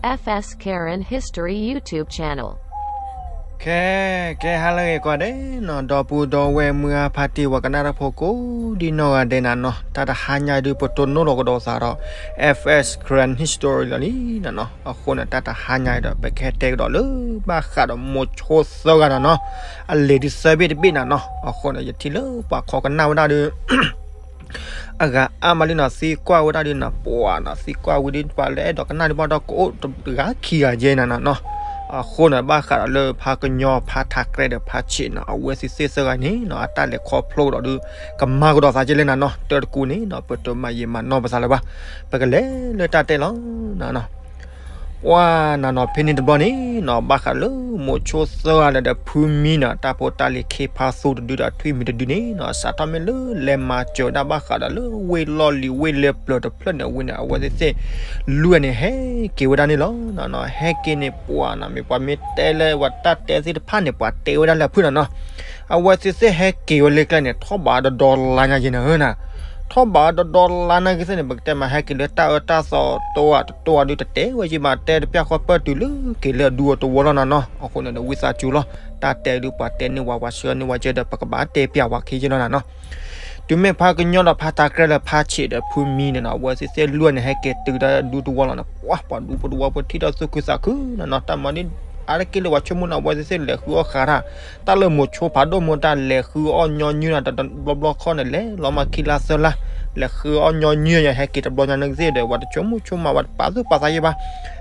F S Karen History YouTube channel. ခဲ ကဲဟါလၢအဂ့ၤကိးဂၤဒဲးနီၤ, ဒီပုၢ်ဒီဝဲၢ်မုၢ်ဂၢ်ဖါတံၢ်ဝဲကနၣ်တၢ်ဖိကိးဒံနီၢ်ဂၤဒဲးနၤနီၤ, တၢ်တဟါညါဒုး ပတိၢ်နီၣ်လီၤကဒီးသးဒီး F S Karen History လီၤလံနၤနီၤ. အဃိန့ၣ် တၢ်တဟါညါဒီး ပကဟဲတဲကဒီးလၢဘၣ်ဃးဒီးမိၤဆိသၢဂၤနၤနီၤ, အလံာ်ဒုးသၢဘ့ၣ်တဘ့ၣ်နၤနီၤ. အဃိန့ၣ် ယထံၣ်လၢပှၤခိးကနၣ်ဝဲဒၣ်ဒီး အဂၤအါမးလံနီၤ, သံကွၢ်ဝဲဒၣ်ဒုးနၤ, ပှၤနီၤ သံကွၢ်ဝံၤဒုး ပှၤလဲၤအဲၣ်ဒိးကနၣ်ဒုးဘၣ်ဒီး ကအိၣ်တဂၤခံဂၤယဲနၤနီၤ. အဃိန့ၣ် ဘၣ်ဃးဒီးလၢဖါကညီ ဖါထးကြဲဒီးဖါဆံးနီၤ, အဝဲသ့ၣ်သ့ၣ်သၢဂၤန့ၣ်နီၤ အတၢ်လဲၤခီဖျိကဒီးဒုး ကမၤကဒီးသးကဲလဲၣ်နၤနီၤ, တၢ်တကူန့ၣ်နီၤ ပတမၤယံာ်မၤနီၢ်ပသးလၢၤဘၣ်, ပကလဲၤလၢတၢ်တဲလီၤနၤနီၤ. ပှၤနၤနီၤ ဖဲန့ၣ်တဘျီန့ၣ်နီၤ ဘၣ်ဃးလၢမိၤဆိသၢဂၤဒီးဖုမံနီၤ, တၢ်ဖိတၢ်လံၤခ့ဖါသူတဒုဒီးထွံၣ်မံၤတဒုန့ၣ်နီၤ, စးထီၣ်မ့ၢ်လၢလဲၤမၤစၢၤဝဲဒၣ်ဘၣ်ဃးဒီးလၢဝ့ၢ်လီၢ်လံၤဝ့ၢ်လၢပျၢၤတဖျၢၣ်န့ၣ်ဝံၤန့ၣ် အဝဲသ့ၣ်သ့ၣ်လွံၢ်ဂၤန့ၣ် ဟဲက့ၤဝဲဒၣ်န့ၣ်လီၤနၤနီၤ. ဟဲက့ၤန့ၣ် ပှၤနီၤ မ့ၢ်ပှၤမ့ၢ်တဲလၢပှၤတၢ်တဲသ့ၣ်တဖၣ်န့ၣ် ပှၤတဲဝဲဒၣ်လၢအဖုၣ်နၤနီၤ. အဝဲသ့ၣ်သ့ၣ်ဟဲက့ၤဝဲလၢကျဲန့ၣ် ထီၣ်ဘးတဒီလါညါယဲနၤဧၢနၤ, ထီၣ်ဘးတဒီလါညါကသ့ၣ်န့ၣ် ပကတဲမး ဟဲက့ၤလၢတၢ်အၢတၢ်သီတအိၣ်ဧါ တတိၢ်ဧါဒုး တတဲဝဲယံာ်မး တဲတပျၢ်ဃီပၢၢ်တုၤလၢက့ၤလၢအဒူအတဝီလီၤနၤနီၤ. အဃိန့ၣ်ဒီး ဝံသးစူၤလီၤ, တၢ်တဲဒုးပှၤတဲန့ၢ်ဝဲ ပှၤဆှၢန့ၢ်ဝဲကဲဒီး ပကဘၣ်တဲပျၢ်ဝဲခံယဲလီၤနၤနီၤ. တုၤမ့ၢ်ဖါကညီဒီးဖါထးကြဲဒီးဖါဆံးဒီးဖုမံန့ၣ်နီၤ အဝဲသ့ၣ်သ့ၣ်လွံၢ်ဂၤန့ၣ် ဟဲက့ၤတုၤတၢ်ဒူတဝီလီၤန့ၣ် ပှၤ ပှၤဒူဖိတဝီဖိထံၣ်ဒီးသူၣ်ခုသးခုနၤနီၤ. တၢ်မၤန့ၣ် အါတက့ၢ်လၢပှၤဆိကမိၣ်န့ၣ် အဝဲသ့ၣ်သ့ၣ်လဲၤဃုအီၣ်ဃးတၢ်, တၢ်လၢမိၤဆိဖးဒိၣ်မ့ၢ်တၢ်လဲၤဃုအီၣ်ညီနုၢ်နၤ တဘျီဘျီခီန့ၣ် လဲၤလီၤမးခံလါသၢလါ, လဲၤဃုအီၣ်ညီနုၢ်ယဲ ဟဲက့ၤတဘျီညါန့ၣ်ကသ့ၣ်ဒီး ပှၤတဆိကမိၣ်ဆိကမး ပှၤတပာ်သူၣ်ပာ်သးယဲဘၣ်.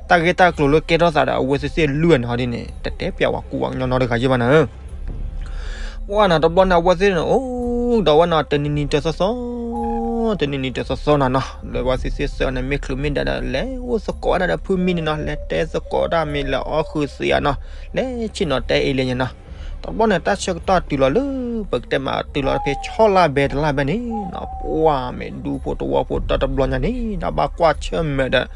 တၢ်ဂ့ၢ်တၢ်ကျိၤလၢကဲထီၣ်သးဒီး အဝဲသ့ၣ်သ့ၣ်လွံၢ်ဂၤန့ၣ်ဟီဒ်န့ၣ် တတဲပျၢ်ဝဲကူဝဲကညီနီတဂၤယဲဘၣ်နၤဧၢ. ပှၤနီၤ တဘျီန့ၣ် အဝဲသ့ၣ်န့ၣ် အိၣ်ဒီးဝဲနီၤ တနံၤနံၤတသီသီ, တနံၤနံၤတသီသီနၤနီၤ, လၢအဝဲသ့ၣ်သ့ၣ်သၢဂၤန့ၣ် မ့ၢ်ချုးမ့ၢ်ဒဲးဒီး လဲၤအိၣ်သကိးဝဲဒၣ်ဒီးဖုမံန့ၣ်နီၤ, လဲၤတဲသကိးတၢ်မ့ၢ်လဲၤအီၣ်ဃုာ်သ့ဧါနီၤ, လဲၤဆ့ၣ်နီၤတဲအ့လံညါနီၤ. တဘျီန့ၣ် တၢ်ဆၢကတီၢ်တုၤလီၤလၢ ပကတဲမးတုၤလီၤဖဲဆီလါဘဲတလါဘဲန့ၣ်နီၤ, ပှၤမ့ၢ်ဒူဖိတဝီဖိတၢ်တဘျီညါန့ၣ် တၢ်ဘၣ်ကွၢ်ဆၢၣ်မဲာ်ဒီး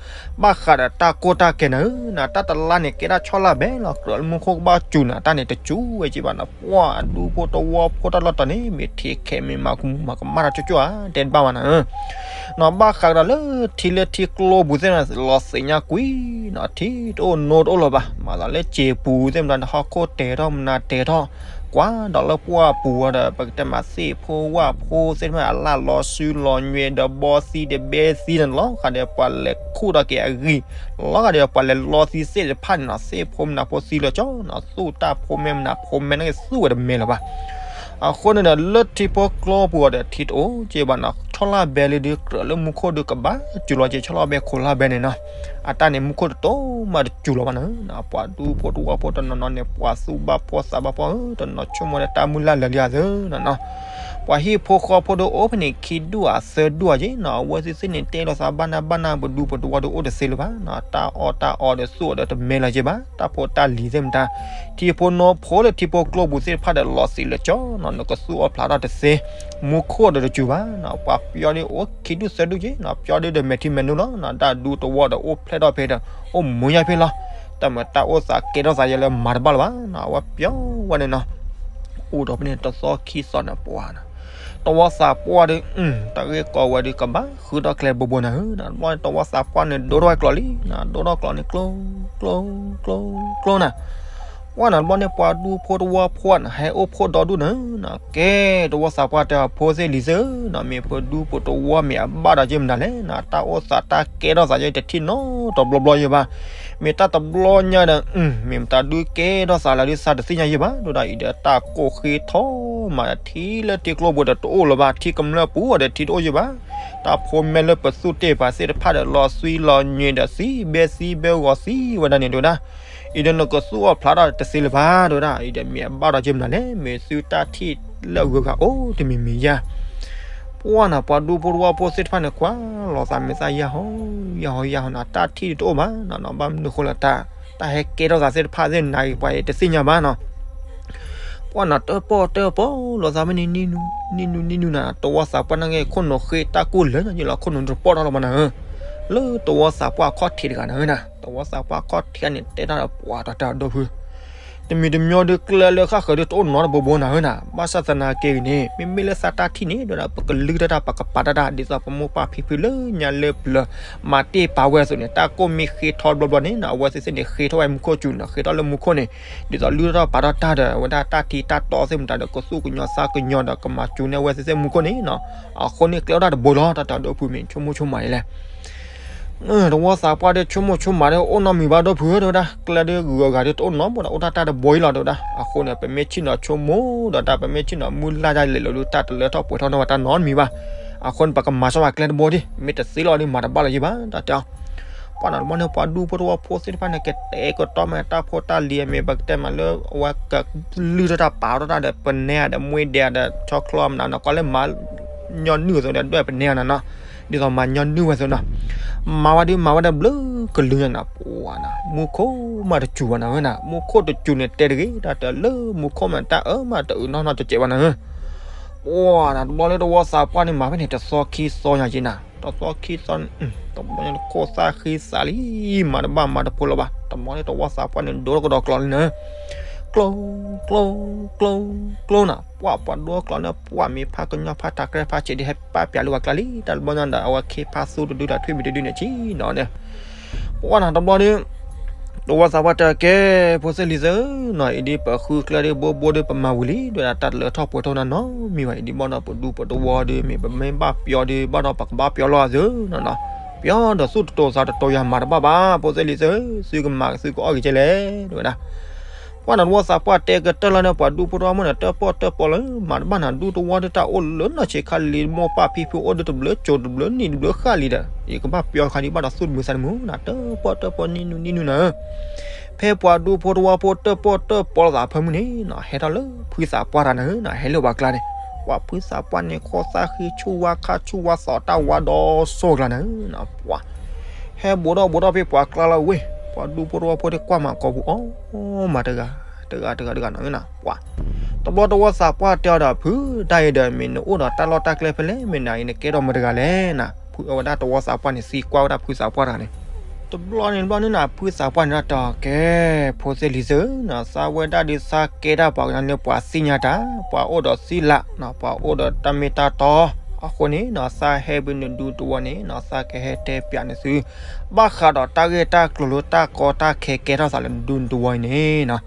ဘၣ်ဃးဒီးတၢ်ကိၢ်တၢ်ဂီၤနၤဧၢနီၤ, တၢ်တလါန့ၣ် ကဲဒၣ်ဆီလါဘဲလီၤ, ကြၢးလၢမူခိၣ်ကဘၣ်စူၤနၤ, တၢ်န့ၣ်တစူၤဝဲက့ဘၣ်နီၤ, ပှၤဒူဖိတဝီဖိတၢ်လီၢ်တတီၤန့ၣ် မ့ၢ်ထံခဲမ့ၢ်မၤကမူၣ်မၤကမၣ်တၢ်ကၠိကၠိဧါ, တဲတဘၣ်ဘၣ်နၤဧၢ. နီၤ ဘၣ်ဃးဒီးလၢထံလၢထံကျိပူၤသ့ၣ်နီၤ လီၤသ့ၣ်ညါကွံာ်နီၤ, ထံတအိၣ်နိတအိၣ်လၢၤဘၣ်, မၤသးလၢစ့ပူၤသ့ၣ်မတၤ ဟီၣ်ခိၣ်တဲာ်ထီၣ်မနုၤတဲာ်ထီၣ်, ကွၢ်ဒီးလၢပှၢ်ပူၤအီၤဒီး ပကတဲမးသ့ၣ်ဖိဝၣ်ဖိသ့ၣ်တဖၣ် အလၢ်လီၤစုလီၤညွဲဒီးဘီသံဒီးဘဲသံန့ၣ် လီၤဂာ်ဒီးပှၤလဲၤခူၣ်ထီၣ်က့ၤအဂံၢ်, လီၤဂာ်ဒီးပှၤလဲၤလီသံသ့ၣ်တဖၣ်န့ၣ်နီၤ, သ့ၣ်ဖိမနုၤဖိသံလၢၤကၠီနီၤ, သူၣ်တၢ်ဖိမဲမနုၤဖိမဲန့ၣ်က့ၤသူၣ်ဝဲတမဲလၢၤဘၣ်. အဃိန့ၣ်ဒီး လၢထံဖိကျိပူၤအီၤဒီး ထံတအိၣ်က့ဘၣ်နီၤ, ဆီလါဘဲလံဒုး ကြၢးလၢမူခိၣ်ဒုးကဘၣ်စူၤလီၤက့ၤ ဆီလါဘဲခိးလါဘဲန့ၣ်နီၤ, အတၢ်န့ၣ် မူခိၣ်တတိၤမးတစူၤလီၤဘၣ်နၤဧၢ, ပှၤဒူဖိတဝီဖိတနီၤနီၤန့ၣ် ပှၤသူၣ်ဘၣ်ဖှီၣ်သးဘၣ်ဖှီၣ်ဧၢ, တနီၤဆိကမိၣ်ဒီးတၢ်မုၢ်လၢ်လၢာ်လံဧါသ့နီၤနီၤ, ပှၤဟံၣ်ဖိဃီဖိဒုးအိၣ်ဖဲန့ၣ် ခံဒူၣ်ဧါသၢဒူၣ်ဧါက့နီၤ, အဝဲသ့ၣ်သ့ၣ်န့ၣ် တဲလိာ်သးဘၣ်နၢ်ဘၣ်နၢ် ပဒူပတဝီဒုးအိၣ်တသ့လၢၤဘၣ်နီၤ, တၢ်အီၣ်တၢ်အီဒီးသူၣ်အီၤဒီးတမဲလၢၤက့ဘၣ်, တၢ်ဖိတၢ်လံၤသ့ၣ်မတၤ ထံဖိနီဖိလၢထံဖိကျိပူၤသ့ၣ်တဖၣ်ဒီး လီၤသံးလၢာ်ကၠီနီၤ, နကသူၣ်အီၣ်ဖျးထီၣ်တသ့, မူခိၣ်ဒီးတစူၤဘၣ်နီၤ, ပှၤပျီဒုးအိၣ်ခံဒူၣ်သၢဒူၣ်က့နီၤ, ပျီဒုးဒီးမဲာ်ထံမဲာ်နိလီၤနီၤ, တၢ်ဒူတဝီဒီးအိၣ်ဖျဲၣ်ထီၣ်ဖဲဒီး အိၣ်မူညါဖဲလီၤ, တၢ်မၤတၢ်အိၣ်သးကဲထီၣ်သးယဲလၢမၤတဘၣ်လၢၤဘၣ်နီၤ, အဝဲပျီဝဲန့ၣ်နီၤ, အိၣ်ဒီးဖဲန့ၣ်တသီခံသီန့ၣ်ပှၤနီၤ, တဝီသးပှၢ်ဒုး တၢ်ဂ့ၢ်ကီဝဲဒုးကဘၣ်ဃုထီၣ်ကျဲဘိဘိနၤဧၢနီၤ, တဘျီန့ၣ် တဝီသးပှၢ်န့ၣ် ဒိၣ်ထီၣ်ဝဲကျိးလံနီၤ, ဒိၣ်ထီၣ်ကျိးန့ၣ်ကျိ ကျိ ကျိ ကျိနၤ, ပှၢ်နီၤ တဘျီန့ၣ်ပှၤဒူဖိတဝီဖိန့ၣ် ဟဲအိၣ်ဖှိၣ်ဒီဒူၣ်နၤဧၢနီၤ, ကဲ တဝီသးပှၢ်တဲအဖိသ့ၣ်လံၤသ့ၣ်ဧၢနီၤ, မ့ၢ်ပဒူပတဝီမ့ၢ်အဘၣ်ဒီးက့မနုၤလဲၣ်နီၤ, တၢ်အိၣ်သးတၢ်ကဲထီၣ်သးယဲတထံၣ်နီတဘျီဘျီယဲဘၣ်, မ့ၢ်တၢ်တဘျီညါဒီး မ့ၢ်မတၤဒုးကဲထီၣ်သးလၢဒုးသးတသ့ၣ်ညါယဲဘၣ်, ဒိၣ်ဒၣ်အံၤဒီးတၢ်ကိၢ်ဃ့ထီၣ်မးဒီး ထံလၢထံကျိပူၤဒီးတအိၣ်လၢၤဘၣ်, ထံကမျၢၢ်ပူၤအီၤဒီးထံတအိၣ်ယဲဘၣ်, တၢ်ဖိမဲလၢပသူၣ်တ့ၢ်ပာ်သ့ၣ်တဖၣ်ဒီး လီၤသွံလီၤညွဲဒီးသံဘဲသံဘဲဂီၤသံဝဲဒၣ်န့ၣ် ဒိၣ်ဒၣ် အံၤဒီးနကသူၣ်အီၣ်ဖျးထီၣ်တသ့လၢၤဘၣ်, ဒိၣ်ဒၣ် အံၤဒီးမ့ၢ်အဘၣ်ဒီးက့မနုၤလဲၣ်, မ့ၢ်သုတၢ်ထံၣ်လၢအဂုၤအဂၤအိၣ်တမံၤမံၤယါ ပှၢ်နီၤ ပှၤဒူဖိတဝီဖိသ့ၣ်တဖၣ်န့ၣ် ကွၢ်လီၤသးမ့ၢ်သးယါဟီ ယါဟီယါဟီနီၤ, တၢ်ထံၣ်တအိၣ်ဘၣ်နီၤ, ဘၣ်မနုၤဃိလၢတၢ် တၢ်ဟဲကဲထီၣ်သးသ့ၣ်တဖၣ်သ့ၣ်နၤအံၤ ပှၤတသ့ၣ်ညါဘၣ်နီၤ. ပှၢ်နီၤ တၢၣ်ပီၣ်တၢၣ်ပီၣ်လီၤသးမ့ၢ်နံၤနံၤနူနံၤနူနံၤနူနၤ, တဝီသးပှၢ်နာ်က့ ခိၣ်နူာ်ဃ့တၢ်ကိၢ်လၢာ်ညါယလီၤ, ခိၣ်နူာ်တပီၣ်ထီၣ်လီၤဘၣ်နၤဧၢ, လၢတဝီသးပှၢ်အခီၣ်ထံးတဂၤနၤဧၢ, တဝီသးပှၢ်အခီၣ်ထံးန့ၣ် တဲတၢ်ဒီးပှၤတၢ်တၢ်ဒီဖု တမံၤတမံၤဒီးကျဲလၢဃၣ်ဃၢၤဒီးတအိၣ်နီတဘိဘိနၤဧၢနၤ, ဘၣ်ဆၣ်သနာ်က့ဂ့ၤန့ၣ် မ့မ့ၢ်လၢသးတၢ်ထံၣ်န့ၣ် ဒ်ဝဲဒၣ် ပကလုၢ်တၢ်တၢ်ပကပာ်တၢ်တၢ် ဒ်သိးပမိၢ်ပၢ်ဖံဖုလၢညါလၢပျၢၤ မၤတ့ၢ်ပာ်ဝဲအသိးန့ၣ် တၢ်ကိၢ်မ့ၢ်ဃ့ထီတဘျီဘျီန့ၣ်နၤ အဝဲသ့ၣ်သ့ၣ်န့ၣ် ဃ့ထီၣ်ဝဲမူခိၣ်စူၤန့ၣ် ဃ့ထီၣ်လၢမူခိၣ်န့ၣ် ဒ်သိးလုၢ်ထီၣ်ပာ်ထီၣ်တၢ်ဒီး အဝဲဒၣ်တၢ်ထံတၢ်တီသ့ၣ်မတၤဒီး ကသူၣ်ကညီၤသးကညီၤဒီး ကမၤစူၤန့ၢ်အဝဲသ့ၣ်သ့ၣ်မူခိၣ်န့ၣ်နၤ, အဃိန့ၣ်ကျဲအိၣ်တၢ်တဘိလီၤ တၢ်တဲအီၤဒီးဖုမ့ၢ်ဆိကမိၣ်ဆိကမးဒ်လဲၣ် တဝီသးပှၢ်ဒီးဆိကမိၣ်ဆိကမးဒီး အိၣ်နီတမံၤဘၣ်ဒီးဖုဧၢ တဲဝဲဒၣ် ကျဲဒီးဂုၤဂၤဒီးတအိၣ်နီတဘိဒီး အိၣ်တၢ်တၢ်တဘိအံၤလီၤ တဲဝဲဒၣ်. အဃိန့ၣ် ပမ့ၢ်ဆ့ၣ်နီၤဆိကမိၣ်ဒီးတၢ် ပမ့ၢ်ဆ့ၣ်နီၤမုၢ်လၢ်ဒၣ်လဲာ်လီၤဒီး တၢ်တလၢထီၣ်ပှဲၤထီၣ်နီၢ်ဝဲတၢ်နီတမံၤဘၣ်. အဃိန့ၣ် ပကမၤစၢၤဘၣ်ကျဲတဘိဒံး မ့ၢ်တသ့လီၤဒီး မၤတဘၣ်လီၤယံၤဘၣ် တၢ်တဲအီၤ ပှၢ်နၤတဘျီန့ၣ် ပှၤဒူဖိတဝီဖိသ့ၣ်တဖၣ်န့ၣ် ကတဲာ်ကတီၤမးတၢ်ဖိတၢ်လံၤအမ့ၢ် ပကတဲမးလၢ အဝဲကလုၢ်ထီၣ်တၢ်ပာ်ထီၣ်တၢ်ဒီး ပနဲဒီးမွ့ဒဲးဒီး ဆီချီမနုၤနီၤ ကီးလၢမၤညီနုၢ်အသိးဒီး ဒွဲၣ်ပနဲအီၤနၤနီၤ ဒ်သိးမၤညီနုၢ်ဝဲအသိးနီၤ မၤဝဲဒီးမၤဝဲဒီးဘျုးကလုာ်ညါနၤ ပှၢ်နၤ မူခိၣ်မးတစူၤဘၣ်နၤဧၢနၤ မူခိၣ်တစူၤန့ၣ် တဲတဂ့ၤ တၢ်တဲလၢမူခိၣ်မး တၢ်အၢမးတအုးနီၢ်နီၢ်တစဲးဘၣ်နၤဧၢ ပှၢ်နၤ တဘျီလၢတဝီသးပှၢ်န့ၣ် မၤဖဲန့ၣ် တသီခံသီညါက့နၤ တသီခံသီ တဘျီန့ၣ် ခိၣ်သၣ်ဃံသးလံ မၤတဘၣ်မၤတဖိလၢၤဘၣ် တဘျီန့ၣ် တဝီသးပှၢ်န့ၣ် ဒိတကဒီးကျိးလံနၤ ကျိ ကျိ ကျိ ကျိနၤ ပှၢ်ပှၤဒိကျိးန့ၣ် ပှၢ်မ့ၢ်ဖးကညီဖးတၢ်ကြဲးဖးဆဲးဒ်ဟဲပာ်ပၠးလၢပှၤကျါလံ တၢ်တဘျီညါဒီး အဝဲခ့ဖးသူတဒုတၢ်ထွံၣ်မံၤတဒုန့ၣ် ဆံနီၤန့ၣ် ပှၢ်နၤ တဘျီဒီး တဝီသးပှၢ်တဲကဲ ဖိသ့ၣ်လံၤသ့ၣ်ဧၢနီၤ အံၤဒ်ပဃုကျဲဒ်ဘိဘိဒီး ပမၤဝံၤလံ ဒ်ဝဲဒၣ်တၢ်တလၢထီၣ်ပှဲၤထီၣ်နၤနီတမံၤဘၣ် အံၤဒ်ဘၣ်ဒီး ပဒူပတဝီဒီး မ့ၢ်ပမ့ၢ်ဘၣ်ပျီဒီး ဘၣ်ဒီးပကဘၣ်ပျီလီၤအသုနီၤနီၤ ပျီဒီးသူၣ်တတိၤသးတတိၤယၤမၤတဘၣ်ဘၣ် ဖိသ့ၣ်လံၤသ့ၣ်ဧၢ သုကမၤသုကအီၣ်က့ၤကဲလဲၣ် ဒ်ဝဲဒၣ် ပှၢ်နၤ တဝီသးပှၢ်တဲကတၢၢ်လီၤန့ၣ် ပှၤဒူဖိတဝီဖိန့ၣ် တၢၣ်ပီၣ်တၢၣ်ပီလၢ မၤတဘၣ်နၤ ဒူတဝီဒီးတၢ်အိၣ်လၢနီၢ်ဆံးခါလံ မိၢ်ပၢ်ဖံဖုအိၣ်ဒီးတဘျုးကိၤတဘျုးနံၣ်တဘျုးဃၣ်လံဒီး ယကဘၣ်ပျီခါဒ်ဘၣ်ဒီးသူၣ်တမုာ်သးတမုာ်နၤ တၢၣ်ပီၣ်တၢၣ်ပီနံၣ်နုၢ်နံၣ်နုၢ်နၤဧၢ ဖဲပှၤဒူဖိတဝီဖိတၢၣ်ပီၣ်တၢၣ်ပီလီၤသးအဖၢမုၢ်န့ၣ်နီၤ ဟဲထီၣ်လၢဖုသးပှၢ်တဂၤနၤဧၢနီၤ ဟဲလၢပှၤကျါန့ၣ် ပှၢ်ဖုသးပှၢ်န့ၣ် ခိၣ်သၣ်ဃံဆူၣ်ဝါခါဆူၣ်ဝါသီတၢ်ဝါဒီးစိၤကျါနၤဧၢနီၤ ပှၢ် ဟဲဘူးထီၣ်ဘူးထီၣ်ဖဲပှၤကျါလီၤဝဲ ပှၤဒူဖိတဝီဖိသ့ၣ်ကွၢ်မၤကိာ်ပူၤအီၤ မၤတဂၤ တဂၤတဂၤတဂၤနီၤဧၢနီၤ ပှၢ် တဘျီတဝီသးပှၢ်တဲအီၤဒီးဖု တၢ်အံၤဒီး မ့ၢ်နအိၣ်ဒီးတၢ်လီၢ်တၢ်ကျဲဖဲလဲၣ် မ့ၢ်နအံၤနကဲထီၣ်မတဂၤလဲၣ်နၤ ဖုအဝဲဒၣ်တဝီသးပှၢ်န့ၣ် သံကွၢ်ဝဲဒၣ်ဖုသးပှၢ်တဂၤန့ၣ် တဘျီန့ၣ်တဘျီန့ၣ်နၤ ဖုသးပှၢ်န့ၣ်ဒီးတဲအီၤကဲ ဖိသ့ၣ်လံၤသ့ၣ်ဧၢနီၤ သးဝဲဒၣ်ဒ်သးကဲတၢ်ပှၤကညီလၢပှၤသ့ၣ်ညါတၢ် ပှၤအိၣ်ဒီးသံလးနီၤ ပှၤအိၣ်ဒီးတၢ်မ့ၢ်တၢ်တီ အဃိန့ၣ်နီၤ သးဟဲဝံၤနဒူတဝီန့ၣ်နီၤ သးကဟဲတဲပၠးနသု ဘၣ်ဃးဒီးတၢ်ဂ့ၢ်တၢ်ကျိၤလၢတၢ်ကီတၢ်ခဲကဲထီၣ်သးလၢနဒူနတဝီအံၤန့ၣ်နီၤ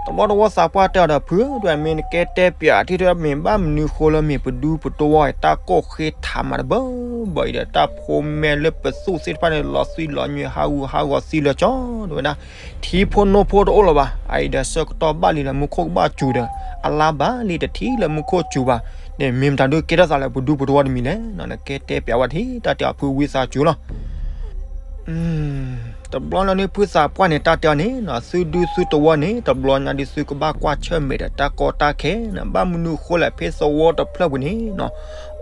တဘျီတဝီသးပှၢ်တဲအီၤဒီးဖု ဒ်မ့ၢ်နကဲတဲပၠးထံၣ်ထွဲမ့ၢ်ဘၣ်မနုၤဃိလၢ မ့ၢ်ပဒူပတဝီအံၤ တၢ်ကိၢ်ဃ့ထးမးတဘၢဘၢအံၤဒီး တၢ်ဖိမဲလၢပသူၣ်သ့ၣ်တဖၣ်န့ၣ် လီၤသွံၣ်လီၤညွဲၢ်ဟးဂူာ်ဟးဂီၤသံလၢာ်ကၠီ ဒ်ဝဲဒၣ် ထံဖိနိဖိတအိၣ်လၢၤဘၣ် အအံၤဒီးဆၢကတီၢ်ဘၣ်လံလၢမူခိၣ်ကဘၣ်စူၤဒီး အလါဘၣ်လံတထံၣ်လၢမူခိၣ်စူၤဘၣ် န့ၣ်မ့ၢ်မတၤဒုးကဲထီၣ်သးလၢပဒူပတဝီတမံၤလဲၣ်နီၤ နကဲတဲပၠးဝဲတထံၣ် တၢ်တဲအီၤဖုဝံသးစူၤလီၤ တဘျီလၢန့ၣ်ဖုသးပှၢ်န့ၣ် တၢ်တဲအီၤန့ၣ်နီၤ သုဒူသုတဝီန့ၣ် တဘျီညါဒ်သုကဘၣ်ကွၢ်ဆၢၣ်မဲာ်ဒီးတၢ်ကီတၢ်ခဲနီၤ ဘၣ်မနုၤဃိလဲၣ်ဖဲသဝီတဖျၢၣ်ပူၤန့ၣ်နီၤ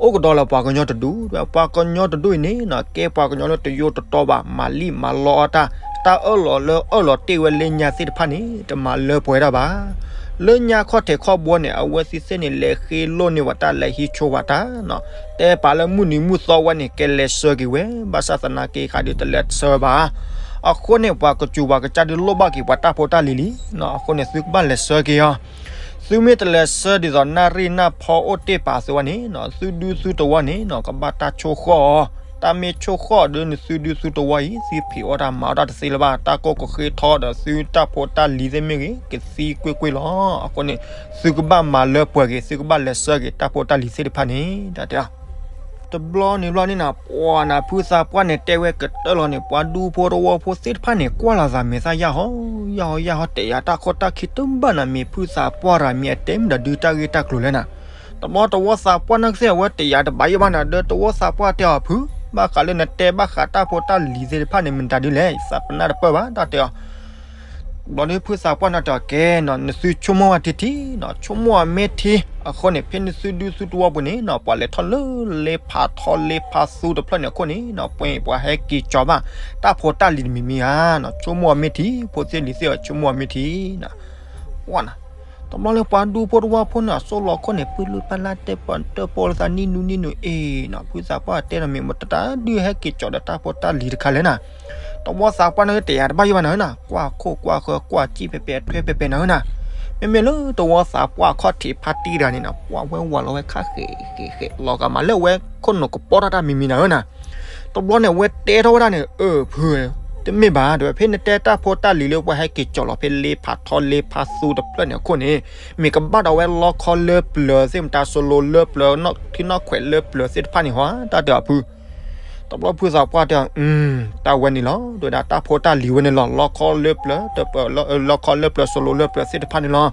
အိၣ်ကဒီးလၢပှၤကညီတဒူ ပှၤကညီတဒူအံၤန့ၣ်နီၤ ကဲပှၤကညီလၢတယိတတီဘၣ် မၤလံၣ်မၤလီအီၣ်တၢ် တၢ်အၢၣ်လီၤလၢအၢၣ်လီၤတ့ၢ်ဝဲလၢညါသ့ၣ်တဖၣ်န့ၣ် တမၤလၢပှဲၤဝဲဒၣ်ဘၣ် လၢညါခီၣ်ထံးခီၣ်ဘိန့ၣ် အဝဲသ့ၣ်သ့ၣ်န့ၣ် လဲၤဃ့လိၢ်န့ၢ်ဝဲတၢ်လဲၤဟံးဆိဝဲတၢ်နီၤ တဲပာ်လၢမုၢ်နံၤမုၢ်သီဝဲန့ၣ် ကလဲၤဆှၢက့ၤဝဲ ဘၣ်ဆၣ်သနာ်က့ဃးဒုးတလဲၤဆှၢဘၣ် အဃိန့ၣ် ပှၤကစူၤပှၤကစၢ်ဒုးလိၣ်ဘၣ်က့ၤပှၤတၢ်ဖိတၢ်လံၤလံနီၤ အဃိန့ၣ် သုကဘၣ်လဲၤဆှၢက့ၤအီၤ သုမ့ၢ်တလဲၤဆှၢဒ်သိးနၣ်ရံၣ်နၢ်ဖီအိၣ်တ့ၢ်ပာ်သုဝဲန့ၣ်နီၤ သုဒူသုတဝီန့ၣ်နီၤ ကဘၣ်တၢ်ဆိၣ်ဃီၣ်အီၤ တၢ်မ့ၢ်ဆိၣ်ဃီၣ်ဒီးနသုဒူသုတဝီအံၤ သုဖံးအီၣ်တၢ်မၤအီၣ်တၢ်တသ့လၢၤဘၣ် တၢ်ကိၢ်ကဃ့ထီဒီးသုတၢ်ဖိတၢ်လံၤသ့ၣ်မ့ၢ်ဂ့ၤ ကသံကွ့ၢ်ကွ့ၢ်လီၤ. အဃိန့ၣ် သုကဘၣ်မၤလၢပှဲၤက့ၤ သုကဘၣ်လဲၤဆှၢက့ၤတၢ်ဖိတၢ်လံၤသ့ၣ်တဖၣ်န့ၣ် တၢ်တဲ တဘျီန့ၣ်ဘျီန့ၣ်နၤ ပှၤနၤဖုသးပှၢ်န့ၣ် တဲဝဲကတၢၢ်လီၤန့ၣ် ပှၤဒူဖိတဝီဖိသ့ၣ်တဖၣ်န့ၣ် ကွၢ်လီၤသးမဲာ်သၣ်ယၢ်ဟီ ယၢ်ဟီ ယၢ်ဟီ တယာ်တၢ်ခိၣ်တၢ်ခံတဘၣ်နၤ မ့ၢ်ဖုသးပှၢ်တဂၤမ့ၢ်အတဲမ့ၢ်တၢ်ဒုးတၢ်ဂ့ၢ်တၢ်ကျိၤလဲၣ်နၤ တဘျီတဝီသးပှၢ်နၢ်ကစဲးအဝဲတယာ်တဘၣ်ယိၣ်ဘၣ်နၤ ဒီးတဝီသးပှၢ်တဲအီၤဖု ဘၣ်ဃးလၢနတဲဘၣ်ဃးတၢ်ဖိတၢ်လံၤသ့ၣ်တဖၣ်န့ၣ် မ့ၢ်တၢ်ဒုးလဲၣ် သးပနၢ်တပၢၢ်ဘၣ် တၢ်တဲအီၤ ဘျီဒုးဖုသးပှၢ်နၢ်တဲအီၤကဲနီၤ နသုဆိကမိၣ်ဝဲထံထံနီၤ ဆိကမိၣ်အီၤမ့ၢ်ထံ အဃိန့ၣ် ဖဲနသုဒူသုတဝီပူၤန့ၣ်နီၤ ပှၤလဲၤထီၣ်လၢလ့ဖးထီလ့ဖးသူတဖျၢၣ်န့ၣ်အခိၣ်န့ၣ်နီၤ ပှဲၤပှၤဟဲက့ၤကၠီၤဘၣ် တၢ်ဖိတၢ်လံၤတမံၤမံၤဧါနီၤ ဆိကမိၣ်အီၤမ့ၢ်ထံ ဖိသ့ၣ်လံၤသ့ၣ်အီၤ ဆိကမိၣ်အီၤမ့ၢ်ထံနီၤ ပှၢ်နၤ တဘျီလၢပှၤဒူဖိတဝီဖိန့ၣ် အစိၣ်လီၤခိၣ်န့ၣ် ပလုၢ်ပလၢ်တဲပီၣ် တၢၣ်ပီၣ်လၢသးနံၣ်နူနံၣ်နူအ့နီၤ ဖုသးပှၢ်တဲနီၤ မ့ၢ်မတၤတၢ်ဒုးဟဲက့ၤကၠီၤဒီးတၢ်ဖိတၢ်လံၤတခါလဲၣ်နၤ တဝီသးပှၢ်နၢ်ကစဲးတယာ်တဘၣ်ယိၣ်ဘၣ်နၤဧၢနၤ ကွၢ်ခိၣ်ကွၢ်ဃၢၤ ကွၢ်စံၣ်ဖဲဖဲအထွဲဖဲဖဲနၤဧၢနၤ မ့မ့ၢ်လၢတဝီသးပှၢ်ခီၣ်ထံးဖါတံၢ်တဂၤန့ၣ်နီၤ ပှၤဝဲဝးလီၤဝဲခါဃဲးဃဲးဃဲး လီၤဂာ်မးလၢအဝဲခိၣ်နူာ်ကပီၤထီၣ်တၢ်မံၤမံၤနၤဧၢနၤ. တဘျီန့ၣ် အဝဲတဲထီၣ်ဝဲဒၣ်န့ၣ် အၢ ဖုဧၢ, တမ့ၢ်ဘၣ် တဲဝဲ ဖဲနတဲတၢ်ဖိတၢ်လံၤလၢပှၤဟဲက့ၤကၠီၤလီၤဖဲလ့ဖးထီလ့ဖးသူတဖျၢၣ်န့ၣ်အခိၣ်န့ၣ် မ့ၢ်ကဘၣ်ဒီးဝဲလီခီလၢပျၢၤသ့ၣ် မတၤ စိလိၤလၢပျၢၤ ထံနီၣ်ခွဲးလၢပျၢၤသ့ၣ်တဖၣ်န့ၣ်ဟီ တၢ်တဲအီၤဖု တဘျီဖုသးပှၢ်တဲအီၤ တၢ်ဝဲန့ၣ်လီၤ တဲဝဲဒၣ် တၢ်ဖိတၢ်လံၤဝဲန့ၣ်လီၤ လီခီလၢပျၢၤ လီခီလၢပျၢၤ စိလိၤလၢပျၢၤသ့ၣ်တဖၣ်န့ၣ်လီၤ.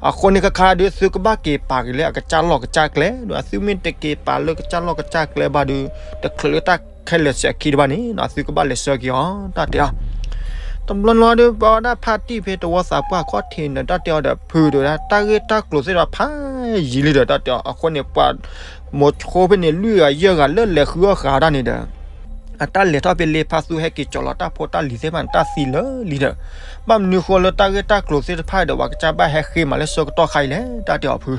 အဃိန့ၣ်ခါခါဒီး သုကဘၣ်က့ၤပာ်က့ၤလၢအကစၢ်လီၢ်ကစၢ်ကျဲ ဒီးသုမ့ၢ်တက့ၤပာ်လၢကစၢ်လီၢ်ကစၢ်ကျဲဘၣ်ဒီး တချုးလၢတၢ်ခဲလၢာ်စဲၤခံတဘၣ်န့ၣ် သုကဘၣ်လဲၤဆှၢက့ၤအီၤ တၢ်တဲအီၤ တဘျီန့ၣ်လီၤဒီး ပဝဲဒၣ်ဖါတံၢ်ဖဲတဝီသးပှၢ်ခီၣ်ထံးန့ၣ် တၢ်တဲအီၤဒီး ဖုတဲဝဲဒၣ် တၢ်ဂ့ၢ်တၢ်ကျိၤသ့ၣ်တဖၣ်ဖးယံၤလံဒီး တၢ်တဲအီၤ အဃိန့ၣ် ပှၤ မိၤဆိဖဲန့ၣ် လွံၢ်ဂၤယဲၢ်ဂၤလၢလဲၤဃုအီၣ်ဃာ်ဒၣ်န့ၣ်ဒီး အတၢ်လဲၤထီၣ်ဖဲလ့ဖးသူဟဲက့ၤကၠီၤလီၤတၢ်ဖိတၢ်လံၤသ့ၣ်တဖၣ်န့ၣ် တၢ်သံလၢာ်လံဒီး ဘၣ်မနုၤဃိလၢတၢ်ဂ့ၢ်တၢ်ကျိၤသ့ၣ်တဖၣ်ဒီး ပှၤကစၢ်ဘၣ်ဟဲဃ့မးလၢဆၢကတီၢ်ခါအံၤလဲၣ် တၢ်တဲအီၤဖု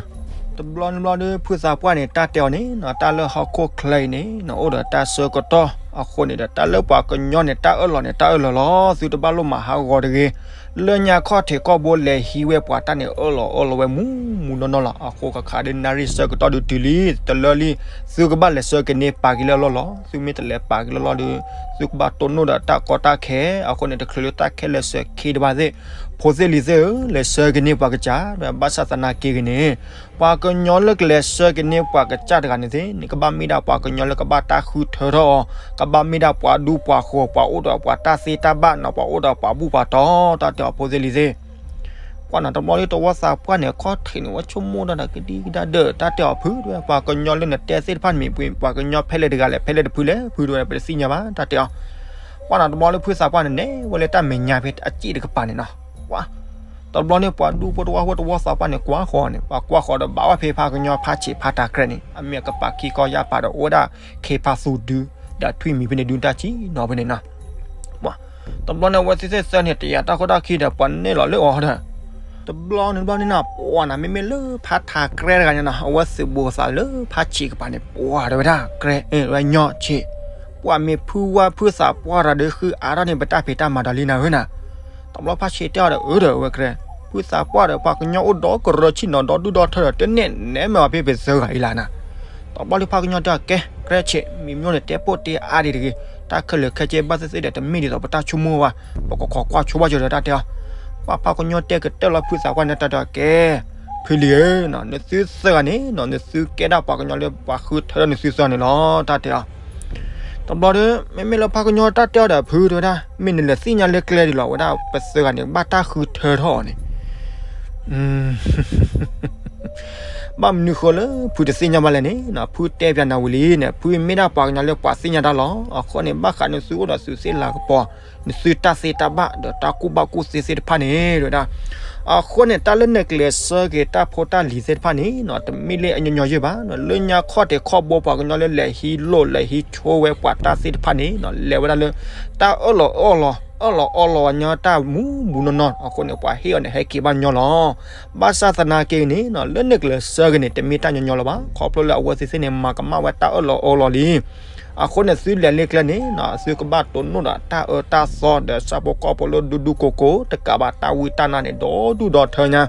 တဘျီန့ၣ်ဘျီဒီး ဖုသးပှၢ်န့ၣ် တၢ်တဲအီၤန့ၣ်နီၤ တၢ်လၢဟီၣ်ခိၣ်ချၢအံၤန့ၣ်နီၤ အိၣ်ဒီးတၢ်ဆၢကတီၢ်အဃိန့ၣ်ဒီး တၢ်လၢပှၤကညီန့ၣ် တၢ်အၢၣ်လီၤန့ၣ် တၢ်အၢၣ်လီၤလီၤ သုတဘၣ်လိၣ်မၤဟးဂီၤတဂ့ၤ. လၢညါခီၣ်ထံးခီၣ်ဘိလဲၤဟံးဝဲပှၤတၢ်န့ၣ် အၢၣ်လီၤအၢၣ်လီၤဝဲမူမူနီၢ်နီၢ်လီၤ. အဃိခါခါဒီး နၣ်ရံၣ်ဆၢကတီၢ်ဒုးတုၤလံ တလၢလံ သုကဘၣ်လဲၤဆှၢက့ၤန့ၢ်ပာ်က့ၤလၢအလီၢ်လီၤ. သုမ့ၢ်တလဲၤပာ်က့ၤလၢအလီၢ်ဒီး သုကဘၣ်တိၢ်နီၣ်ဒီးတၢ်ကီတၢ်ခဲ အဃိန့ၣ် တချုးလၢတၢ်ခဲလၢာ်စဲၤခံတဘၣ်သ့ၣ် ဖိသ့ၣ်လံၤသ့ၣ်ဧၢ လဲၤဆှၢက့ၤန့ၢ်ပှၤကစၢ် ဘၣ်ဆၣ်သနာ်က့ဂ့ၤန့ၣ် ပှၤကညီလၢကလဲၤဆှၢက့ၤန့ၢ်ပှၤကစၢ်တဂၤန့ၣ်သ့ၣ်န့ၣ် ကဘၣ်မ့ၢ်ဒၣ်ပှၤကညီလၢကဘၣ်တၢ်ဃုထၢထီၣ်အီၤ ကဘၣ်မ့ၢ်ဒၣ်ပှၤဒူပှၤဃိၤ ပှၤအိၣ်ဒီးပှၤတၢ်သ့တၢ်ဘၣ်နီၤ ပှၤအိၣ်ဒီးပှၤဘူၣ်ပှၤတီၤ တၢ်တဲအီၤဖိသ့ၣ်လံၤသ့ၣ် ကွၢ်နီၤ တဘျီလၢတဝီသးပှၢ်န့ၣ် ခီၣ်ထံးန့ၣ် ဝဲဆိကမိၣ်တၢ်ဒီးကဒံကဒါဒၢး တၢ်တဲအီၤဖုတဲဝဲ ပှၤကညီလၢနတဲသ့ၣ်တဖၣ်န့ၣ်မ့ၢ်ပှၤကညီဖဲလဲၣ်တဂၤလဲၣ် ဖဲလဲၣ်တဖုလဲၣ် ဖုတဲဝဲ ပတသ့ၣ်ညါဘၣ် တၢ်တဲအီၤ ကွၢ်နီၤ တဘျီလၢဖုသးပှၢ်န့ၣ် နဲၣ်ဝဲလၢတၢ်မဲာ်ညါဖဲအစ့ၣ်တကပၤန့ၣ်နီၤ ကွၢ် တဘျီန့ၣ် ပှၤဒူဖိတဝီဖိတဝီသးပှၢ်န့ၣ် ကွၢ်ဃီၤန့ၣ် ပှၤကွၢ်ဃီၤဒီးဘၣ်ဝဲဖဲဖါကညီဖါဆံးဖါတၤကြဲးန့ၣ် အမ့ၢ်အကပၤခံကီၢ်ယၢ်ပၤဒီးအိၣ်ဝဲဒၣ် ခ့ဖါသူဒု ဒီးထွံၣ်မံၤဖဲန့ၣ်ဒုတၢ်ဆံနီၤဖဲန့ၣ်နီၤ တဘျီန့ၣ် အဝဲသ့ၣ်သ့ၣ်သၢန့ၣ် တယာ်တၢ်ခိၣ်တၢ်ခံဒီး ပှၤနဲၣ်လီၤလၢအီၤဒီး တဘျီန့ၣ်တဘျီန့ၣ်နီၤ ပှၤနီၤ မ့မ့ၢ်လၢဖါထးကြဲးတဂၤန့ၣ်နီၤ အဝဲသုးဘူးသးလၢဖါဆံးကပၤန့ၣ် ပှၤတဲဝဲဒၣ် ကြဲး ဝဲညီဆံး ပှၤမ့ၢ်ဖုဝါဖုသးပှၢ်တဂၤဒီး ဃုအါထီၣ်န့ၣ် ပတၢ်ဖံးတၢ်မၤဒီးလံနၤဧၢနၤ တဘျီဖါဆံးတဲအီၤဒီး အၢဒီးဝဲကြဲး ဖုသးပှၢ်ဒီး ပှၤကညီအိၣ်ဒီးကရၢဆံၣ်နီၤ ဒီဒူၣ်ဒီထၢဒီး တနဲၣ်နဲမ့ၢ်အီၤဖဲပသၢဂၤအံၤလၢနၤ တဘျီလၢဖါကညီတဲအီၤ ကဲ ကြဲးဆံး မံၤမျိၣ်န့ၣ် တဲပိၢ်တဲအါဒံးတဂ့ၤ တၢ်ခဲလၢာ်ခဲဆ့ဘၣ်သ့ၣ်သ့ၣ်ဒီး တမ့ၢ်ဒ်သိးပတၢ်ဆိကမိၣ်ဘၣ် ပကခိးကွၢ်ဆိဘၣ်ကဒီးတၢ်တဲအီၤ ပှၤဖါကညီတဲကတၢၢ်လီၤဖုသးပှၢ်န့ၣ် တၢ်တဲအီၤ ကဲ ဖုလံၤဧၢ နသုသၢဂၤန့ၣ်နီၤ နသုကဲဒၣ်ပှၤကညီလၢ ပှၤဃုထၢထီၣ်နသုသၢဂၤန့ၣ်လီၤ တၢ်တဲအီၤ တဘျီဒီး မ့မ့ၢ်လၢဖါကညီတၢ်တဲအီၤဒီး ဖုတဲဝဲဒၣ် မ့ၢ်နလဲၤသ့ၣ်ညါလၢကျဲဒ်လီၤ ဝဲဒၣ်ပသၢဂၤန့ၣ် ဘၣ်တၢ်ဃုထၢထီၣ်အီၤန့ၣ် ဘၣ်မနုၤဃိလၢဖုတသ့ၣ်ညါဘၣ်လဲၣ်န့ၣ် ဖုတဲပၠးနၤဝံၤလံန့ၣ် ဖုမ့ၢ်ဒၣ်ပှၤကညီလၢပှၤသ့ၣ်ညါတၢ်လီၤ. အဃိန့ၣ် ဘၣ်ဃးနသုအိၣ်ဒီးသုးသ့ၣ်လၤကပီၤ နသုတၢ်သ့တၢ်ဘၣ် ဒီးတၢ်ကူၣ်ဘၣ်ကူၣ်သ့သ့ၣ်တဖၣ်န့ၣ် တဲဝဲဒၣ် အဃိန့ၣ် တၢ်လၢနကလဲၤဆှၢက့ၤတၢ်ဖိတၢ်လံၤသ့ၣ်တဖၣ်န့ၣ်နီၤ တမ့ၢ်လၢအညီညီယဲၢ်ဘၣ်နီၤ လၢညါခီၣ်ထံးခီၣ်ဘိပှၤကညီလၢလဲၤဟံးလိၣ်လဲၤဟံးဆိဝဲပှၤတၢ်သ့ၣ်တဖၣ်န့ၣ်နီၤ လဲၤဝဲဒၣ်လၢ တၢ်အၢၣ်လီၤအီလီၤ အၢၣ်လီၤအီလီၤဝဲညီတၢ်မူဘူးနီၢ်နီၢ် အဃိန့ၣ် ပှၤဟ့ၣ်အီၤန့ၣ် ဟဲက့ၤဘၣ်ညီလီၤ. ဘၣ်ဆၣ်သနာ်က့န့ၣ်နီၤ လၢနကလဲၤဆှၢက့ၤန့ၣ် တမ့ၢ်တၢ်ညီညီလၢၤဘၣ် ခီဖျိလၢအဝဲသ့ၣ်သ့ၣ်န့ၣ် မၤကမၣ်ဝဲတၢ်အၢၣ်လီၤအီလီၤလံ အဃိန့ၣ် သုလဲၤလၢကျဲန့ၣ်နီၤ သုကဘၣ်တိၢ်နီၣ်ဒီးတၢ်အၢတၢ်သီဒီးဆၣ်ဖိကီၢ်ဖိလၢဒူဒူကိကိ တကးဘၣ်တၢ်ဝံတၢ်နါန့ၣ် ဒီဒူၣ်ဒီထၢညါ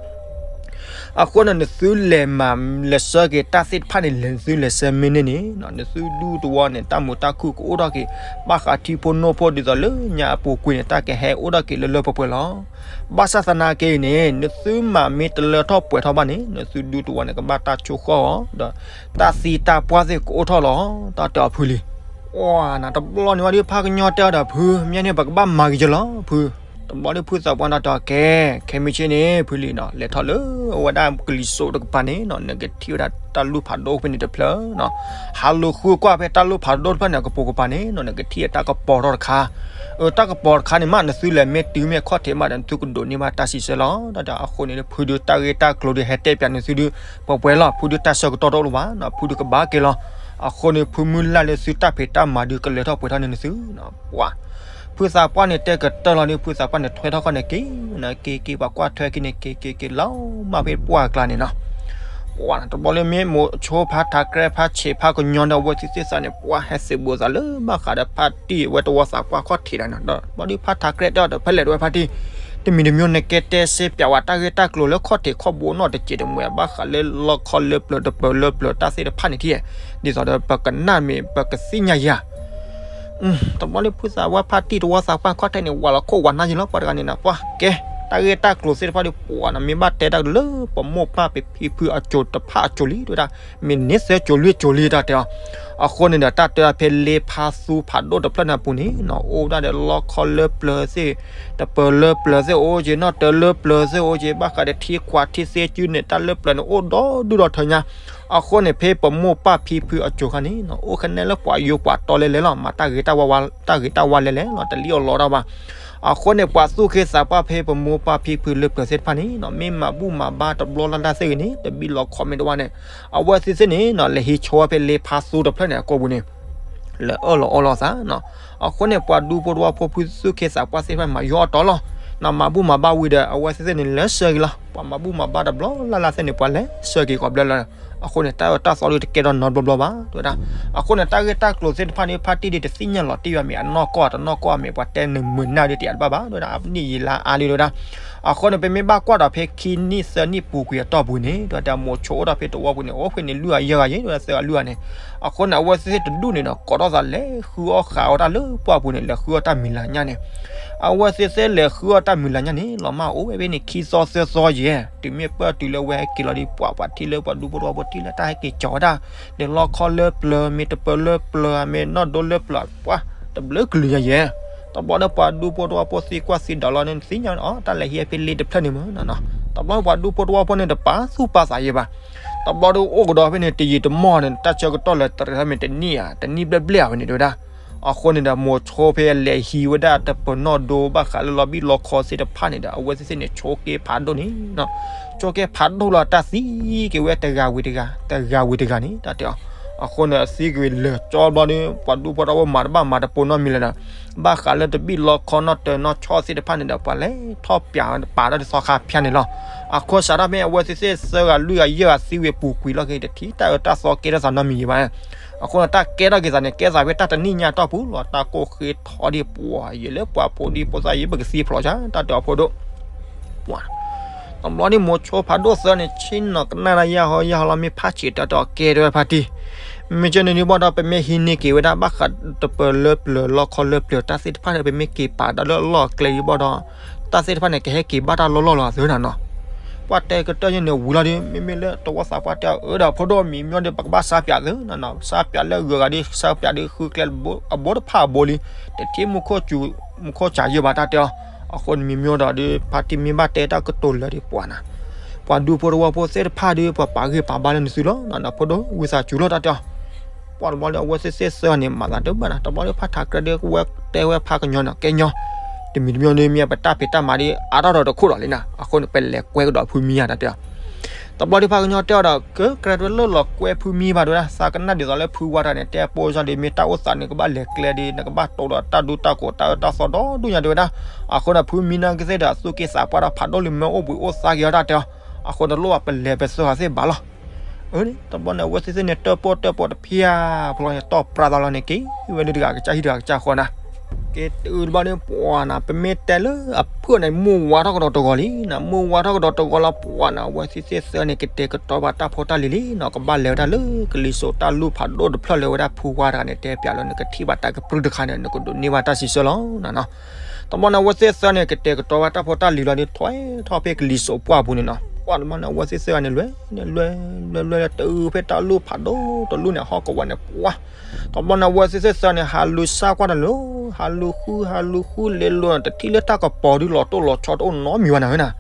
အဃိန့ၣ် နသုလဲၤမၤလဲၤဆှၢက့ၤတၢ်သ့ၣ်တဖၣ်န့ၣ် လဲၤနသုလဲၤဆှၢမ့ၢ်န့ၢ်န့ၣ်နီၤ နသုဒူတဝီန့ၣ် တၢ်မုာ်တၢ်ခုၣ်ကအိၣ်ထီၣ်က့ၤ ဘၣ်ဃးထံဖိနိဖိဒ်သိးလၢညါအပူၤကွံာ်န့ၣ် တၢ်ကဟဲအိၣ်ထီၣ်က့ၤလၢလၢပှဲၤပှဲၤလီၤ. ဘၣ်ဆၣ်သနာ်က့န့ၣ် နသုမၤမ့ၢ်တလၢထီၣ်ပှဲၤထီၣ်ဘၣ်န့ၣ် နသုဒူတဝီန့ၣ် ကဘၣ်တၢ်ဆိၣ်ဃီၣ်အီၤ ဒီးတၢ်သံတၢ်ပှၢ်သ့ၣ်ကအိၣ်ထီၣ်လီၤ တၢ်တဲအီၤဖုလံၤ အီနၤ တဘျီန့ၣ်ဝံၤဒီး ဖါကညီတဲအီၤဒီး ဖု မ့ၢ်န့ၣ် ပကဘၣ်မၤက့ၤကလီၤ ဖု တဘျီဒီး ဖုသးပှၢ်န့ၣ်တဲအီၤ ကဲ ခဲမုၢ်ဆ့ၣ်န့ၣ် ဖုလံၤနီၤ လဲၤထီၣ်လၢအဝဲဒၣ်ကလံၤစိးတကပၤန့ၣ်နီၤ နကထံၣ်ဝဲဒၣ်တၢ်လူၢ်ဖးဒိၣ်ဖဲန့ၣ်တဖျၢၣ်နီၤ ဟးလူၤဃုကွၢ်ဖဲတၢ်လူၢ်ဖးဒိၣ်တဖျၢၣ်န့ၣ် အကပိာ်ကပၤန့ၣ်နီၤ နကထံၣ်အတၢ်ကပီၤထီၣ်တခါ အတၢ်ကပီၤတခါန့ၣ်မး နသုလဲၤမ့ၢ်တုၤမ့ၢ်ခီၣ်ထံးမးဒီး နသုကဒိးန့ၢ်ဘၣ်တၢ်စံးဆၢလီၤ တၢ်ဒီးအဃိန့ၣ် ဖုဒုးတၢ်ဂ့ၢ်တၢ်ကျိၤဒုး ဟဲတဲပၠးနသုဒုး ပှဲၤပှဲၤလီၤ ဖုဒုးတၢ်ဆၢကတီၢ်တအိၣ်လၢၤဘၣ်နီၤ ဖုဒုးကဘၣ်က့ၤလီၤ အဃိန့ၣ် ဖုမုၢ်လၢ်လၢသုတၢ်ဖံးတၢ်မၤဒုး ကလၢထီၣ်ပှဲၤထီၣ်န့ၢ်နသုနီၤ ပှၤ ဖုသးပှၢ်န့ၣ်တဲကတၢၢ်လီၤဒီး ဖုသးပှၢ်န့ၣ်ထွဲထီၣ်ခီၣ်န့ၣ်က့ၤ နက့ၤက့ၤ ပှၤကွၢ်ထွဲက့ၤန့ၣ် က့ၤက့ၤက့ၤလီၤ မၢ်ဖဲပှၢ်အကျါန့ၣ်နီၤ ပှၤတဘျီလၢမ့ၢ်မိၤဆိဖါထးကြဲး ဖါဆံးဖါကညီဒီး အဝဲသ့ၣ်သ့ၣ်သးန့ၣ် ပှၤဟဲသုးဘူးသးလၢဘၣ်ဃးဒီးဖါတံၢ်ဝဲတဝီသးပှၢ်ခီၣ်ထံးတဂၤန့ၣ်ဒီး တဘျီဒီးဖါထးကြဲးတဲအီၤဒီး ဖဲလဲၣ်တဝဲဖါတံၢ် တမံၤတမံၤန့ၣ် ကဲတဲစ့ပျးဝဲတၢ်ဂ့ၢ်တၢ်ကျိၤလၢခီၣ်ထံးခီၣ်ဘိနီၣ်တစဲးတမှဲၤ ဘၣ်ဃးလၢလီခီလၢပျၢၤတပၢၤလၢပျၢၤတၢ်သ့ၣ်တဖၣ်န့ၣ်ထံၣ်, ဒ်သိးဒီးပကနၣ်မ့ၢ် ပကသ့ၣ်ညါယၤ တဘျီလၢဖုသးပှၢ်ဖါတံၢ်တဝီသးပှၢ်ခီၣ်ထံးန့ၣ် ဝးလီၤခိၣ်ဝးနါယံၤလီၤ ပှၤတဂၤန့ၣ်နီၤ ပှၤကဲ တၢ်ဂ့ၢ်တၢ်ကျိၤသ့ၣ်တဖၣ်ဒီး ပှၤနီၤ မ့ၢ်ဘၣ်တဲတၢ်လၢပမိၢ်ပၢ်ဖံဖုအစိၤတဖၣ်အစိၤလံ တဲဝဲဒၣ်, မ့ၢ်န့ဆၢစိၤလံစိၤလံတၢ်တဲအီၤ, အဃိန့ၣ်ဒီး တၢ်တဲအီၤဖဲလ့ဖါသူဖးဒိၣ်တဖျၢၣ်န့ၣ်အပူၤန့ၣ်နီၤ အိၣ်ဝဲဒၣ်ဒီးလီခီလၢပျၢၤသ့ၣ်, တပၢၤလၢပျၢၤသ့ၣ်အိၣ်က့ၤ နီၣ်တၢၤလၢပျၢၤသ့ၣ်အိၣ်က့ၤ ဘၣ်ဃးဒီးထံခွးထံသ့ကၠုန့ၣ် တၢ်လၢပျၢၤန့ၣ် အိၣ်ဒီဒူၣ်ဒီထၢညါ, အဃိန့ၣ် ဖဲပမိၢ်ပၢ်ဖံဖုအစိၤခါန့ၣ်နီၤ အိၣ်ခဲနဲလၢပှၤယိၤပှၤတီလဲၤလဲၤလီၤ မၤတၢ်ဂ့ၤတၢ်ဝါ တၢ်ဂ့ၤတၢ်ဝါလဲၤလဲၤလီၤ တလံၣ်အီၣ်လီတၢ်ဘၣ်. အဃိန့ၣ် ပှၤသူၣ်က့သးပှၢ်ဖဲပမိၢ်ပၢ်ဖံဖုလၢပျၢၤသ့ၣ်တဖၣ်န့ၣ်နီၤ မ့ၢ်မၤဘူၣ်မၤဘါတဘျီလၢ်လၢ်သ့ၣ်ဂ့ၤန့ၣ် တဘံၣ်လီခီမ့ၢ်တဝါန့ၣ် အဝဲသ့ၣ်သ့ၣ်န့ၣ်နီၤ လဲၤဟံးဆိဖဲလ့ဖါသူတဖျၢၣ်န့ၣ်အကိာ်ပူၤန့ၣ် လဲၤအၢၣ်လီၤအီလီၤသးနီၤ. အဃိန့ၣ် ပှၤဒူဖိတဝီဖိဖုသူၣ်က့သးပှၢ်သ့ၣ်တဖၣ်မၤယီအီၣ်တီလီၤ, နီၤမၤဘူၣ်မၤဘါဝံၤဒီး အဝဲသ့ၣ်သ့ၣ်န့ၣ် လဲၤဆှၢက့ၤလီၤ. ပှၤမၤဘူၣ်မၤဘါတဘျီလၢ်လၢ်သ့ၣ်န့ၣ် ပှၤလဲၤဆှၢက့ၤကိးဘျီလၢ်လၢ်, အဃိန့ၣ် တၢ်အၢတၢ်သီဒုးတကဲထီၣ်နီတဘျီဘျီဘၣ် တဲဝဲဒၣ်. အဃိန့ၣ် တၢ်ဂ့ၢ်တၢ်ကျိၤသ့ၣ်တဖၣ်န့ၣ် ဖါတံၢ်ဒုးတသ့ၣ်ညါလီၤတံၢ်ဘၣ် မ့ၢ်အနီၢ်ကီၢ်တနီၢ်ကီၢ် မ့ၢ်ပှၤတဲနၢၤမုာ်နၢ်ဒုးတယာ်တဘၣ်ဘၣ် တဲဝဲဒၣ် အနံၣ်ယံာ်လါအါလံ တဲဝဲဒၣ်. အဃိန့ၣ် ပမ့ၢ်ဘၣ်ကွၢ်ဒီးဖဲခံနံၣ်သၢနံၣ်ပူၤကွံာ်အတီၢ်ပူၤန့ၣ် တဲဝဲဒၣ် မိၤဆိအိၣ်ဒီးဖဲတဝီပူၤန့ၣ် အိၣ်ဖဲန့ၣ်လွံၢ်ဂၤယဲၢ်ဂၤယဲၢ် တဲဝဲဒၣ် သၢဂၤလွံၢ်ဂၤန့ၣ်. အဃိန့ၣ် အဝဲသ့ၣ်သ့ၣ်တဒူၣ်န့ၣ်ဒီး ကိးထီၣ်သးလဲၤဃုအီၣ်ဃာ်အီၣ်တၢ်လၢပှၢ်ပူၤန့ၣ် လဲၤဃုအီၣ်တၢ်မုၢ်လၢ်ညါန့ၣ် အဝဲသ့ၣ်သ့ၣ်လဲၤဃုအီၣ်တၢ်မုၢ်လၢ်ညါန့ၣ် လီၤမၢ်အိၣ်ဝဲဖဲန့ၣ် ခံသီသၢသီယဲၢ် တုၤမ့ၢ်ပၢၢ်တုၤလၢဝဲဟဲက့ၤလီၤဒီး ပှၤပှၤထံၣ်လၢပှၤဒူဖိတဝီဖိထံၣ်လၢတၢ်ဟဲက့ၤကီၤဝဲဒၣ် ဒီးလီခီလၢပျၢၤ မ့ၢ်တပၢၤလၢပျၢၤ မ့ၢ်နီၣ်ဒိလၢပျၢၤ ပှၤတဘျုးကလုာ်ညါယဲၢ်. တဘျီဒီးပှၤဒူဖိတဝီဖိသံကွၢ်သံဒိးလီၤန့ၣ် သ့ၣ်ညါအီၤ တၢ်လဲၤဟံးဖဲလ့တဖျၢၣ်န့ၣ်မ့ၢ်နီၤ. တဘျီပှၤဒူဖိတဝီဖိန့ၣ် တပာ်သူၣ်ပာ်သးယဲၢ်ဘၣ်. တဘျီဒီးအိၣ်ကဒီးဖဲန့ၣ် တယံာ်တမီၢ်န့ၣ် တၢ်ဆၢကတီၢ်လၢတရံးမ့ၢ်တနံၣ်ဧါ တနံၣ်ဘျဲၣ်ဘျဲၣ်ဧါဖဲန့ၣ် တဲဝဲဒၣ်. အဃိန့ၣ်ဒီး မိၤဆိဖဲလဲၤဟံးဝဲဒၣ်တပၢၤနီၣ်ဒိ ဘၣ်ဃးလၢလီၤဘံၣ်လီခီသ့ၣ်တဖၣ်န့ၣ်ဒီး အဝဲသ့ၣ်သ့ၣ်န့ၣ် ဆိးက့ဖးဒိၣ်န့ၣ် ဆိးက့ဖးဒိၣ်လီၤ တၢ်သံက့ၤဝဲတဂၤဝံၤတဂၤ တဂၤဝံၤတဂၤန့ၣ် တၢ်တဲအီၤ. အဃိန့ၣ် အသံက့ၤဝံၤလၢာ်ကၠီဘျီဒီး ပှၤဒူဖိတဝီဖိမၤတဘၣ်မၤတပိာ်နီတမံၤလၢၤဒီး ဘၣ်ဃးလၢတဘံၣ်လီခီနီၣ်တၢၤနီၣ်ဆီသ့ၣ်တဖၣ်န့ၣ်ဒီး ပှၤလဲၤထီၣ်ပၠးပာ်ဒီးသီခါဖၠါန့ၣ်လီၤ. အဃိစးထီၣ်ဖဲန့ၣ် အဝဲသ့ၣ်သ့ၣ်သၢဂၤလွံၢ်ဂၤယဲၢ်ဂၤသံဝံၤပူၤကွံာ်လီၤက့ၤ တထံၣ်တၢ်အၢတၢ်သီကဲထီၣ်သးနီတမံၤယံၤဘၣ်. အဃိန့ၣ် တၢ်ကဲထီၣ်က့ၤသးန့ၣ် ကဲသးဖဲတၢ်တနံၣ်ညါအတီၢ်ပူၤလီၤ တၢ်ကိၢ်ဃ့ထီဒံးပှၤယံာ်လၢပှၤဖိဒံဖိသၣ်ယံာ် ပကသံဖျိးယါ တၢ်တဲအီၤဖိဒိၣ် တဘျီန့ၣ် မိၤဆိဖးဒိၣ်သၢန့ၣ် ဆ့ၣ်နီၤကနၣ်တၢ်ယၢ်ဟီယၢ်ဟီလီၤ မ့ၢ်ဖးဆံးတၢ်တဲအီၤကဲတဲဝဲဖါတံၢ်, မ့ၢ်ကဲန့ၣ်ဒုးဘၣ်ဒီး ပမ့ၢ်ဟံးန့ၢ်က့ၤဝဲဒၣ်ဘၣ်ဃးတပၢၤလၢပျၢၤလီခီလၢပျၢၤတၢ်သ့ၣ်တဖၣ်န့ၣ် ပမ့ၢ်က့ၤပာ်ဒီးလၢအလီၢ်အကျဲဒုးဘၣ်ဒီး တၢ်သ့ၣ်တဖၣ်န့ၣ် ကဟဲက့ၤဘၣ်တၢ်လီၢ်လီၢ်လီၤသ့နၤနီၤ. ပှၤတဲကတၢၢ်ယဲၢ်န့ၣ်ဝံၤလီၤဒီး မ့မ့ၢ်လၢတဝီသးပှၢ်တဲအီၤ အၢဒီးဖိဒိၣ်မံၤမညီဒီး ပကဘၣ်စါပၠးသ့နၤနီၤ စါပၠးလၢဂုၤဂၤဒီး စါပၠးဒီးဃုကျဲအဘိတဖၣ်အဘိလံ, တထံၣ်မူခိၣ်စူၤ မူခိၣ်စူၤယဲၢ်ဘၣ်တၢ်တဲအီၤ. အဃိန့ၣ်မံၤမညီဒီးဒီး ဖါတံၢ်မ့ၢ်ဘၣ်တဲတၢ်ကတိၤလၢာ်ဒီးပှၤနၤ, ပှၤဒူဖိတဝီဖိသ့ၣ်တဖၣ်ဒီး ပှၤပာ်ဂ့ၢ်ပာ်ဘါလၢနသုလီၤ နဖိဒိၣ်ဝံသးစူၤလီၤတၢ်တဲအီၤ. ပှၤတဘျီဒီး အဝဲသ့ၣ်သ့ၣ်သၢဂၤန့ၣ် မၤသးတဘၣ်နၤ တဘျီဒီးဖါထးကြဲဒီး ဝဲတဲဝဲဖါကညီန့ၣ် ကဲညီ, တမံၤတမံၤန့ၣ်မ့ၢ်ပတၢ်ဖံးတၢ်မၤဒီး အါထီၣ်ဒီးတခိၣ်ဒီးလံနၤ အဃိန့ၣ် ပလဲၤကွဲကဒီးဖုမံယါတၢ်တဲအီၤ. တဘျီဒီးဖါကညီတဲအီၤဒီး ကကြၢးတဝဲလၢလီၤကွဲဖုမံဘၣ်တဲဝဲဒၣ် သးကနၣ်ဒ်သိးလၢဖုဝါတဂၤန့ၣ် တဲအပိၢ်စၢ်ဒီး မ့ၢ်တၢ်အိၣ်သးန့ၣ် ကဘၣ်လဲၤကျဲဒီး နကဘၣ်တိၢ်ဒီးတၢ်ဒူတၢ်ကိးတၢ်အၢတၢ်သီဒီဒူၣ်ညါတဲဝဲဒၣ်. အဃိန့ၣ် ဖုမံနီၢ်ကသ့ၣ်ဒီး သူၣ်က့သးပှၢ်ဒီးဖးဒိၣ်လံမ့ၢ်အိၣ်ဘှံးအိၣ်သါက့ၤအီၤတၢ်တဲအီၤ. အဃိတလိၣ်ဘၣ်ပလဲၤပသၢဂၤသ့ၣ်ဘၣ်လီၤ. အၢ တဘျီန့ၣ် အဝဲသ့ၣ်သ့ၣ်န့ၣ် တၢၣ်ပီၣ်တၢၣ်ပီတဖၠါဖျီန့ၣ် တီၢ်ပြါသးလီၤန့ၣ် က့ၤဝဲလၢတဂၤကစၢ်ဟံၣ်တဂၤကစၢ်ဃီနၤ. က့ၤတုၤတဘျီန့ၣ် ပှၤနၤ ပမ့ၢ်တဲလၢအဖုၣ်န့ၣ် မုၢ်ဝါထီၣ်ကဒီးတဂီၤလံနၤ မုၢ်ဝါထီၣ်ကဒီးတဂီၤလီၤ ပှၤနၤ အဝဲသ့ၣ်သ့ၣ်သၢန့ၣ် ကတဲာ်ကတီၤဘၣ်တၢ်ဖိတၢ်လံၤလံနၤ ကဘၣ်လဲၤဝဲဒၣ်လၢကလံၤစိးတၢ်လူၢ်ဖးဒိၣ်တဖျၢၣ်လၢဝဲဒၣ်ဖုဝါတဂၤန့ၣ် တဲပၠးလၢနကထံၣ်ဘၣ်တၢ်ကပြုၢ်တခါန့ၣ် နကဒိးန့ၢ်ဘၣ်တၢ်စံးဆၢလီၤနၤနီၤ. တဘျီန့ၣ် အဝဲသ့ၣ်သၢန့ၣ် ကတဲာ်ကတီၤဘၣ်တၢ်ဖိတၢ်လံၤလီၤဒီး ထွဲထီၣ်ဖဲကလံၤစိးပှၢ်ပူၤန့ၣ်နီၤ ပှၤတဘျီန့ၣ် အဝဲသ့ၣ်သၢဂၤန့ၣ် လွဲန့ၣ်လွဲလွဲလွဲလၢတုၤဖဲတၢ်လူၢ်ဖးဒိၣ်တလူၢ်န့ၣ် ဟီၣ်ကဝီၤန့ၣ် ပှၤ တဘျီန့ၣ် အဝဲသ့ၣ်သၢန့ၣ် ဟးလူၤစၢ်ကွၢ်တၢ်လၢ ဟးလူၤဃု ဟးလူၤဃုလဲၤလိၤန့ၣ် တထံၣ်လၢတၢ်ကပီၤဒုးလီၤတိၢ်လီၤဆီတအိၣ်နီတမံၤဘၣ်နၤဝဲနၤ.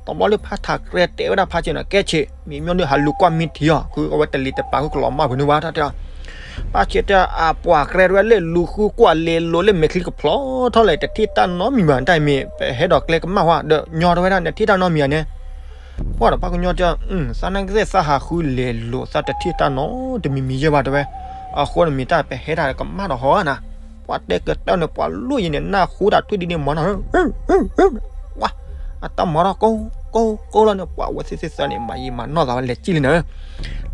တဘျီလၢဖါထးကြဲတဲဝဲဒၣ်ဖါဆံးန့ၣ် ကဲဆံး မံၤမညီဒုးဟးလူၤကွၢ်မံထံးအီၤ ဃုအဝဲတလံၤတပာ်ဃုကလီၤမၢ်ဖုးန့ၢ်ဝဲတၢ်တဲအီၤ ပၢ်ဆံးတဲ အပှၤကြဲတဝဲလၢလူၤဃုကွၢ်လဲၤလိၤလၢမဲာ်ချံကဖျီထီၣ်လဲၣ် တထံၣ်တၢ်နီတမံၤဘၣ် တၢ်အံၤမ့ၢ် ပဟဲဒီးကျဲကမၣ်ဝဲ ဒီးညီတဝဲဒၣ် နထံၣ်တၢ်နီတမံၤဧါန့ၣ် ပှၤဒီးပှၤကညီတဲ သးနာ်က့သ့ၣ်သးဟးဃုလဲၤလိၤသးတထံၣ်တၢ်နီတမံၤမံၤယဲၢ်ဘၣ်တဝဲ အဃိန့ၣ်မ့ၢ်တၢ်ပဟဲတၢ်ကမၣ်ဒီးဟီဧါနၤ ပှၤတဲကတၢၢ်န့ၣ် ပှၤလိၣ်ယံၤန့ၣ် နၢ်ဟူတၢ်ထွံၣ်ဒံန့ၣ်မၤနီၢ် ပှၤ အတၢ်မၤထီၣ်ကိၢ်ကိၢ်ကိၢ်လီၤန့ၣ် ပှၤအဝဲသ့ၣ်သ့ၣ်သၢန့ၣ် မၤယံာ်မၤနီၢ်သးဝဲလဲၤကံၣ်လံနၤ လဲ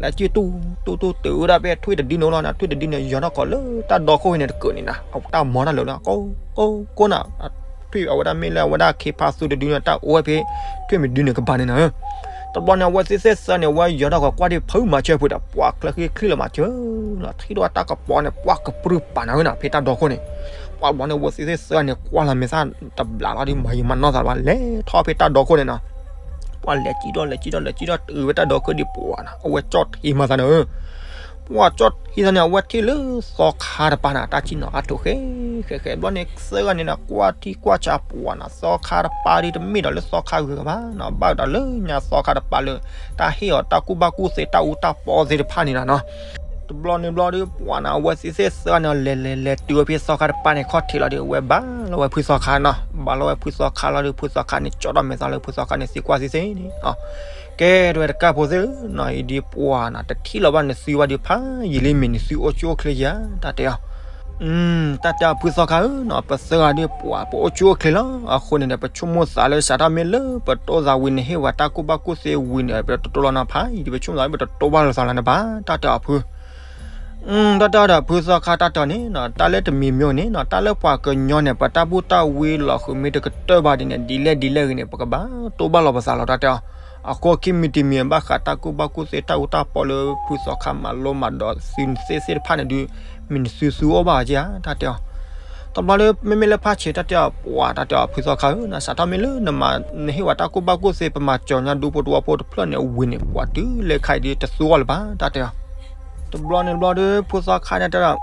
ၤကံၣ်တူၢ်တူၢ်တူၢ်တုၤဝဲဒၣ်ဖဲထွံၣ်တဒုန့ၣ်လီၤနၤ ထွံၣ်တဒုန့ၣ် ယီၤထီၣ်ကီးလၢတၢ်ဒီခိၣ်ဖဲန့ၣ်တကၢးန့ၣ်နၤ အတၢ်မၤတၢ်လၢာ်လီၤ ကိၢ်ကိၢ်ကိၢ်နၤ ထွံၣ်အဝဲဒၣ်မ့ၢ်လၢအဝဲဒၣ်ခ့ဖါသူတဒုန့ၣ် တၢ်အိၣ်ဝဲဖဲထွံၣ်မံၤဒုန့ၣ်ကဘၣ်န့ၣ်နီၤ. တဘျီန့ၣ် အဝဲသ့ၣ်သ့ၣ်သၢန့ၣ် အဝဲယီၤထီၣ်ကီးကွၢ်ဒံးဖုမၤဆၢဖုဒီး ပှၤချၢဃံချံလီၤမၤစၢၤလီၤ. ထံၣ်ဒီးတၢ်ကပီၤန့ၣ် ပှၤကပြုၢ်ပာ်နၤဝဲနီၤ ဖဲတၢ်ဒီခိၣ်န့ၣ်. ပှၤတဘျီန့ၣ် အဝဲသ့ၣ်သ့ၣ်သၢန့ၣ် ကွၢ်လီၤမဲာ်သၣ်တဘျးလီၤဒီး မၤယံာ်မၤနီၢ်သးဘၣ် လဲၤထီၣ်ဖဲတၢ်ဒီခိၣ်န့ၣ်နီၤ. ပှၤလဲၤစံၣ်ထီၣ်လဲၤစံၣ်ထီၣ်လဲၤစံၣ်ထီၣ်တုၤဝဲတၢ်ဒီခိၣ်ဒီး ပှၤနီၤ အဝဲကၠီၣ်ထံမၤသးန့ၣ် ပှၤကၠီၣ်ထံသးန့ၣ် အဝဲထံၣ်လၢသီခါတပၤန့ၣ် တၢ်စံၣ်နီၤအါထိးဃဲဃဲဃဲ ဘျီန့ၣ် သၢဂၤန့ၣ်နီၤ ကွၢ်ထံကွၢ်ဆး ပှၤနီၤ သီခါတပၤဒီး တမ့ၢ်ဒီးလၢသီခါဂ့ၤဂ့ၤဘၣ်နီၤ ဘၣ်ဒီးလၢညါသီခါတပၤလၢ တၢ်ဟ့ၣ်အီၤတၢ်ကူၣ်ဘၣ်ကူၣ်သ့ တၢ်အူတၢ်ပီသ့ၣ်တဖၣ်န့ၣ်လီၤနီၤ. တဘျီန့ၣ်ဘျီဒီး ပှၤနီၤ အဝဲသ့ၣ်သ့ၣ်သၢဂၤန့ၣ် လဲၤလဲၤလဲၤတုၤဝဲဖဲသီခါတပၤန့ၣ် ခီၣ်ထံးလီၤဒီး အဝဲဘၣ်လီၤဝဲဖုသီခါနီၤ. ဘၣ်လီၤဝဲဖုသီခါလီၤဒီး ဖုသီခါန့ၣ် ကၠီၣ်ထီၣ်မဲာ်သၣ်လၢဖုသီခါန့ၣ် သံကွၢ်သ့သ့န့ၣ် ကဲ တဝဲတကၢ်ဖိသ့ၣ်ဧၢနီၤ အံၤဒ်ပှၤနီၤ တထံၣ်လီၤဘၣ်နသုဝဲဒီး ဖးယံာ်လံ မ့ၢ်နသုအိၣ်ဆူၣ်အိၣ်ချ့ဧါ တၢ်တဲအီၤ. တၢ်တဲအီၤ ဖုသီခါဧၢနီၤ ပသၢဂၤဒီး ပှၤ ပအိၣ်ဆူၣ်အိၣ်ချ့လီၤ. အဃိန့ၣ်ဒီး ပဆိကမိၣ်သးလၢ စးထီၣ်မ့ၢ်လၢပတိၢ်သးဝံၤ နဟ့ၣ်ဝဲတၢ်ကူၣ်ဘၣ်ကူၣ်သ့ဝံၤန့ၣ် ပတတိၢ်လီၤနီၤ ဖးယံာ်ဒီး ပဆိကမိၣ်သးလၢ ပတတိၢ်ဘၣ်လိာ်သးလီၤန့ၣ်ဘၣ် တၢ်တဲအီၤဖု တၢ်တဲအီၤဒီး ဖုသီခါ တၢ်တဲအီၤန့ၣ်နီၤ တၢ်လၢတမံၤမံၤန့ၣ်နီၤ တၢ်လၢပှၤကညီန့ၣ် ပတၢ်ဘူၣ်တၢ်ဝံလီၤဃုာ်မ့ၢ်တကတၢၢ်ဘၣ်ဒ်န့ၣ် ဒ်လဲၣ်ဒ်လဲၣ်ဂ့ၤန့ၣ် ပကဘၣ်တိၢ်ဘၣ်လိာ်ပသးလီၤ တၢ်တဲအီၤ. အဃိခံမံၤတမံၤ ဘၣ်ဃးတၢ်ကူၣ်ဘၣ်ကူၣ်သ့ တၢ်အူတၢ်ပီလၢ ဖုသီခါမၤလိမၤဒိးသုသ့ၣ်တဖၣ်န့ၣ်ဒုး မ့ၢ်နသုသူအီၣ်ဘၣ်ဧါဧါ တၢ်တဲအီၤ. တဘျီဒီး မ့မ့ၢ်လၢဖးဆံး တၢ်တဲအီၤ ပှၤ တၢ်တဲအီၤ ဖုသီခါဧၢနီၤ စးထီၣ်မ့ၢ်လၢ နဟ့ၣ်ဝဲတၢ်ကူၣ်ဘၣ်ကူၣ်သ့ ပမၤစၢၤညါဒူဖိတဝီဖိတဖျၢၣ်န့ၣ် အဝံၤန့ၣ် ပှၤတုၤလၢခါအံၤဒီး တသူအီၣ်လၢၤဘၣ် တၢ်တဲအီၤ. တဘျီန့ၣ်တဘျီဒီး ဖုသီခါန့ၣ်တဲဒီး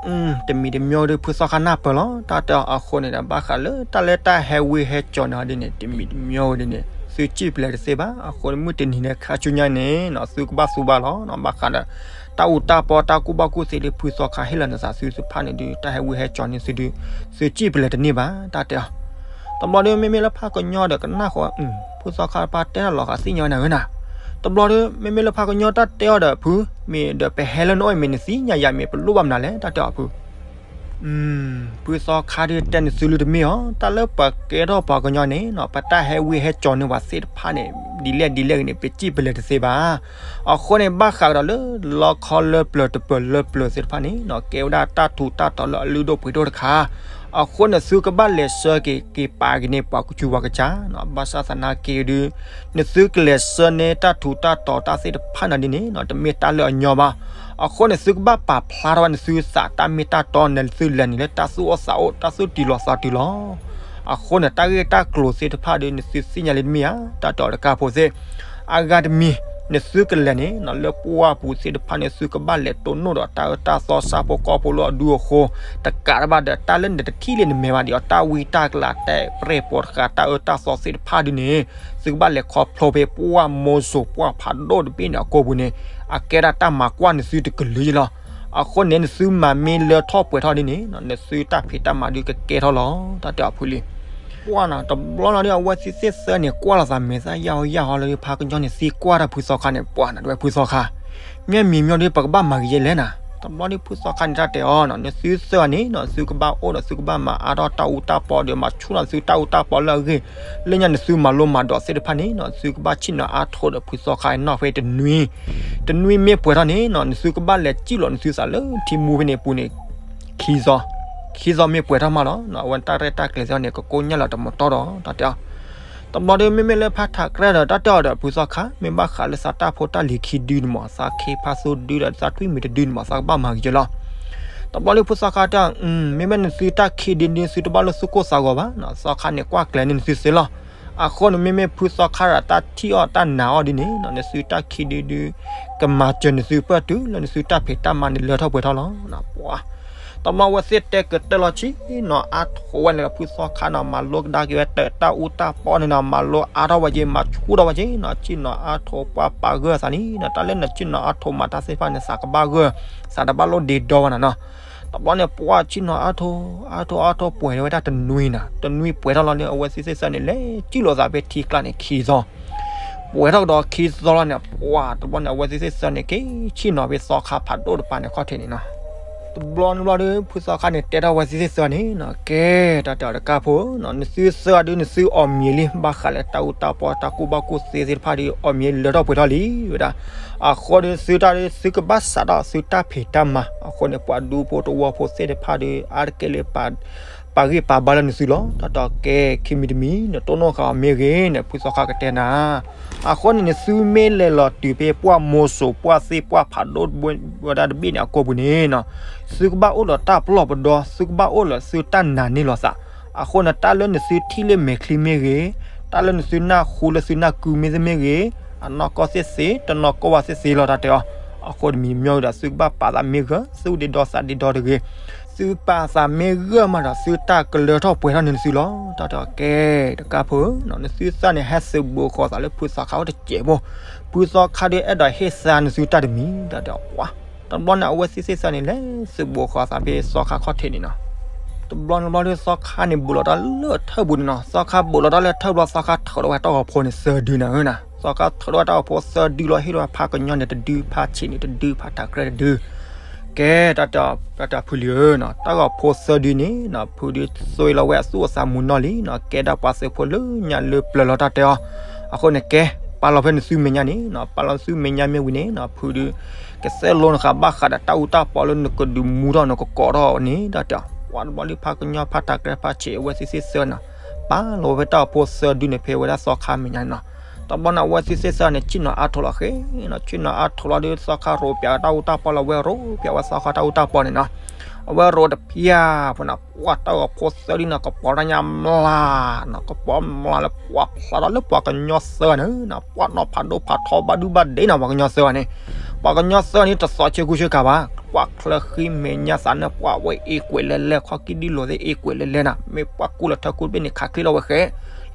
တမံၤတမံၤဒီး ဖုသီခါနၢ်ပၢၢ်လီၤ တၢ်တဲအီၤ. အဃိန့ၣ်ဒီး ဘၣ်ဃးလၢတၢ်လၢတၢ်ဟဲဝံဟဲကၠီၤန့ၣ်ဒ်န့ၣ် တမံၤတမံၤဒ်န့ၣ် သုစံၣ်ပလဲၤတသ့ဘၣ်. အဃိန့ၣ် မုၢ်တနံၤန့ၣ် ခါဆူညါန့ၣ်နီၤ သုကဘၣ်သူဘၣ်လီၤနီၤ ဘၣ်ဃးဒီး တၢ်အူတၢ်ပီ တၢ်ကူၣ်ဘၣ်ကူၣ်သ့ဒီး ဖုသီခါဟ့ၣ်လီၤနသးသုတဖၣ်န့ၣ်ဒုး တၢ်ဟဲဝံဟဲကၠီၤန့ၣ်သုဒုး သုစံၣ်ပလဲၤတန့ၢ်ဘၣ် တၢ်တဲအီၤ. တဘျီဒီး မ့မ့ၢ်လၢဖးကညီဒီး ကနၣ်ဃီ ဖုသီခါတပၤတဲတၢ်လီၤဃာ်သ့ၣ်ညါဝဲနၤဧၢနီၤ. တဘျီဒီး မ့မ့ၢ်လၢဖးကညီတၢ်တဲအီၤဒီး ဖု မ့ၢ်ဒီးပဟဲလၢနအိၣ် မ့ၢ်နသ့ၣ်ညါယၤ မ့ၢ်ပလိၣ်ဘၣ်မနုၤလဲၣ် တၢ်တဲအီၤဖု ဖုသီခါဒီးတဲနသုလၢတမ့ၢ်အီၤ တၢ်လၢပှၤကဲထီၣ်ပှၤကညီန့ၣ်နီၤ ပတၢ်ဟဲဝံဟဲကၠီၤန့ၢ်ပှၤသ့ၣ်တဖၣ်န့ၣ် ဒ်လဲၣ်ဒ်လဲၣ်ဂ့ၤန့ၣ် ပစံၣ်ပလဲၤတသ့ဘၣ်. အဃိန့ၣ် ဘၣ်ဃးကဒီးလၢ လီခီလၢပျၢၤတပၢၤလၢပျၢၤသ့ၣ်တဖၣ်န့ၣ်နီၤ ကဲဝဲဒၣ်တၢ်ထူးတၢ်တီၤလၢအလုၢ်ဒိၣ်ပှ့ၤဒိၣ်တခါ. အဃိန့ၣ် သုကဘၣ်လဲၤဆှၢက့ၤ က့ၤပာ်က့ၤန့ၢ်ပှၤကူစူၤပှၤကစၢ်နီၤ ဘၣ်ဆၣ်သနာ်က့ဒုး နသုကလဲၤဆှၢန့ၢ်တၢ်ထူးတၢ်တီၤတၢ်သ့ၣ်တဖၣ်န့ၣ်ဒ်န့ၣ်နီၤ တမ့ၢ်တၢ်လၢအညီဘၣ်. အဃိန့ၣ် သုကဘၣ်ပာ်ဖျါထီၣ်ဝဲနသုသးတၢ်မ့ၢ်တၢ်တီန့ၣ် သုလဲၤန့ၣ်လၢတၢ်သူၣ်အိၣ်သးအိၣ် တၢ်သူၣ်တုၤလီၤသးတုၤလီၤ. အဃိန့ၣ် တၢ်ဂ့ၢ်တၢ်ကျိၤသ့ၣ်တဖၣ်ဒီး နသုသ့ၣ်ညါလံတမ့ၢ်ဧါ တၢ်တဲအီၤတကးဖိသ့ၣ်. အဂၤတမံၤ နသုကလဲၤန့ၣ်နီၤ လၢပှၢ်ပူၤသ့ၣ်တဖၣ်န့ၣ် သုကဘၣ်လဲၤတိၢ်နီၣ်ဒီးတၢ်အၢတၢ်သီ ဆၣ်ဖိကီၢ်ဖိလၢအဒူအဃိ, တကးတဘၣ်ဒီး တၢ်လၢနတထံၣ်လၢနမဲာ်ဘၣ်ဒံးအီၤ တၢ်ဝံတၢ်ကလၤ တၢ်ပြဲၢ်ပိာ်တဃာ် တၢ်အၢတၢ်သီသ့ၣ်တဖၣ်ဒုးန့ၣ် သုကဘၣ်လဲၤခီဖျိဖဲပှၢ်မိၢ်စိၤ ပှၢ်ဖးဒိၣ်တဘ့ၣ်န့ၣ်အကိာ်ပူၤန့ၣ် အကဲဒၣ်တၢ်မၤကွၢ်နသုတကလုာ်လီၤ. အဃိန့ၣ် နသုမၤမ့ၢ်လၢထီၣ်ပှဲၤထီၣ်ဒ်န့ၣ်နီၤ နသုတၢ်ဖံးတၢ်မၤဒုးကကဲထီၣ်လီၤ တၢ်တဲအီၤဖုလံ. ပှၢ်နီၤ တဘျီလီၤဒီး အဝဲသ့ၣ်သ့ၣ်သၢန့ၣ် ကွၢ်လိာ်သးမဲာ်သၣ်ယၢ်ဟီယၢ်ဟီလၢ ဖးကညီန့ၣ်သံကွၢ်တၢ်ဖုသီခါန့ၣ် ပှၢ်နီၤ တဝဲဖုသီခါ မ့ၢ်မံၤမ့ၢ်ဒီး ပကဘၣ်မၤကယဲလဲၣ်နၤ. တဘျီဒီးဖုသီခါန့ၣ် တၢ်တဲအီၤနီၤ နသုသၢဂၤန့ၣ်နီၤ သုကဘၣ်အိၣ်ဒီး သုကဘၣ်မၤအါထီၣ်တၢ်အူတၢ်ပီဒီး မၤဆူၣ်ထီၣ်သုတၢ်အူတၢ်ပီလၢအဂ့ၢ်, လၢညါနသုမၤလိမၤဒိးသ့ၣ်တဖၣ်န့ၣ်နီၤ သုကဘၣ်ဆ့ၣ်နီၤအါထိးဒီးဖုသီခါအံၤနီၤ ဖဲတနွံ တနွံမ့ၢ်ပှဲၤထီၣ်န့ၣ်နီၤ နသုကဘၣ်လဲၤစံၣ်လီၤ နသုသးလၢထံမူဖဲန့ၣ်အပူၤန့ၣ် ခံသီ, ခံသီမ့ၢ်ပှဲၤထီၣ်မးလီၤ. အဝဲတၢ်ရဲၣ်တၢ်ကျဲၤသ့ၣ်န့ၣ် ကကိညၢ်လီၤတမတီၢ်ဒီး တၢ်တဲအီၤ တဘျီဒီး မ့မ့ၢ်လၢဖးထးကြဲၢ်ဒီး တၢ်တဲအီၤဒီး ဖုသီခါ မ့ၢ်ဘၣ်ဃးလၢသးတၢ်ဖိတၢ်လံၤခံဒုန့ၣ်မး သးခ့ဖးသူဒုဒီး သးထွံၣ်မံၤတဒုန့ၣ်မး သးကဘၣ်မၤကယဲလီၤ. တဘျီဒီး ဖုသီခါတဲအီၤ မ့မ့ၢ်နသုတၢ်ခံဒုန့ၣ် သုတဘၣ်လၢသူၣ်ကိၢ်သးဂီၤဘၣ်နီၤ သီခါန့ၣ် ကွၢ်ကျဲၤန့ၢ်နသုသ့လီၤ. အဃိန့ၣ် မ့မ့ၢ်ဖုသီခါဒီး တၢ်ထံၣ်အီၣ်တၢ်နာ်အီၣ်ဒ်န့ၣ်နီၤ နသုတၢ်ခံဒုဒု ကမၤစၢၤနသုပၢၢ်တုၤလၢနသုတၢ်ဖံးတၢ်မၤန့ၣ်လၢထီၣ်ပှဲၤထီၣ်လီၤ. ပှၤ တဘျီအဝဲသ့ၣ်တဲကတၢၢ်လီၤ ဆ့ၣ်နီၤအါထိးဝဲန့ၣ်ဒီး ဖုသီခါနီၤ မၤလိကဒါက့ၤဝဲတၢ်အူတၢ်ပီန့ၣ်နီၤ မၤလိအါထီၣ်ဝဲက့ၤ မၤဆူၣ်ထီၣ်ဝဲက့ၤနီၤ ဆ့ၣ်နီၤအါထိးပှၤပာ်ဂၢၢ်သးန့ၣ်နီၤ တၢ်လၢနဆ့ၣ်နီၤအါထိးမၤတၢ်သ့ၣ်တဖၣ်န့ၣ် သးကဘၣ်ဂၢၢ် သးတဘၣ်လိၣ်ဒ့ဒီဝဲနၤနီၤ. တဘျီန့ၣ် ပှၤဆ့ၣ်နီၤအါထိး အါထိးအါထိးပှဲၤဝဲဒၣ်တနွံနီၤ တနွံပှဲၤထီၣ်လီၤဒီး အဝဲသ့ၣ်သ့ၣ်သၢန့ၣ် လဲၤစံၣ်လိာ်သးဖဲထံကျါန့ၣ် ခံသီ ပှဲၤထီၣ်ကဒီးခံသီလီၤန့ၣ် ပှၤတဘျီန့ၣ် အဝဲသ့ၣ်သ့ၣ်သၢန့ၣ် က့ၤဆ့ၣ်နီၤဖဲသီခါဖးဒိၣ်တပၤန့ၣ်ခီၣ်ထံးန့ၣ်နီၤ. တဘျီန့ၣ်ဘျီဒီး ဖုသီခါန့ၣ် တဲထီၣ်ဝဲသ့ၣ်သ့ၣ်သၢန့ၣ်နီၤ ကဲ တၢ်တဲအီၤတကးဖိနီၤ နသုသၢဒုး နသုအီၣ်မံၤလံ ဘၣ်ဃးလၢတၢ်အူတၢ်ပီ တၢ်ကူၣ်ဘၣ်ကူၣ်သ့သ့ၣ်တဖၣ်ဒီး အီၣ်မံၤလၢထီၣ်ပှဲၤထီၣ်လံဝဲဒၣ်. အဃိဒီးသုတၢ်ဒီး သုကဘၣ်စးထီၣ်သုတၢ်ဖံးတၢ်မၤ အဃိန့ၣ် ပှၤဒူဖိတဝီဖိသ့ၣ်တဖၣ်ဒီး အါတက့ၢ်လၢပှၤ ပာ်ဂံၢ်ပာ်ဘါလၢနစုလီၤ. တၢ်တဲအီၤကဲ ခံမံၤတမံၤ နတိၢ်နီၣ်ဃာ်အီၤမ့ၢ်ဂ့ၤန့ၣ် ဖုသီခါကတဲနၤ, အဃိန့ၣ် နစုမ့ၢ်လဲၤလီၤတုၤဖဲပှၢ်မိၢ်စိၤ ပှၢ်သ့ၣ် ပှၢ်ဖးဒိၣ်ဝဲဒၣ်တဘ့ၣ်န့ၣ်အကိာ်ပူၤန့ၣ်နီၤ, သုကဘၣ်အိၣ်ဒီးတၢ်ပလီၢ်ပဒီ, သုကဘၣ်အိၣ်ဒီးသုတၢ်နာ်န့ၢ်လီၤသး. အဃိန့ၣ် တၢ်လၢနစုထံၣ်လၢမဲာ်ချံမ့ၢ်ဂ့ၤ, တၢ်လၢနစုနၢ်ဟူလၢသုနၢ်ကုမ့ၢ်သ့မ့ၢ်ဂ့ၤ, အနီၢ်ကီၢ်သ့ၣ်သ့, တနီၤကီၢ်ဝါသ့ၣ်သ့လီၤ တၢ်တဲအီၤ. အဃိတမံၤမညီဒီး သုကဘၣ်ပာ်သးမ့ၢ်ဂၢၢ်, သူၣ်ဒ့ဒီသးဒ့ဒီတဂ့ၤ. သုပာ်သးမ့ၢ်ဂၢၢ်မးဒီး သုတၢ်ကလၢထီၣ်ပှဲၤထီၣ်န့ၢ်နစုလီၤ. တၢ်တဲအီၤကဲ တကးဖိဧၢ, နစုသၢန့ၣ် ဟဲသုးဘူးဃီၤသးလၢဖုသီခါအိၣ်တစဲးဖိ, ဖုသီခါဒီးအဲၣ်ဒိးဟ့ၣ်သါနစုတၢ်တမံၤ တၢ်တဲအီၤ. တဘျီန့ၣ် အဝဲသ့ၣ်သၢန့ၣ် လဲၤသုးဘူးဃီၤသးဖဲသီခါခီၣ်ထံးန့ၣ်နီၤ. တဘျီန့ၣ်ဘျီဒီး သီခါန့ၣ်ဘူးလီၤတၢ်လၢထၢၣ်ပူၤန့ၣ်နီၤ. သီခါဘူးလီၤတၢ်လၢထၢၣ်ဘျီ သီခါထုးထီၣ်ဝဲတၢ်ဂီၤဖိန့ၣ်သၢဒုန့ၣ်ဧၢနီၤ. သီခါထုးထီၣ်ဝဲတၢ်ဂီၤဖိသၢဒုလီၤ ဟ့ၣ်ထီၣ်ဝဲဖးကညီန့ၣ်တဒု, ဖးဆံးန့ၣ်တဒု, ဖးထးကြဲတဒု. ကဲ တၢ်တဲအီၤဖုလံၤဧၢနီၤ, တၢ်ဂီၤဖိသၢဒုန့ၣ်နီၤ ဖုဒုးသွံလီၤဝဲအသူၣ်အသးမူနီၢ်လံနီၤ, ကဲဒၣ်ပှၤသုးဖိလၢညါလၢပျၢၤလီၤ တၢ်တဲအီၤ. အဃိန့ၣ်ကဲ ပာ်လီၤဖဲနစုမဲာ်ညါန့ၣ်နီၤ, ပာ်လီၤနစုမဲာ်ညါမ့ၢ်ဝံၤန့ၣ်နီၤ ဖုဒုး ကစဲလိနဃာ်ဘၣ်ဃးဒီးတၢ်အူတၢ်ပီလၢနကဒုးမူထီၣ်နကကိးထီၣ်န့ၣ် တၢ်တဲအီၤ. ပှၤတဘျီဒီး ဖးကညီ ဖးထးကြဲ ဖးဆံး အဝဲသ့ၣ်သ့ၣ်သၢနီၤ ပာ်လီၤဝဲတၢ်ဂီၤဖိသၢဒုန့ၣ် ဖဲဝဲဒၣ်သီခါမဲာ်ညါန့ၣ်နီၤ. တဘျီန့ၣ် အဝဲသ့ၣ်သ့ၣ်သၢန့ၣ် ဆ့ၣ်နီၤအါထီၣ်လီၤဃဲနီၤ, ဆ့ၣ်နီၤအါထီၣ်လီၤဒီး သီခါရိးပၠးတၢ်အူတၢ်ပီလီၤ, အဝဲရိးပၠးဝဲသီခါတၢ်အူတၢ်ပီန့ၣ်နီၤ. အဝဲရိးတဖျၢၣ်ဖိနီၤ ပှၤတၢ်ဂီၤဖိသၢဒုန့ၣ် ကပီၤတၢ်ညါမျးနီၤ, ကပီၤမျးလၢပှၤဖျါထီၣ်လၢပှၤကညီသၢဂၤန့ၣ်နီၤ, ပှၤနီၢ်ဖးဒိၣ်ဖးထီဘၣ်ဒုဘၣ်ဒ့နီၤ ပှၤကညီသၢဂၤန့ၣ်. ပှၤကညီသၢဂၤန့ၣ် တသီဆၢကူဆၢကၤဘၣ်, ပှၤချၢဃံမဲာ်ညါသးန့ၣ် ပှၤဝဲအ့ကွဲးလဲၤလဲၤ ခီၣ်ကံၢ်ဒံလိာ်သ့ၣ်အ့ကွဲးလဲၤလဲၤနီၤ, မ့ၢ်ပှၤကူၣ်လီၤထၢကူၣ်တဘ့ၣ်န့ၣ် ခးချ့လီၤဝဲဃဲ,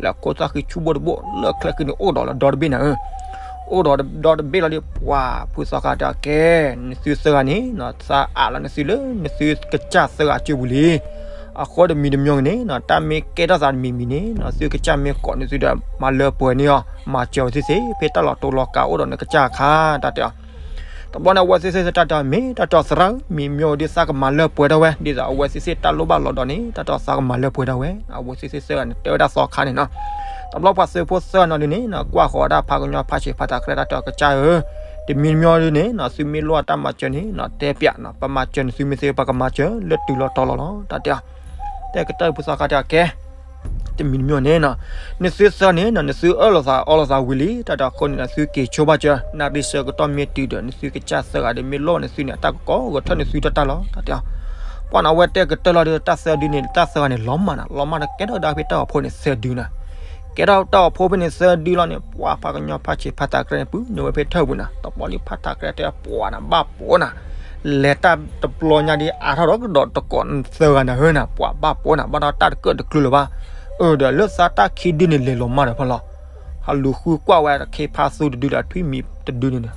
လဲၤခိၣ်သၣ်ဃံဆူဘိတဘိ လၢချၢဃံန့ၣ် အိၣ်ဒီးလၢဒီတဘ့ၣ်န့ၣ်ဧၢ အိၣ်ဒီးဒီတဘ့ၣ်လီၤဒီး ပှၤဖုသီခါတဲအီၤကဲ နသုသၢဂၤန့ၣ်နီၤ သးအးလီၤနသုလၢနသုကစၢ်သၢဂၤအစုပူၤလံ. အဃိတမံၤတမံၤန့ၣ်နီၤ တၢ်မ့ၢ်ကဲထီၣ်သးတမံၤမံၤန့ၣ်နီၤ သုကစၢ်မ့ၢ်ကိးန့ၢ်သုဒီး မၤလၢပှဲၤန့ၢ်အီၤ မၤစၢၤအီၤသ့ၣ်သ့ၣ် ဖဲတၢ်လီၤတူာ်လီၤကာ်အိၣ်ဒီးနကစၢ်အခါ တၢ်တဲအီၤ. တဘျီန့ၣ် အဝဲသ့ၣ်သ့ၣ်တၢ်တဲအီၤ မ့ၢ်တၢ်တဲအီၤသရၣ်ဧၢ, မံၤမ့ၢ်အိၣ်ဒီးသးကမၤလၢပှဲၤထီၣ်ဝဲ, ဒ်သိးအဝဲသ့ၣ်သ့ၣ်တၢ်လိၣ်ဘၣ်လီၤဒီးန့ၣ် တၢ်တဲအီၤသးကမၤလၢပှဲၤထီၣ်ဝဲ, အဝဲသ့ၣ်သ့ၣ်သၢဂၤန့ၣ် တဲဝဲဒၣ်သီခါန့ၣ်နီၤ. တဘျီပှၤသုးဖိသၢဂၤန့ၣ်ဒုးန့ၣ်နီၤ ကွၢ်ဃီၤဝဲဒၣ်ဖးကညီဖးဆံးဖးထးကြဲ တၢ်တဲအီၤကစၢ်ဧၢ, တမံၤတမံၤဒုးန့ၣ်နီၤ သုမ့ၢ်လိၣ်တၢ်မၤစၢၤန့ၣ်နီၤ တဲပျးနီၤ, ပမၤစၢၤန့ၣ် သုမ့ၢ်သ့ ပကမၤစၢၤလၢတုၤလီၤတီၤလီၤလီၤ တၢ်တဲအီၤ. တဲကတၢၢ်ဖုသီခါတဲအီၤကဲ တမံၤတမံၤန့ၣ်နီၤ နသုသၢန့ၣ်နီၤ နသုအၢၣ်လီၤသးအီလီၤသးဝံၤလံ တၢ်တဲအီၤအဃိန့ၣ်နီၤ သုက့ၤဆိဘၣ်စၢၤ နၣ်ရံၣ်ဆၢကတီၢ်မ့ၢ်တုၤဒီး နသုကစၢ်သၢဂၤဒီး မ့ၢ်လိၣ်နသုန့ၣ် အတၢ်ကကိးဂီၤထၢၣ်န့ၢ်သုတၢ်တၢ်လီၤ တၢ်တဲအီၤ. ပှၤန့ၣ် အဝဲတဲကတၢၢ်လီၤဒီး တၢ်သၢဒုန့ၣ် တၢ်သၢဂၤန့ၣ် လီၤမၢ်နီၤ လီၤမၢ်ဒီးကဲထီၣ်ဝဲဒၣ်ဖဲတၢ်ဂီၤဖိန့ၣ်သၢဒုနီၤ ကဲထီၣ်တၢ်ဂီၤဖိဖဲန့ၣ်သၢဒုလီၤန့ၣ် ပှၤဖးကညီဖးဆံးဖးထးကြဲန့ၣ် ပုၢ်နုာ်ဝဲဖဲထၢၣ်ပူၤနီၤ တဘျီလံဖးထးကြဲတဲပှၤန့ၣ် ဘၣ်ပိာ်နီၤ လဲၤတၢ်တဘျီညါဒီး အါထီၣ်ဒီးကဒီးတကိးသၢဂၤန့ၣ်ဧၢနီၤ ပှၤဘၣ်ပိာ်နီၤ ဘၣ်ဒီးတၢ်တကၢၣ်တကျၢၤလၢၤဘၣ်. အၢ ဒီးလၢသးတၢ်ခံဒုန့ၣ် လဲၤလီၤမၢ်ဒီးဖဲလီၤ ဟးလူၤဃုကွၢ်ဝဲခ့ဖါသူတဒုဒီးထွံၣ်မံၤတဒုန့ၣ်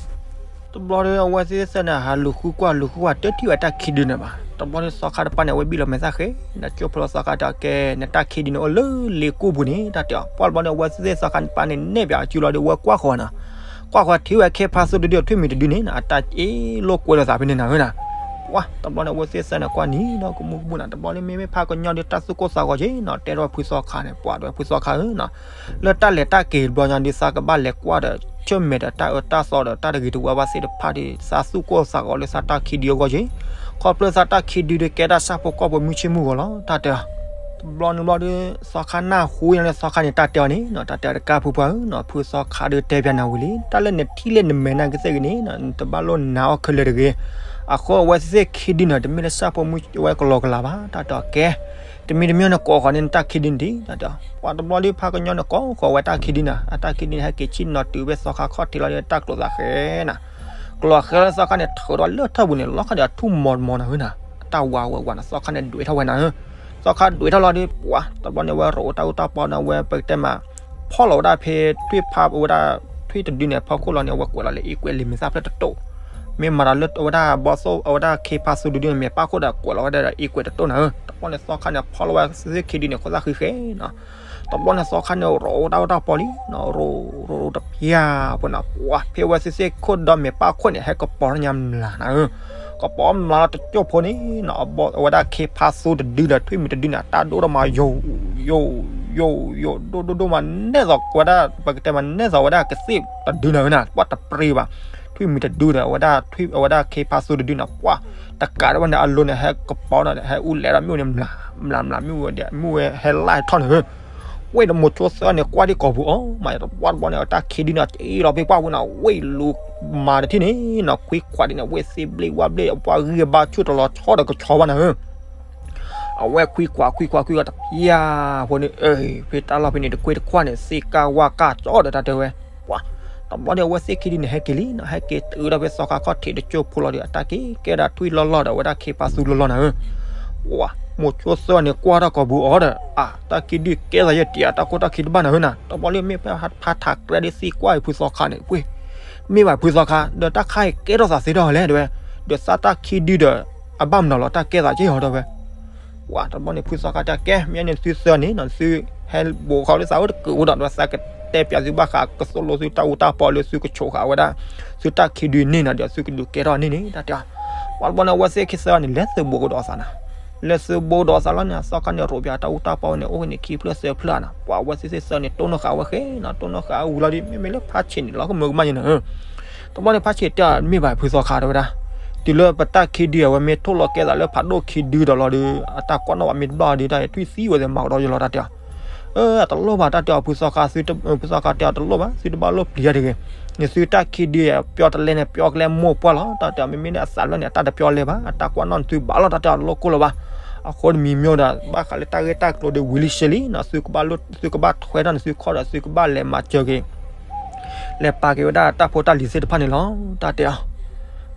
တဘျီဒီး အဝဲသ့ၣ်သၢန့ၣ် ဟးလူၤဃုကွၢ်လူၤဃုကွၢ် တထံၣ်ဝဲတၢ်ခံဒုန့ၣ်ဘၣ်. တဘျီဒီး သီခါတပၤန့ၣ် အဝဲဘံၣ်လီၤမဲာ်သၣ်ဃဲ ဒီးကၠိဖိလီၤသီခါတဲအီၤကဲ နတၢ်ခံဒုန့ၣ်အိၣ်လၢလ့ကိၢ်ပူၤန့ၣ် တၢ်တဲအီၤ. ပှၤတဘျီဒီး အဝဲသ့ၣ်သၢသီခါတပၤန့ၣ် နဲၣ်ပၠးအစုလီၤဒီး အဝဲကွၢ်ဃီၤနီၤ ကွၢ်ဃီၤထံၣ်ဝဲခ့ဖါသူတဒုဒီးထွံၣ်မံၤတဒုန့ၣ်နီၤ အတၢ်အ့ၣ်လိာ်ကွဲလိာ်သးဖဲန့ၣ်နၤဧၢနီၤ. ပှၤတဘျီန့ၣ် အဝဲသ့ၣ်သၢန့ၣ် ကွၢ်နံၤဒီးကမူကမူနီၤ တဘျီလၢမ့မ့ၢ်ဖးကညီဒီးတၢ်သူၣ်ကိၢ်သးဂီၤက့ၤနီၤ တဲထီၣ်ဖုသီခါန့ၣ် ပှၤဒီးဖုသီခါဧၢနီၤ လၢတၢ်လဲၤတၢ်က့ၤတဘျီညါဒီး သးကဘၣ်လဲၤကွၢ်ဒီး ဆၢၣ်မဲာ်ဒီးတၢ်အၢတၢ်သီဒီးတၢ်တဂ့ၤတဝါဘၣ်သ့ၣ်တဖၣ်ဒီး သးသူၣ်ကိၢ်သးဂီၤလၢသးတၢ်ခံဒုအဂီၢ်က့ၤ ခီဖျိသးတၢ်ခံဒုဒီးကဲတၢ်ဆၣ်ဖိကီၢ်ဖိမုၢ်ဆ့ၣ်မုၢ်ဂီၤလီၤ တၢ်တဲအီၤ. တဘျီန့ၣ်ဘျီဒီး သီခါနၢ်ဟူညါလၢသီခါန့ၣ် တၢ်တဲအီၤန့ၣ်နီၤ တၢ်တဲအီၤတကးဖုပှၤဧၢနီၤ ဖုသီခါဒီးတဲပၠးနၤဝံၤလံ တၢ်လၢနထံၣ်လၢနမဲာ်နၤကသ့ၣ်ဂ့ၤန့ၣ်နီၤ နတဘၣ်လိၣ်နာ်အီၤခဲလၢာ်တဂ့ၤ. အဃိအဝဲသ့ၣ်သ့ၣ်ခံဒုန့ၣ် တမ့ၢ်လၢဆၣ်ဖိမုၢ်ဝဲကလီကလးဘၣ် တၢ်တဲအီၤကဲ တမံၤတမံၤန့ၣ် ကိးဃီၤန့ၣ် နတၢ်ခံဒုန့ၣ်ဒံး တၢ်တဲအီၤ. ပှၤတဘျီဒီး ဖးကညီန့ၣ် ကိးဃီၤဝဲတၢ်ခံဒုန့ၣ် အတၢ်ခံဒုန့ၣ် ဟဲက့ၤဆ့ၣ်နီၤတုၤဖဲသီခါခီၣ်ထံးလီၤဒီး တၢ်ကျိးသးဃဲနီၤ ကျိးဃဲလၢသီခါန့ၣ် ထုးဒီးလၢထၢၣ်ပူၤန့ၣ် လီၤခါဒီးအထူၣ်မီၤမီၤနၤဧၢနီၤ အတၢ်ဝါဝဲဝါနီၤ သီခါန့ၣ်ဒွဲးထီၣ်ဝဲနၤဧၢ သီခါဒွဲးထီၣ်လီၤဒီး ပှၤတဘျီန့ၣ် အဝဲရိးတၢ်အူတၢ်ပီန့ၣ် အဝဲပကတဲမး ဖီၣ်လီၤဝဲဒၣ်ဖဲထွံၣ်ဖးဝဲဒၣ် ထွံၣ်တဒုန့ၣ် ဖီခိၣ်လီၤန့ၣ် အဝဲကွဲးလီၤလၢအ့ကွဲးလံာ်မဲာ်သၣ်ဖျၢၣ်တတိၢ် မ့ၢ်မၤဒီးလၢအဝဲဒၣ်ဘီသိၣ်အဝဲဒၣ်ခ့ဖါသူတဒုန့ၣ် မဲာ်ပၣ်ခိၣ်ဒီးကွဲးလီၤဝဲဒၣ်ဒီးအ့ကွဲးတတိၢ်နၤဧၢ တဘျီန့ၣ် သီခါန့ၣ် ဖီၣ်လီၤဝဲသ့ၣ်ခံဒုန့ၣ် ခိၣ်သၣ်ဃံဃဲနီၤ တဘျီန့ၣ် သီခါန့ၣ် ရိးတၢ်အူတၢ်ပီလံနီၤ ရိးရိးရိးတပျၢ်ဖိနီၤ ပှၤဖဲဝဲသ့ၣ်သ့ၣ်ခိၣ်ဒီးမဲာ်ပၣ်ခိၣ်န့ၣ် ဟဲကပီၤထီၣ်ညါမျးနၤဧၢ ကပီၤမျးလီၤတကၠိၢ်ဖိန့ၣ်နီၤ အဝဲဒၣ်ခ့ဖါသူတဒုဒီးထွံၣ်မံၤတဒုန့ၣ် အတၢ်ဒိၣ်ထီၣ်မးယိာ် ယိာ် ယိာ် ယိာ် ဒိၣ်ဒိၣ်ဒိၣ်မး နဲၣ်သီးဝဲဒၣ် ပကတဲမးနဲၣ်သီးဝဲဒၣ်ကသ့ၣ်တဒုန့ၣ်ဧၢနီၤ ပှၤတပြ့ဘၣ် ထွံၣ်မံၤတဒုဒီး အဝဲဒၣ်ထွံၣ် အဝဲဒၣ်ခ့ဖါသူတဒုန့ၣ် ပှၢ်တကးဒံးဘၣ်န့ၣ် အလိၤန့ၣ် ဟဲကပီၤဒီး ဟဲအူလဲဒီးမ့ၣ်အူန့ၣ် မျးမျးမျးမ့ၣ်အူဝဲဒီး မ့ၣ်အူဝဲဟဲလၢထီၣ်န့ၣ်ဧၢ. ဝဲဒီးမိၤဆိသၢန့ၣ် ကွၢ်ဒံးကိာ်ပူၤအီၤ မးတဘျီတဘျီန့ၣ် အတၢ်ခံဒုန့ၣ် အ့ၣ်လီၤဖဲပှၢ်ပူၤန့ၣ် ဝဲလူၤမၤတထံၣ်န့ၣ်နီၤ ခွံခွးဒ်န့ၣ် ဝဲသ့ဘျ့ဝါဘျ့ အပှၢ်ဂံၢ်အဘါဆူၣ်တလီၤဆီဒီးကဆီဘၣ်န့ၣ်ဧၢ. အဝဲခွံခွးခွံခွးခွံခွးတဖၠၣ်ဖိန့ၣ် အၢ ဖဲတၢ်လီၢ်ဖဲန့ၣ် တကွ့ၢ်တခွးန့ၣ် သ့ၣ်ကၢ်ဝၣ်ကၢ်ကၠီဒီးတၢ်တဲဝဲ, ပှၤ တဘျီန့ၣ် အဝဲသ့ၣ်ခံဒုန့ၣ် ဟဲက့ၤလံနီၤ ဟဲက့ၤတုၤဒီးဖဲသီခါခီၣ်ထံးတကၠိဖိလီၤဒီး အတၢ်က့ၤကဲဒၣ်ထွံၣ်လီၢ်လီၢ်ဒီး အဝဲဒၣ်ခ့ဖါသူလီၢ်လီၢ်န့ၣ်ဧၢ. ပှၤ မိၤဆိသၢန့ၣ် ကွၢ်ထီၣ်ကိာ်ပူၤအီၤဒီး အါ တၢ်ခံဒုကဲသးယဲၢ်တံၢ် အတၢ်ခိၣ်တၢ်ခံတဘၣ်န့ၣ်ဧၢနၤ တဘျီလၢမ့ၢ်ဖဲဖါထးကြဲဒ်သံကွၢ်အံၤဖုသီခါန့ၣ် ပှ့ၤ မ့ၢ်ဘၣ်ဖုသီခါ ဒီးတၢ်ခါအံၤကဲထီၣ်သးသ့ထီၣ်လဲၣ်တဲဝဲ, ဒီးသးတၢ်ခံဒုဒီး အဘၣ်မနုၤလီၤ တၢ်ကဲသးက့ၢ်ဟီတဲဝဲ. ပှၤ တဘျီန့ၣ် ဖုသီခါတဲကဲ မ့ၢ်န့ၣ်သုသၢန့ၣ်နီၤ သုဟဲဘိးဃီလၢသးအိၣ်တကုးအိၣ်ဒီး သးကတဲပၠးသုဘၣ်ဃးကသိၣ်လိသုတၢ်အူတၢ်ပီလၢသုကဆိးဃာ်ဝဲဒၣ် သုတၢ်ခံဒုန့ၣ်နီၤ ဒီးသုကဒုးကဲထီၣ်န့ၣ်န့ၣ် တၢ်တဲအီၤ. ပှၤတဘျီန့ၣ် အဝဲသ့ၣ်ခံသၢန့ၣ် လဲၤသုးဘိးကဒီးသးနၤ လဲၤသုးဘိးကဒီးသးလီၤန့ၣ် အသီခါန့ၣ် ရိးပၠးတၢ်အူတၢ်ပီဝဲန့ၣ် အိၣ်ဝဲန့ၣ်ခံဖျၢၣ်သၢဖျၢၣ်နၤ ပှၤအဝဲသ့ၣ်သၢန့ၣ် တိၢ်နီၣ်ဃာ်ဝဲဃဲနီၤ တိၢ်နီၣ်ဃာ်ဝံၤလီၤဒီး မ့မ့ၢ်လၢဖါဆံးန့ၣ် လီၤကမၢကမၣ်ယဲနီၤ တဘျီန့ၣ် ဖါဆံးတဲအီၤ မ့ၢ်ဘၣ်ဖုသီခါတဲဝဲဒၣ်, တုၤလၢပတၢ်ခံဒုအဝဲမ့ၢ်ထိၣ်လီၤကဲသးလၢ ဖးဒိၣ်ခံဒုဒီးလီၤဒီး အတၢ်ကွၢ်နီၣ်ဘၣ်မ့ၢ်တဘၣ်ဒီး တၢ်ထွံၣ်သံဝဲသ့ၣ်မၤကဒီးယလီၤ တၢ်တဲအီၤ. အၢ အတလိၣ်ဘၣ် တၢ်တဲအီၤ ဖုသီခါ ဖုသီခါတဲအီၤ တလိၣ်ဘၣ် သုတဘၣ်လိၣ်ပျံၤတဂ့ၤ, နသုတၢ်ခံဒုအပျီတလဲန့ၣ် ပျီကလဲမိၢ်ပှၢ်လီၤ တၢ်တဲအီၤ မ့မ့ၢ်န့ၣ်အသးလၢန့ၣ် အတၢ်တပျီလဲဘၣ် အတၢ်ကွၢ်နီၣ်နသုဘၣ်လီၤ တၢ်တဲအီၤ တလိၣ်ကိၢ်လၢၤဘၣ်. အဃိတမံၤမ့ၢ်ဒီး ဘၣ်ဃးလၢတၢ်ဂ့ၢ်တၢ်ကျိၤဒီး ဝံၤလံဆ့လံနီၤ သုကဘၣ်လိၣ်သုကဘၣ်ထွဲထီၣ်န့ၣ် သုခီၣ်ဒီးသုကဘၣ်လဲၤမၤစၢၤက့ၤ လဲၤပာ်က့ၤဝဲဒၣ်တၢ်ဖိတၢ်လံၤသ့ၣ်တဖၣ်န့ၣ်လီၤ တၢ်တဲအီၤ.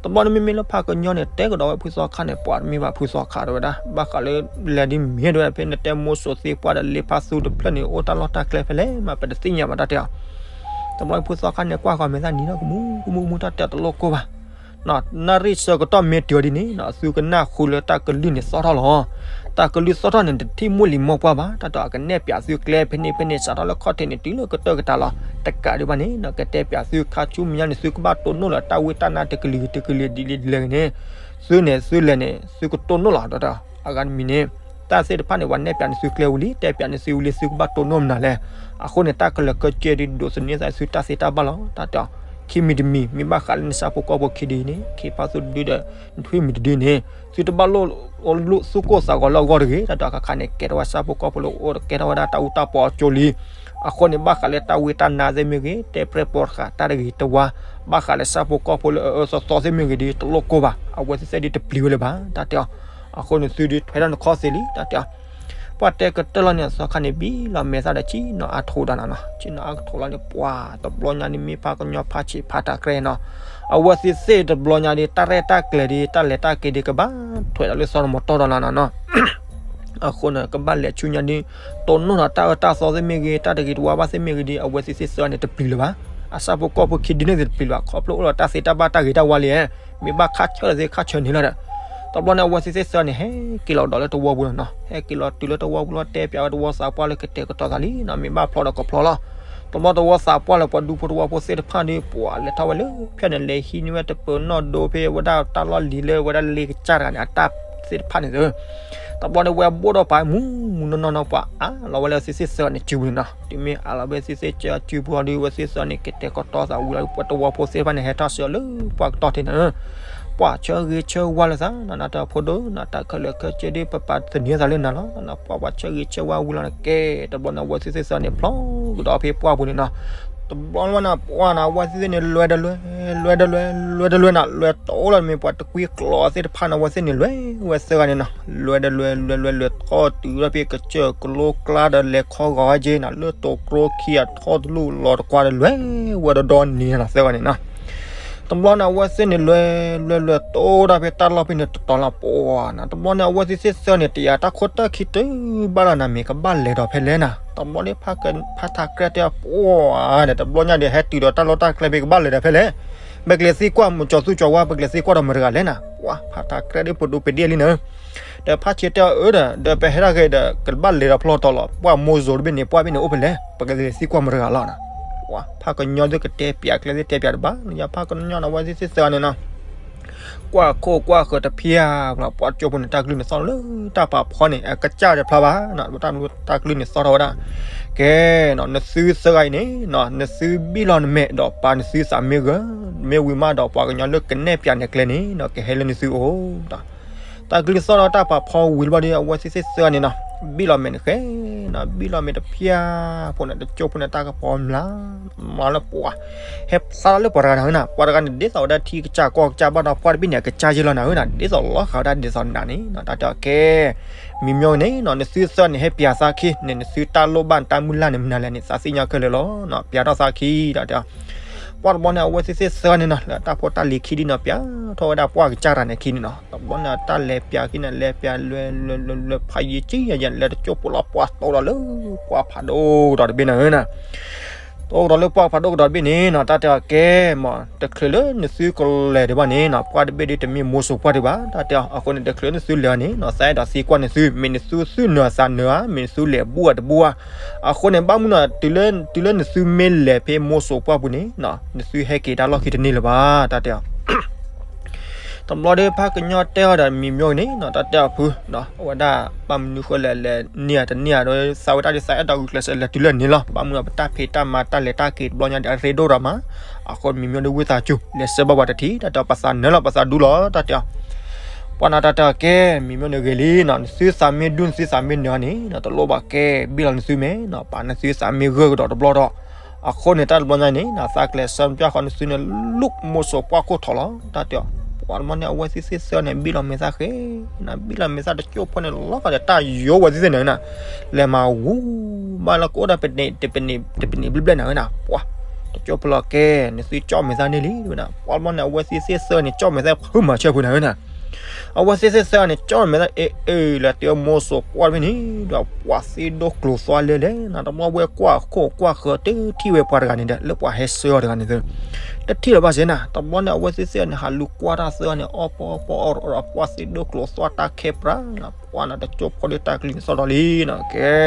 တဘျီန့ၣ်မ့မ့ၢ်လၢဖးကညီန့ၣ် တဲကဒီးဝဲဖုသီခါန့ၣ် ပှၤတမ့ၢ်ဘၣ်ဖုသီခါတဲဝဲဒၣ် ဘၣ်ဃးလၢလဲၤဒ်မ့ၢ်တဲဝဲဒၣ် ဖဲနတဲမိၢ်စိၤသ့ပှၢ်ဒီးလ့ဖါသူတဖျၢၣ်န့ၣ် အိၣ်တၢ်လီၢ်တၢ်ကျဲဖဲလဲၣ်မး ပတသ့ၣ်ညါဘၣ် တၢ်တဲအီၤ. တဘျီဖုသီခါန့ၣ် ကွၢ်ဃီၤမဲာ်သၣ်နံၤနီၤ ကမူကမူကမူ တၢ်တဲအီၤ တလိၣ်ကိၢ်ဘၣ် နၣ်ရံၣ်ဆၢကတီၢ်မ့ၢ်တုၤအီၤဒ်န့ၣ်နီၤ သုကနၣ်ဃုလၢတၢ်ကလုၢ်န့ၣ်သီၣ်ထီၣ်လီၤ. တၢ်ကလုၢ်သီၣ်ထီၣ်န့ၣ် တထံၣ်မိၢ်လံၤမိၢ်ပှၢ်ဘၣ် တၢ်တဲအီၤ အကနဲၣ်ပၠးသုကျဲဖဲန့ၣ်ဖဲန့ၣ် စးထီၣ်လၢခီၣ်ထံးန့ၣ် တုၤလၢကတၢၢ်ကတၢၢ်လီၤ. တကးဒံးဘၣ်န့ၣ်နီၤ ကတဲပၠးသုခါဆူမဲာ်ညါန့ၣ် သုကဘၣ်တိၢ်နီၣ်လီၤ တၢ်ဝံတၢ်နါတကလုာ်တကလုာ်ဒ်လဲၣ်ဒ်လဲၣ်ဂ့ၤန့ၣ် သုန့ၣ်သုလဲၤန့ၣ် သုကတိၢ်နီၣ်လီၤ တၢ်တဲအီၤ အဂၤတမံၤန့ၣ် တၢ်သ့ၣ်တဖၣ်န့ၣ် ပှၤနဲၣ်ပၠးန့ၢ်သုကျဲဝံၤလံ တဲပၠးန့ၢ်သုဝံၤလံ သုကဘၣ်တိၢ်နီၣ်မနုၤလဲၣ်. အဃိန့ၣ် တၢ်ကလၢာ်ကၢကဲဒ်ဒိးသန့ၤသးသုတၢ်သ့တၢ်ဘၣ်လီၤ တၢ်တဲအီၤ. ခံမံၤတမံၤ မ့ၢ်ဘၣ်ဃးလၢနဆၣ်ဖိကီၢ်ဖိခံဒုန့ၣ် ခ့ဖါသူတဒုဒီး နထွံၣ်မံၤတဒုန့ၣ် သုတဘၣ်လိၣ် သူၣ်ကိၢ်သးဂီၤလၢအဂီၢ်တဂ့ၤ တၢ်တဲအီၤ ခါခါန့ၣ် ကဲထီၣ်ဝဲဆၣ်ဖိကီၢ်ဖိလၢအိၣ် ကဲထီၣ်ဝဲဒၣ်တၢ်အူတၢ်ပီအကၠိလံ အဃိန့ၣ် ဘၣ်ဃးလၢတၢ်ဝံတၢ်နါသ့ၣ်မ့ၢ်ဂ့ၤ တဲပြဲၣ်ပိာ်တဃာ်တၢ်တဂ့ၤတဝါ ဘၣ်ဃးလၢဆၣ်ဖိကီၢ်ဖိလၢအအၢသီသီသ့ၣ်မ့ၢ်ဂ့ၤဒီး တလိၣ်ကိၢ်ဘၣ် အဝဲသ့ၣ်သ့ၣ်ဒ်တပျံၤဝဲလၢၤဘၣ် တၢ်တဲအီၤ. အဃိန့ၣ်သုဒ်ထွဲထီၣ်နခီၣ်သ့လံ တၢ်တဲအီၤ. ပှၤတဲကတၢၢ်လီၤန့ၣ် အသီခါန့ၣ် ဘံလီၤမဲာ်သၣ်ဒီးဆ့ၣ်နီၤအါထီၣ်ဒၣ်နၤနီၤ ဆ့ၣ်နီၤအါထီၣ်လီၤန့ၣ် ပှၤတဘျီညါန့ၣ် မ့ၢ်ဖးကညီဖးဆံးဖးတၢ်ကြဲနီၤ အဝဲသ့ၣ်သ့ၣ်တဘျီညါဒီး တၢ်ရဲၣ်တၢ်ကျဲၤဒီး တၢ်လဲၤတၢ်က့ၤဒီး ကဘၣ်ထွဲဒီးလၢစီၤနမီၤတီၢ်ဒီးနၤနီၤ အဃိန့ၣ် ကဘၣ်လဲၤဆူညါဒီး တိၢ်နီၣ်ဒီးတၢ်အၢတၢ်သီသ့ၣ်မ့ၢ်ဂ့ၤ တၢ်တဂ့ၤတဝါဘၣ်သ့ၣ်မ့ၢ်ဂ့ၤဒီး အဝဲသ့ၣ်သ့ၣ်သၢန့ၣ် တပျံၤလၢၤဘၣ်. အဆၣ်ဖိကီၢ်ဖိခံဒုန့ၣ်သ့ၣ်တပျံၤလၢၤဘၣ် ခီဖျိအိၣ်ဒီးတၢ်သ့တၢ်ဘၣ်တၢ်ဂ့ၤတၢ်ဝါလံ မ့ၢ်ဘၣ်ခါဆၢလၢာ်သ့ၣ်ခါဆၢန့ၣ်လီၤဒီး တဘျီန့ၣ် အဝဲသ့ၣ်သ့ၣ်သၢန့ၣ် ဟဲက့ၤလီၤဒီးလၢတဝီပူၤလီၤနီၤ ဟဲက့ၤလီၤတုၤလၢတဝီပူၤလီၤ တဲပၠးဝဲတဝီသးပှၢ်လၢကတဲာ်ကတီၤသးလံနီၤ မ့ၢ်ဘၣ်ဖျီဒီးကဖျီလီၤ. တဘျီတဝီသးပှၢ်လၢပှၤဒူဖိတဝီဖိသ့ၣ်တဖၣ်ဒီး ပှၤလဲၤထီၣ်ဝဲလၢဖၠၣ်န့ၣ် လဲၤဟံးန့ၢ်ဝဲတပၢၤနီၣ်ဒိဖဲဝဲဒၣ်တၢ်လီၢ်လံၤလၢဝဲဒၣ်လ့ကစၢ်တဂၤန့ၣ် အတၢ်သ့ၣ်တဖၣ်န့ၣ် တဘျီန့ၣ် ဝဲဘိၣ်ထီၣ်ပာ်မူမူနီၢ်နီၢ်နီၢ် ပှၤအါလီၤဝဲလၢသ့ၣ်သ့ၣ်သၢန့ၣ်စုပူၤန့ၣ်နီၤ တုၤမ့ၢ်အါလီၤဝဲသ့ၣ်သ့ၣ်သၢစုပူၤဒီး ဝဲသ့ၣ်သၢန့ၣ် ကတဲာ်ကတီၤသးဝံၤလီၤ ပှၤတဝီဖိသ့ၣ်တဖၣ်န့ၣ် ဟဲထီၣ်ဆှၢအီၤလၢပှၢ်ကတီၢ်ထံးန့ၣ် ပှၤဆၢဂ့ၤဆၢဝါလိာ်သးနီၤ နတၢ်ဖိဒိၣ်နီၤ တၢ်ခဲလၢာ်ခဲဆ့ဒီး ပပာ်သန့ၤသးလၢနၤလီၤနီၤ ပှၤပှၤဆၢဂ့ၤဆၢဝါဝံၤလီၤန့ၣ် ကဲ တဘျီန့ၣ် အဝဲသ့ၣ်သ့ၣ်သၢန့ၣ် ဖျီကဒီးဖဲပှၢ်ပူၤန့ၣ်နီၤ တဘျီဝဲန့ၣ် ပှၢ်န့ၣ် အဝဲသ့ၣ်သ့ၣ်န့ၣ် လွဲဒီးလွဲ လွဲဒီးလွဲ လွဲဒီးလွဲန့ၣ် လွဲတီလီၤ မ့ၢ်ပှၤတကွံကျိာ်သ့ၣ်တဖၣ်န့ၣ် အဝဲသ့ၣ်န့ၣ် လွဲဝဲသၢဂၤန့ၣ်နီၤ လွဲဒီးလွဲ လွဲလွဲလွဲထီၣ်တုၤဒီးဖဲကစၢၢ်ကလိကျါဒီး လဲၤခီဂီၤဝဲက့ၤနီၤ လၢတိၤကျိခံအထီၣ်တလူၢ်လီၤတကွၢ်ဒီး လွဲဝဲဒီးဒီနံၤနီၤ သၢဂၤန့ၣ်နီၤ တဘျီန့ၣ် အဝဲသ့ၣ်န့ၣ် လွဲလွဲလွဲတီဒီးဖဲတၢ်လီၢ်ဖဲန့ၣ် တတီၤလီၤပှၢ်နီၤ တဘျီန့ၣ် အဝဲသ့ၣ်သ့ၣ်သၢန့ၣ် တယာ်တၢ်ခိၣ်တၢ်ခံတုၤဘၣ်လီၤနၤ မ့ၢ်ကဘၣ်လဲၤဒီးဖဲလဲၣ်နၤ တဘျီန့ၣ် ဖးထးကြဲတဲပှၢ်ဒီး တဘျီညါဒီး ဟဲတုၤဒီးတၢ်လီၢ်တၢ်ကျဲဖဲ ကဘၣ်လဲၤဒီးဖဲလဲၣ် ပကလဲၤသံကွၢ်မုၢ်ကၠီၤသူကၠီၤဝါ ပကလဲၤသံကွၢ်ဒီးမတၤတဂၤလဲၣ်နၤ ပှၢ်ဖးထးကြဲဒီး ပဒိးပဒ့ၣ်လံနၤ ဒီးဖးဆံးတဲအီၤ အၢဒီး ဒီးပဟဲထီၣ်ဂ့ၤဒီး ကဘၣ်လဲၤဒီးဖျီတီၤလီၤ ပှၢ်မိၢ်စိၤတဘ့ၣ်န့ၣ် ပှၢ်ဘ့ၣ်န့ၣ်အိၣ်ဖဲလဲၣ် ပကလဲၤသံကွၢ်မတၤတဂၤလီၤနၤ ပှၢ်ဖးကညီဒုးကတဲပၠးကျဲသ့ၣ်တဲပၠးတဘၣ် ယဖးကညီန့ၣ် အဝဲသ့ၣ်သ့ၣ်သၢန့ၣ်နီၤ ကွၢ်ခိၣ်ကွၢ်ဃၢၤတဖၠၣ်ဘၣ် ပှၤကၠိဖိန့ၣ် တၢ်ကလုၢ်န့ၣ်သီၣ်ထီၣ်လၢတၢ်ပာ်ဖီန့ၣ် အကစၢ်တဖျါဘၣ်နီၤ တၢ်ကလုၢ်န့ၣ်သီၣ်ထီၣ်ဝဲဒၣ် ကဲ, နသုသၢဂၤအံၤန့ၣ် နသုဘံၣ်လီၤနမဲာ်ဒီးပာ်နသုသးမ့ၢ်ဂၢၢ်, မ့ၢ်ဝံၤမးဒီးပှၤကညီလၢကနဲၣ်ပၠးနဲၣ်ကျဲန့ၣ် ကဟဲလၢနသုအိၣ်ဒီး တၢ်ကလုၢ်သီၣ်ဒီးတၢ်ပာ်ဖီဝံၤလီၤဘၣ်ဒီး အဝဲသ့ၣ်သၢဂၤန့ၣ်နီၤ ဘံၣ်လီၤမဲာ်န့ၣ်ဃဲ, ဘံၣ်လီၤမဲာ်တဖၠၣ်ဖိန့ၣ် တကၠိဖိန့ၣ် တၢ်ကပီၤမျး မၤလၢပှၤ ဟဲဖျါလၢပှၤတဂၤနၤဧၢနၤ, ပှၤတဂၤန့ၣ် ဒ်သိးဝဲဒၣ်ထံကစၢ်ကီၢ်ကစၢ်ဘၣ်ဒီး ပှၢ်တဘ့ၣ်န့ၣ် အကစၢ်ယဲၢ်လီၤနၤဧၢနၤ, ဒ်သိးလီၤဃာ်ဝဲဒၣ်ဒ်သိးနၤန့ၣ်နီၤ, တၢ်တဲအီၤကဲ မံၤမၠိန့ၣ်နီၤ နသုသၢဂၤန့ၣ် ဟဲပၠးသးခံန့ၣ် နသုတၢ်လိၣ်ဘၣ်နတၢ်မုၢ်လၢ်န့ၣ် မနုၤလဲၣ်န့ၣ် သးသ့ၣ်ညါခဲလၢာ်လီၤနီၤ, ပၠးထီၣ်သးခံ တၢ်တဲအီၤ ပှၢ်တဘျီန့ၣ် အဝဲသ့ၣ်သၢဂၤန့ၣ်နီၤ လၢတၢ်ဖိတၢ်လံၤခံဒ်နီၤ ပၠးထီၣ်ဝဲဒၣ်ပှၢ်ကစၢ်တဂၤန့ၣ်ခံန့ၣ်နီၤ, တဘျီန့ၣ် တၢ်လဲၤပၠးခံန့ၣ် လဲၤပၠးလွဲလွဲလွဲလွဲ ဖးယံာ်ကံယၤယၤ လဲၤတကၠိဖိလီၤ ပှၢ်တိၢ်ဒီးလၢပှၢ်ဖးဒိၣ်ကဒီးတဘ့ၣ်နၤဧၢနၤ တိၢ်ကဒီးလၢပှၢ်ဖးဒိၣ်ကဒီးတဘ့ၣ်န့ၣ်နီၤ တၢ်တဲအီၤကဲ မ့ၢ်တချုးလၢနသုကလဲၤဒံးဘၣ်န့ၣ်နီၤ ပှၢ်တဘ့ၣ်ဒ်တမ့ၢ်မိၢ်စိၤပှၢ်ဒံးဘၣ် တၢ်တဲအီၤ, အဃိန့ၣ် တချုးလၢနသုလဲၤဘၣ်န့ၣ်နီၤ သးအဲၣ်ဒိးသံကွၢ်နသု မ့ၢ်နသုသူၣ်နၢၤသးနၢၤဧါ, မ့ၢ်နသုလဲၤဘူၣ်ဧါတဘူၣ်ဧါ, အဃိန့ၣ် ဘၣ်မနုၤနီၤ တုၤလၢနသုမ့ၢ်လဲၤဖဲမိၢ်စိၤပှၢ်ပူၤန့ၣ် နသုဟဲက့ၤတၢ်လီၢ်ခံတန့ၢ်လၢၤဘၣ် တၢ်တဲအီၤ တဘျီဒီးဖးကညီတဲအီၤဒီးမံၤမၠိန့ၣ်နီၤ တၢ်တဲအီၤဖု အဝဲဒၣ်ဘၣ်မနုၤဃိလဲၣ် လဲၤန့ၢ်ဧါတန့ၢ်ဧါဒီး သးဝဲဒၣ်ဒ်သးအဲၣ်ဒိးဂုာ်ကျဲးစၢးလဲၤတုၤလၢန့ၣ်လီၤ. ဘၣ်မနုၤပတၢ်ဖံးတၢ်မၤတၢ်လဲၤတၢ်က့ၤတဘျီညါဒီး အရ့ဒိၣ်ဒီးမး အဃိမံၤမၠိဒီးဝံသးစူၤ လဲၤဆှၢဘၣ်ပှၤတထံၣ် တၢ်တဲအီၤ ပသးနၢၤလီၤ ပသးဒူလီၤ တၢ်တဲအီၤ ပှၢ်နီၤ တၢ်တဲအီၤကဲ မံၤမၠိန့ၣ်ဂ့ၤလံနီၤ နသုသးမ့ၢ်ဒူနသုသးမ့ၢ်နၢၤန့ၣ်နီၤ တလိၣ်ဘၣ်ကဲ ဘံၣ်လီၤနသုမဲာ်နီၤ ပာ်နသုသးမ့ၢ်ဂၢၢ်ကဒီးတဘျီဒီး အဃိန့ၣ် တၢ်တဘျီညါန့ၣ်နီၤ သးကလဲၤဆှၢပၠၣ်ဃီနသုန့ၣ် လူၢ်မိၢ်စိၤပှၢ်ခိၣ်ထီၣ်လီၤ တၢ်တဲအီၤ ပှၢ်တဘျီန့ၣ် အဝဲသ့ၣ်သၢဂၤန့ၣ် ဘံၣ်လီၤမဲာ်သၣ်ဃဲ နၤ ဘံၣ်လီၤမဲာ်သၣ်တကၠိဖိန့ၣ် လီၤဃာ်ဒီးတၢ်ယိဝဲသ့ၣ်သ့ၣ်နၤဧၢနၤ လဲၤမၤဝူ ဘၣ်လၢကအိၣ်ဒီးပနံာ် တပနံာ် တပနံာ်ဘျဲၣ်ဘျဲၣ်နၤဧၢနၤ ပှၢ် တကၠိဖိလီၤကဲ နသုကၠီၣ်မဲာ်သၣ်န့ၣ်လံ တဝဲဒၣ် ပှၢ်တဘျီန့ၣ် အဝဲသ့ၣ်သၢဂၤန့ၣ် ကၠီၣ်မဲာ်သၣ်ဖုမၤဆၢဖုနၤဧၢနၤ အဝဲသ့ၣ်သၢဂၤန့ၣ် ကၠီၣ်မဲာ်သၣ် အ့ၣ်အ့ၣ် လဲၤတုၤမိၢ်စိၤပှၢ်တဘ့ၣ်န့ၣ် ဒီးပှၢ်သ့ၣ်ဒိၣ်ကျိၤသွါလဲလဲၣ်နၤ တဘျီဝဲကွၢ်ခိၣ်ကွၢ်ဃၢၤ တထံၣ်ဝဲပှၤတဂၤန့ၣ်ဒီး လၢပှၤဟဲဆှၢအီၤတဂၤန့ၣ်သ့ တထံၣ်လၢၤဘၣ်စ့ၢ်နၤ တဘျီန့ၣ် အဝဲသ့ၣ်သၢဂၤန့ၣ် ဟးလူၤကွၢ်တၢ်သၢဂၤန့ၣ် အီၣ်ပီအီၣ်ပီအီၣ်ဒီး ပှၢ်သ့ၣ်ဒိၣ်ကျိၤသွါတၢ်ခဲပြးနၤ ပှၢ်နၤ တကၠိဖိဒီးတၢ်ကလံၤနသီၣ်ဒီးလံနၤ ကဲ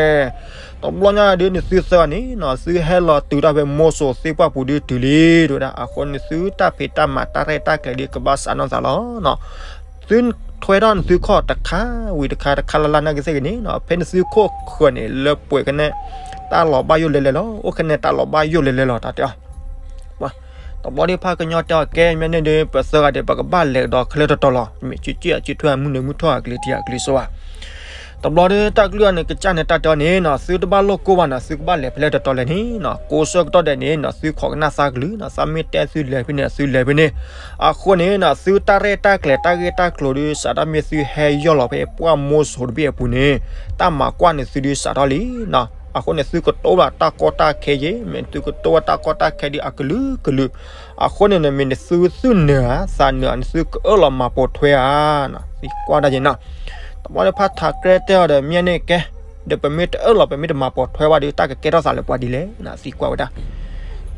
တဘျီညါဒ်နသုသၢဂၤန့ၣ်နီၤ သုဟဲလီၤတုၤတၢ်ဖဲမိၢ်စိၤသ့ၣ်ပှၢ်ပူၤဒ်တုၤလံ တဝဲဒၣ် အဃိနသုတၢ်ဖံးတၢ်မၤတၢ်ရဲၣ်တၢ်ကျဲၤဒ်ကဘၣ်စးနီၢ်သးလီၤနီၤ သုထွဲထီၣ်နသုခီၣ်တခါဝံၤတခါ တခါလၢ်လၢ်နာ်က့သ့ၣ်ဂ့ၤန့ၣ်နီၤ ဖဲနသုခိၣ်ဃၢၤန့ၣ် လၢပှဲၤကနဲ တၢ်လီၤဘၣ်ယိၣ်လဲၤလဲၤလီၤ အိၣ်ကနဲ တၢ်လီၤဘၣ်ယိၣ်လဲၤလဲၤလီၤ တၢ်တဲအီၤ တဘျီဒီးဖးကညီတဲအီၤ ကဲ မ့ၢ်န့ၣ်ဒီး ပသၢဂၤဒီး ပကဘၣ်လဲၤကဒီးခဲလၢာ်တတီၤလီၤ. မ့ၢ်ကၠံၣ်ကၠံၣ်အကၠံၣ်ထွဲ အမုၢ်နၤမုၢ်ထီၣ် အကလံၤထံးအကလံၤစိးဧါ. တဘျီဒီးတၢ်ကလုၢ်အံၤန့ၣ် ကစၢ်န့ၣ်တၢ်တဲအီၤန့ၣ်နီၤ သုတဘၣ်လိၣ်ကိၢ်ဘၣ်နီၤ သုကဘၣ်လဲၤဖဲလဲၣ်တတီၤလဲၣ်န့ၣ်နီၤ ကိးဆၢကတီၢ်ဒဲးန့ၣ်နီၤ သုခိးကနၣ်သးကလုၢ်နီၤ သးမ့ၢ်တဲသုလဲၤဖဲန့ၣ် သုလဲၤဖဲန့ၣ် အဃိန့ၣ်နီၤ သုတၢ်ရဲၣ်တၢ်ကျဲၤတၢ်ဂ့ၢ်တၢ်ကျိၤဒီး စးထီၣ်မ့ၢ်သုဟဲယီၢ်လီၤဖဲပှၢ်မိၢ်စိၤတဘ့ၣ်အပူၤန့ၣ် တၢ်မၤကွၢ်န့ၣ်သုဒုးစးထီၣ်လံနီၤ အဃိန့ၣ် သုကတိၤဘၣ်တၢ်ကီတၢ်ခဲယ့ၣ် မ့ၢ်သုကတိၤဘၣ်တၢ်ကီတၢ်ခဲဒ်အကလုာ်ကလုာ် အဃိန့ၣ် မ့ၢ်နသုသူၣ်နၢၤဧါ သးနၢၤဧါ နသုကအၢၣ်လီၤမၤပိာ်ထွဲဧါနီၤ သံကွၢ်ဒၣ်ယ့ၣ်နီၤ တဘျီဒီးဖးထးကြဲတဲအီၤဒီး မ့ၢ်န့ၣ်ကဲ ဒီးပမ့ၢ်တအၢၣ်လီၤ ပမ့ၢ်တမၤပိာ်ထွဲဘၣ်ဒီး တၢ်ကကဲထီၣ်သးလၢပှၤဒ်လဲၣ်နီၤ သံကွၢ်ဝဲဒၣ်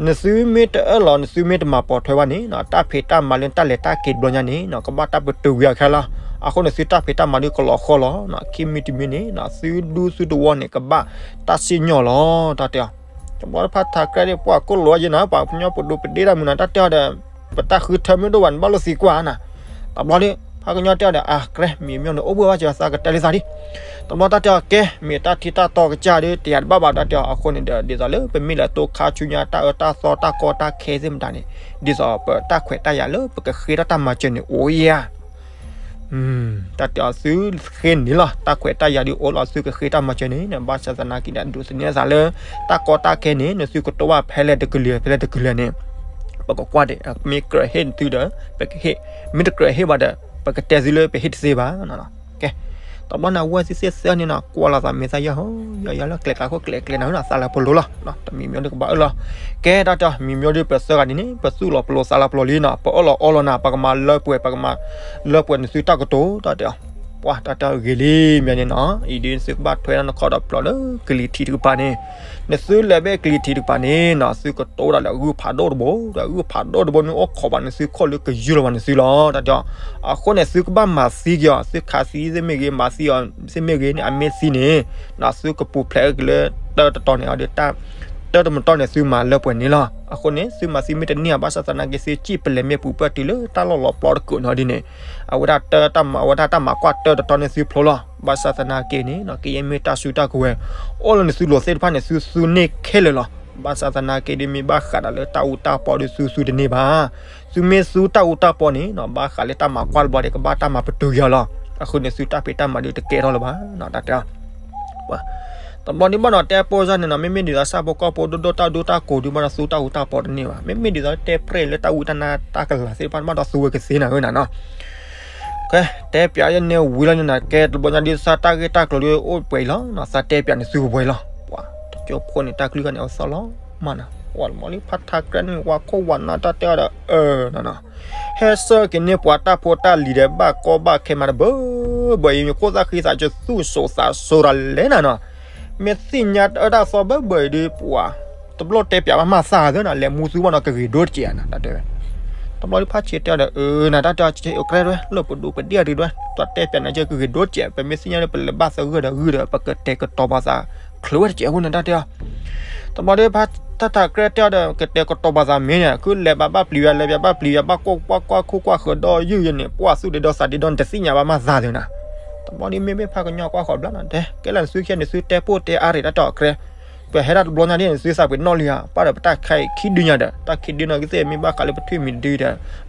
နသုမ့ၢ်တအၢၣ်လီၤ နသုမ့ၢ်တမၤပိာ်ထွဲဘၣ်န့ၣ်နီၤ တၢ်ဖံးတၢ်မၤလၢတၢ်လဲၤတၢ်က့ၤတဘျီညါန့ၣ်နီၤ ကဘၣ်တၢ်ပတုာ်ကွံာ်အီၤခဲလၢာ် အဃိန့ၣ် သုတၢ်ဖံးတၢ်မၤဒုးကလီၤဃီလီၤနီၤ ခံမံၤတမံၤန့ၣ်နီၤ သုဒူသုတဝီန့ၣ် ကဘၣ်တၢ်စံၣ်ညီၣ်လီၤ တၢ်တဲအီၤ တဘျီဒီးဖးထးကြဲဒီး ပှၤကိၣ်လိာ်ယ့ၣ်နီၤ ပှၤကညီပဒိးပဒ့တၢ်မုာ်နီၤ တၢ်တဲအီၤဒီး ပတၢ်ဃုထၢမ့ၢ်ဒိၣ်ဘၣ်န့ၣ် ဘၣ်လိာ်သံကွၢ်နီၤ တဘျီဒီး ဖးကညီတဲအီၤဒီး အကြဲ မ့ၢ်မ့ၢ်န့ၣ် အိၣ်ဘှံးဘၣ်စၢၤ သးကတဲလံသးဒံး တဘျီတၢ်တဲအီၤကဲ မ့ၢ်တၢ်ထံတၢ်တီကစၢ်ဒီး တယၤတဘၣ်ဘၣ် တၢ်တဲအီၤ အဃိန့ၣ်ဒီး ဒ်သိးလၢပမ့ၢ်လဲၤတိခါဆူညါ တၢ်အၢတၢ်သီတၢ်ကီတၢ်ခဲသ့ၣ်မတၤန့ၣ် ဒ်သိးပတၢ်ခွဲးတၢ်ယာ်လၢပကဃ့ထီၣ်တၢ်မၤစၢၤန့ၣ် အိၣ်ယၤ တၢ်တဲအီၤသုဃ့န့ၣ်လီၤ တၢ်ခွဲးတၢ်ယာ်ဒုးအိၣ်လီၤ သုကဃ့တၢ်မၤစၢၤန့ၣ် ဘၣ်ဆၣ်သနာ်က့ဒီး ဒိးသန့ၤသးလၢ တၢ်ကီတၢ်ခဲန့ၣ် နသုကတိၤဘၣ်ဖဲလဲၣ်တကလုာ် ဖဲလဲၣ်တကလုာ်န့ၣ် ပကကွၢ်ဒံး မ့ၢ်ကြၢးဟ့ၣ်သုဒီး ပကဟ့ၣ် မ့ၢ်တကြၢးဟ့ၣ်ဘၣ်ဒီး ပကတဲသုလၢပဟ့ၣ်တသ့ဘၣ် ကဲ တဘျီန့ၣ် အဝဲသ့ၣ်သၢဂၤန့ၣ်နီၤ ကွၢ်လီၤသးမဲာ်သၣ်ယၢ်ဟီ ယၢ်ယၢ်လၢကျဲၤကျါခိၣ်ကျဲၤကျဲၤနၤနီၤ သးလၢပလိၤလီၤ တမံၤမံၤဒုးကဘၣ်အၢၣ်လီၤ ကဲတၢ်တဲအီၤ မံၤမံၤဒုးပသၢဂၤဒ်န့ၣ် ပသူၣ်လီၤပလိၤသးလီၤပလိၤလံနီၤ ပအၢၣ်လီၤအီလီၤနၤ ပကမၤလၢပှဲၤ ပကမၤလၢပှဲၤနသုတၢ်ကတိၤ တၢ်တဲအီၤ ပှၤတၢ်တဲအီၤဂ့ၤလံ မ့ၢ်န့ၣ်နီၤ အံၤဒုးနသုကဘၣ်ထွဲဒီးနခီၣ်ဒီးဖျိးလၢ ကလံၤထံးတကပၤန့ၣ် နသုလဲၤဘၣ်ကလံၤထံးတကပၤန့ၣ်နီၤ သုကတိၤဒၣ်လၢအဂုၢ်ဖးဒိၣ်တဘိ ဒီးအဂုၢ်ဖးဒိၣ်တဘိန့ၣ် အိၣ်ခိးဘၣ်နသုခိၣ်လၢကယူၢ်လီၤဘၣ်နသုလီၤ တၢ်တဲအီၤ အဃိန့ၣ် သုကဘၣ်မၤသံက့ၤအီၤ သုခးသံသ့ၣ်မ့ၢ်ဂ့ၤ မၤသံအီၤသ့ၣ်မ့ၢ်ဂ့ၤန့ၣ် အမ့ၢ်သံန့ၣ် နီၤ သုကပူၤဖျဲးက့ၤလၢတၢ်တတီၤန့ၣ် အီၤဒီးတၢ် တၢ်တမတီၢ်န့ၣ် သုမၤလၢပှဲၤန့ၣ်လီၤ. အဃိန့ၣ် သုမၤသုမ့ၢ်တန့ၢ်ဘၣ်ဆၣ်သနာ်က့ သုစံၣ်ပလဲၤမ့ၢ်ပူၤပၢၢ်တုၤလၢတၢ်လီၢ်လီၤပျီတကူာ်နီၤဒ်န့ၣ်, အဝဲဒၣ်တၢ်မၤ အဝဲဒၣ်တၢ်မၤကွၢ်တၢ်တတီန့ၢ်သုဖျိလီၤ. ဘၣ်ဆၣ်သနာ်က့န့ၣ် ကယဲၢ်မ့ၢ်တၢ်စုတၢ်ကဝဲၤ အိၣ်လၢနသုလိၤသ့ၣ်တဖၣ်န့ၣ် သုသူန့ၢ်ခဲလၢာ်လီၤ. ဘၣ်ဆၣ်သနာ်က့ဒ်မ့ၢ်ဘၣ်ဃးဒီးလၢတၢ်အူတၢ်ပီဒီး သုသူတန့ၢ်ဘၣ်. သုမ့ၢ်သူတၢ်အူတၢ်ပီန့ၣ် ဘၣ်ဃးလၢတၢ်မၤကွၢ်တဘျီဒီး ကဘၣ်တၢ်မၤပတုာ်က့ၤအီၤလီၤ. အဃိန့ၣ် သုတၢ်ဖံးတၢ်မၤဒုးတကဲထီၣ်လၢၤဘၣ် တၢ်တဲအီၤ တဘျီဒ်ဘၣ်နီၤ တဲပိၢ်စၢ်န့ၣ်နီၤ မ့မ့ၢ်ဒ်သိးဆၣ်ဖိကီၢ်ဖိဒိၣ်ဒိၣ်တၢ်ဒိၣ်တၢ်ကိးဒုး ဘၣ်ဒီးသူတၢ်အူတၢ်ပီတန့ၢ်ဘၣ်. မ့မ့ၢ်ဒ်သိးတဲပြဲၢ်လၢတၢ်ဝံတၢ်နါတၢ်ကလၤသ့ၣ်တဖၣ် ဘၣ်ဒီးသူဝဲကသ့နၤဧၢနၤနီၤ. ကဲ တဲပၠးယဲန့ၣ်ဝံၤလီၤန့ၣ်နီၤ ကဲတဘျီညါဒ်သးတၢ်ဂ့ၢ်တၢ်ကျိၤဒ်အိၣ်ပှဲၤအံၤလီၤနီၤ သးတဲပၠးန့ၣ်သုပှဲၤလီၤ. ပှၤတကၠိဖိန့ၣ် တၢ်ကလုၢ်ခါန့ၣ် အဝဲသီလီၤမးနီၤ ပှၤတဘျီဒ်ဖါထးကြဲန့ၣ် ဝၤခိၣ်ဝၤနၢ်တၢ်တဲအီၤဒီး အၢနီၤနီၤ ဟဲဆှၢက့ၤန့ၢ်ပှၤတၢ်ဖိတၢ်လံၤဒီး ဘၣ်ကီဘၣ်ခဲမးတဘၢဘၢအံၤ မ့ၢ်ခိၣ်သၣ်ဃံသးကသူၣ်စိးသးစိၤတၢ်လဲၣ်နၤနီၤ. မ့ၢ်သ့ၣ်ညါတၢ်အၢတၢ်သီဘၢဘၢအံၤဒီး ပှၤတဘျီတဲပၠးဘၣ်မၤသးသၢနၤ လဲၤမူသူဘၣ်နီၤ ကဂ့ၤဒိတစဲးနၤ တၢ်တဲဝဲ. တဘျီဒ်ဖါဆံးတဲအီၤဒီး အၢနၤ တၢ်တဲအီၤ ကဲကြၢးဝဲ လၢပဒိးပဒ့ၣ်အရ့ဒွဲ တၢ်တဲပၠးန့ၣ် ကဂ့ၤဒိတစဲး ပမ့ၢ်သ့ၣ်ညါလၢပလဲၤဘၣ်သဂၢၢ်ဒီးဂုၢ်ဒီး ပကတဲာ်ကတီၤပှၤသး ချုးဝဲတစဲးအဃိန့ၣ် တၢ်တဲအီၤ တဘျီဒ်ဖါတၢ်ထးကြဲတဲအီၤဒီး ကတဲာ်ကတီၤပှၤသးမ့ၢ်န့ၣ် ခုလဲၤဘၣ်ဘၣ်ပျံၤယၤ လဲၤဘၣ်ဘၣ်ပျံၤယၤ ဘၣ်ကိၢ်ကွၢ်ကွၢ်ခိၣ်ကွၢ်ဃၢၤဒီးယုၢ်ယဲန့ၣ် ပှၤသူၣ်ဒ့ဒီသးဒ့ဒီ နတသ့ၣ်ညါဘၣ်မၤသးသၢနၤ. တဘျီဒ်မ့မ့ၢ်ဖးကညီကွၢ်ဃီၤဘျီနီၤ တဲကဲလၢနသုခံဂၤန့ၣ် သုတဲပိၢ်တဲအါရ့ၣ်တၢ်တဲအီၤကြၢး ပဟဲဒၣ်တဘျီညါဒ်န့ၣ် သုသးပှ့ၤနီၣ်လံဧါ ပၣ်ဒီးပတၢ်ခဲအံၤခံဒုညါဒီး တၢ်ခံဒုနီၤကသ့ၣ်မ့ၢ်ဘၣ်ဃးလၢပထွံၣ်မံၤဒုဒီး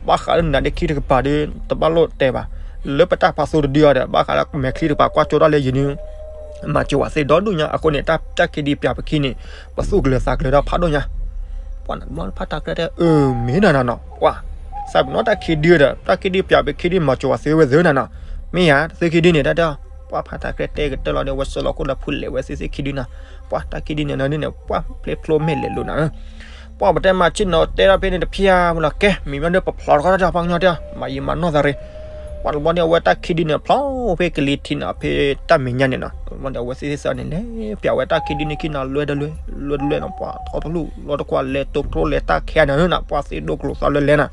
ဘၣ်ဃးလၢနၤဒ်ခံတကပၤဒီး တဘၣ်လိၣ်တဲဘၣ်. လၢပတၢ်ဖးသူတဒုအီၤဒီး ဘၣ်ဃးလၢမဲာ်ချံတကပၤကွၢ်ကၠိတၢ်လၢယံၤဒု မၤစၢၤဝဲသ့ၣ်ဒီဒူၣ်ညါ အဃိန့ၣ် တၢ်ခံဒုပၠးပခံန့ၣ် ပသူၣ်ကလၢၤသးကလၢၤတၢ်ဖးဒိၣ်ညါ ပှၤန့ၣ်တဘျီဖါတၢ်ကြဲတဲ အၢ မ့ၢ်နၤနၤနီၤ ပှၤ သးပ့ၤနီၣ်တၢ်ခံဒုဒီး တၢ်ခံဒုပၠးပခံဒုမၤစၢၤဝဲသ့ၣ်ဝဲသ့ၣ်နၤနီၤ မ့ၢ်ယၤ တသုခံဒုန့ၣ် တၢ်တဲအီၤ ပှၤဖါတၢ်ကြဲတဲကတၢၢ်လီၤဒီး ဝဲစၢလီၤခိၣ်ဒီးဖုလဲၤဝဲသ့ၣ်သ့ၣ်ခံဒုနၤ ပှၤတၢ်ခံဒုန့ၣ်နီၤဒ်န့ၣ် ပှၤဖျ့ဖျိမဲာ်လဲၤလိာ်နၤဧၢ ပှၤပတဲမၤဆ့ၣ်နီၤတဲထီၣ်ဖဲန့ၣ်တဖျၢၣ်မးလီၤ ကဲ မံၤမ့ၢ်ဒီးပဖျိးတခီတၢ်တဲအီၤ ပှၤကညီတဲအီၤ မၤယံာ်မၤနီၢ်သးရ့ ပှၤတဘျီန့ၣ် အဝဲတၢ်ခံဒုန့ၣ် ဖျိးဖဲကလံၤထံးန့ၣ် ဖဲတၢ်မဲာ်ညါန့ၣ်နီၤ တဘျီန့ၣ် အဝဲသ့ၣ်သ့ၣ်သၢန့ၣ် လဲၤပၠးဝဲတၢ်ခံဒုန့ၣ်ခံနီၤ လွဲတလွဲ လွဲတလွဲနီၤ ပှၤထီတလူၢ်လီၤတကွၢ် လဲၤတိာ်ကထိလဲၤတၢ်ခဲနၤဧၢနၤ ပှၤသ့ၣ်ဒိၣ်ကျိၤသီလၢလဲၣ်နၤ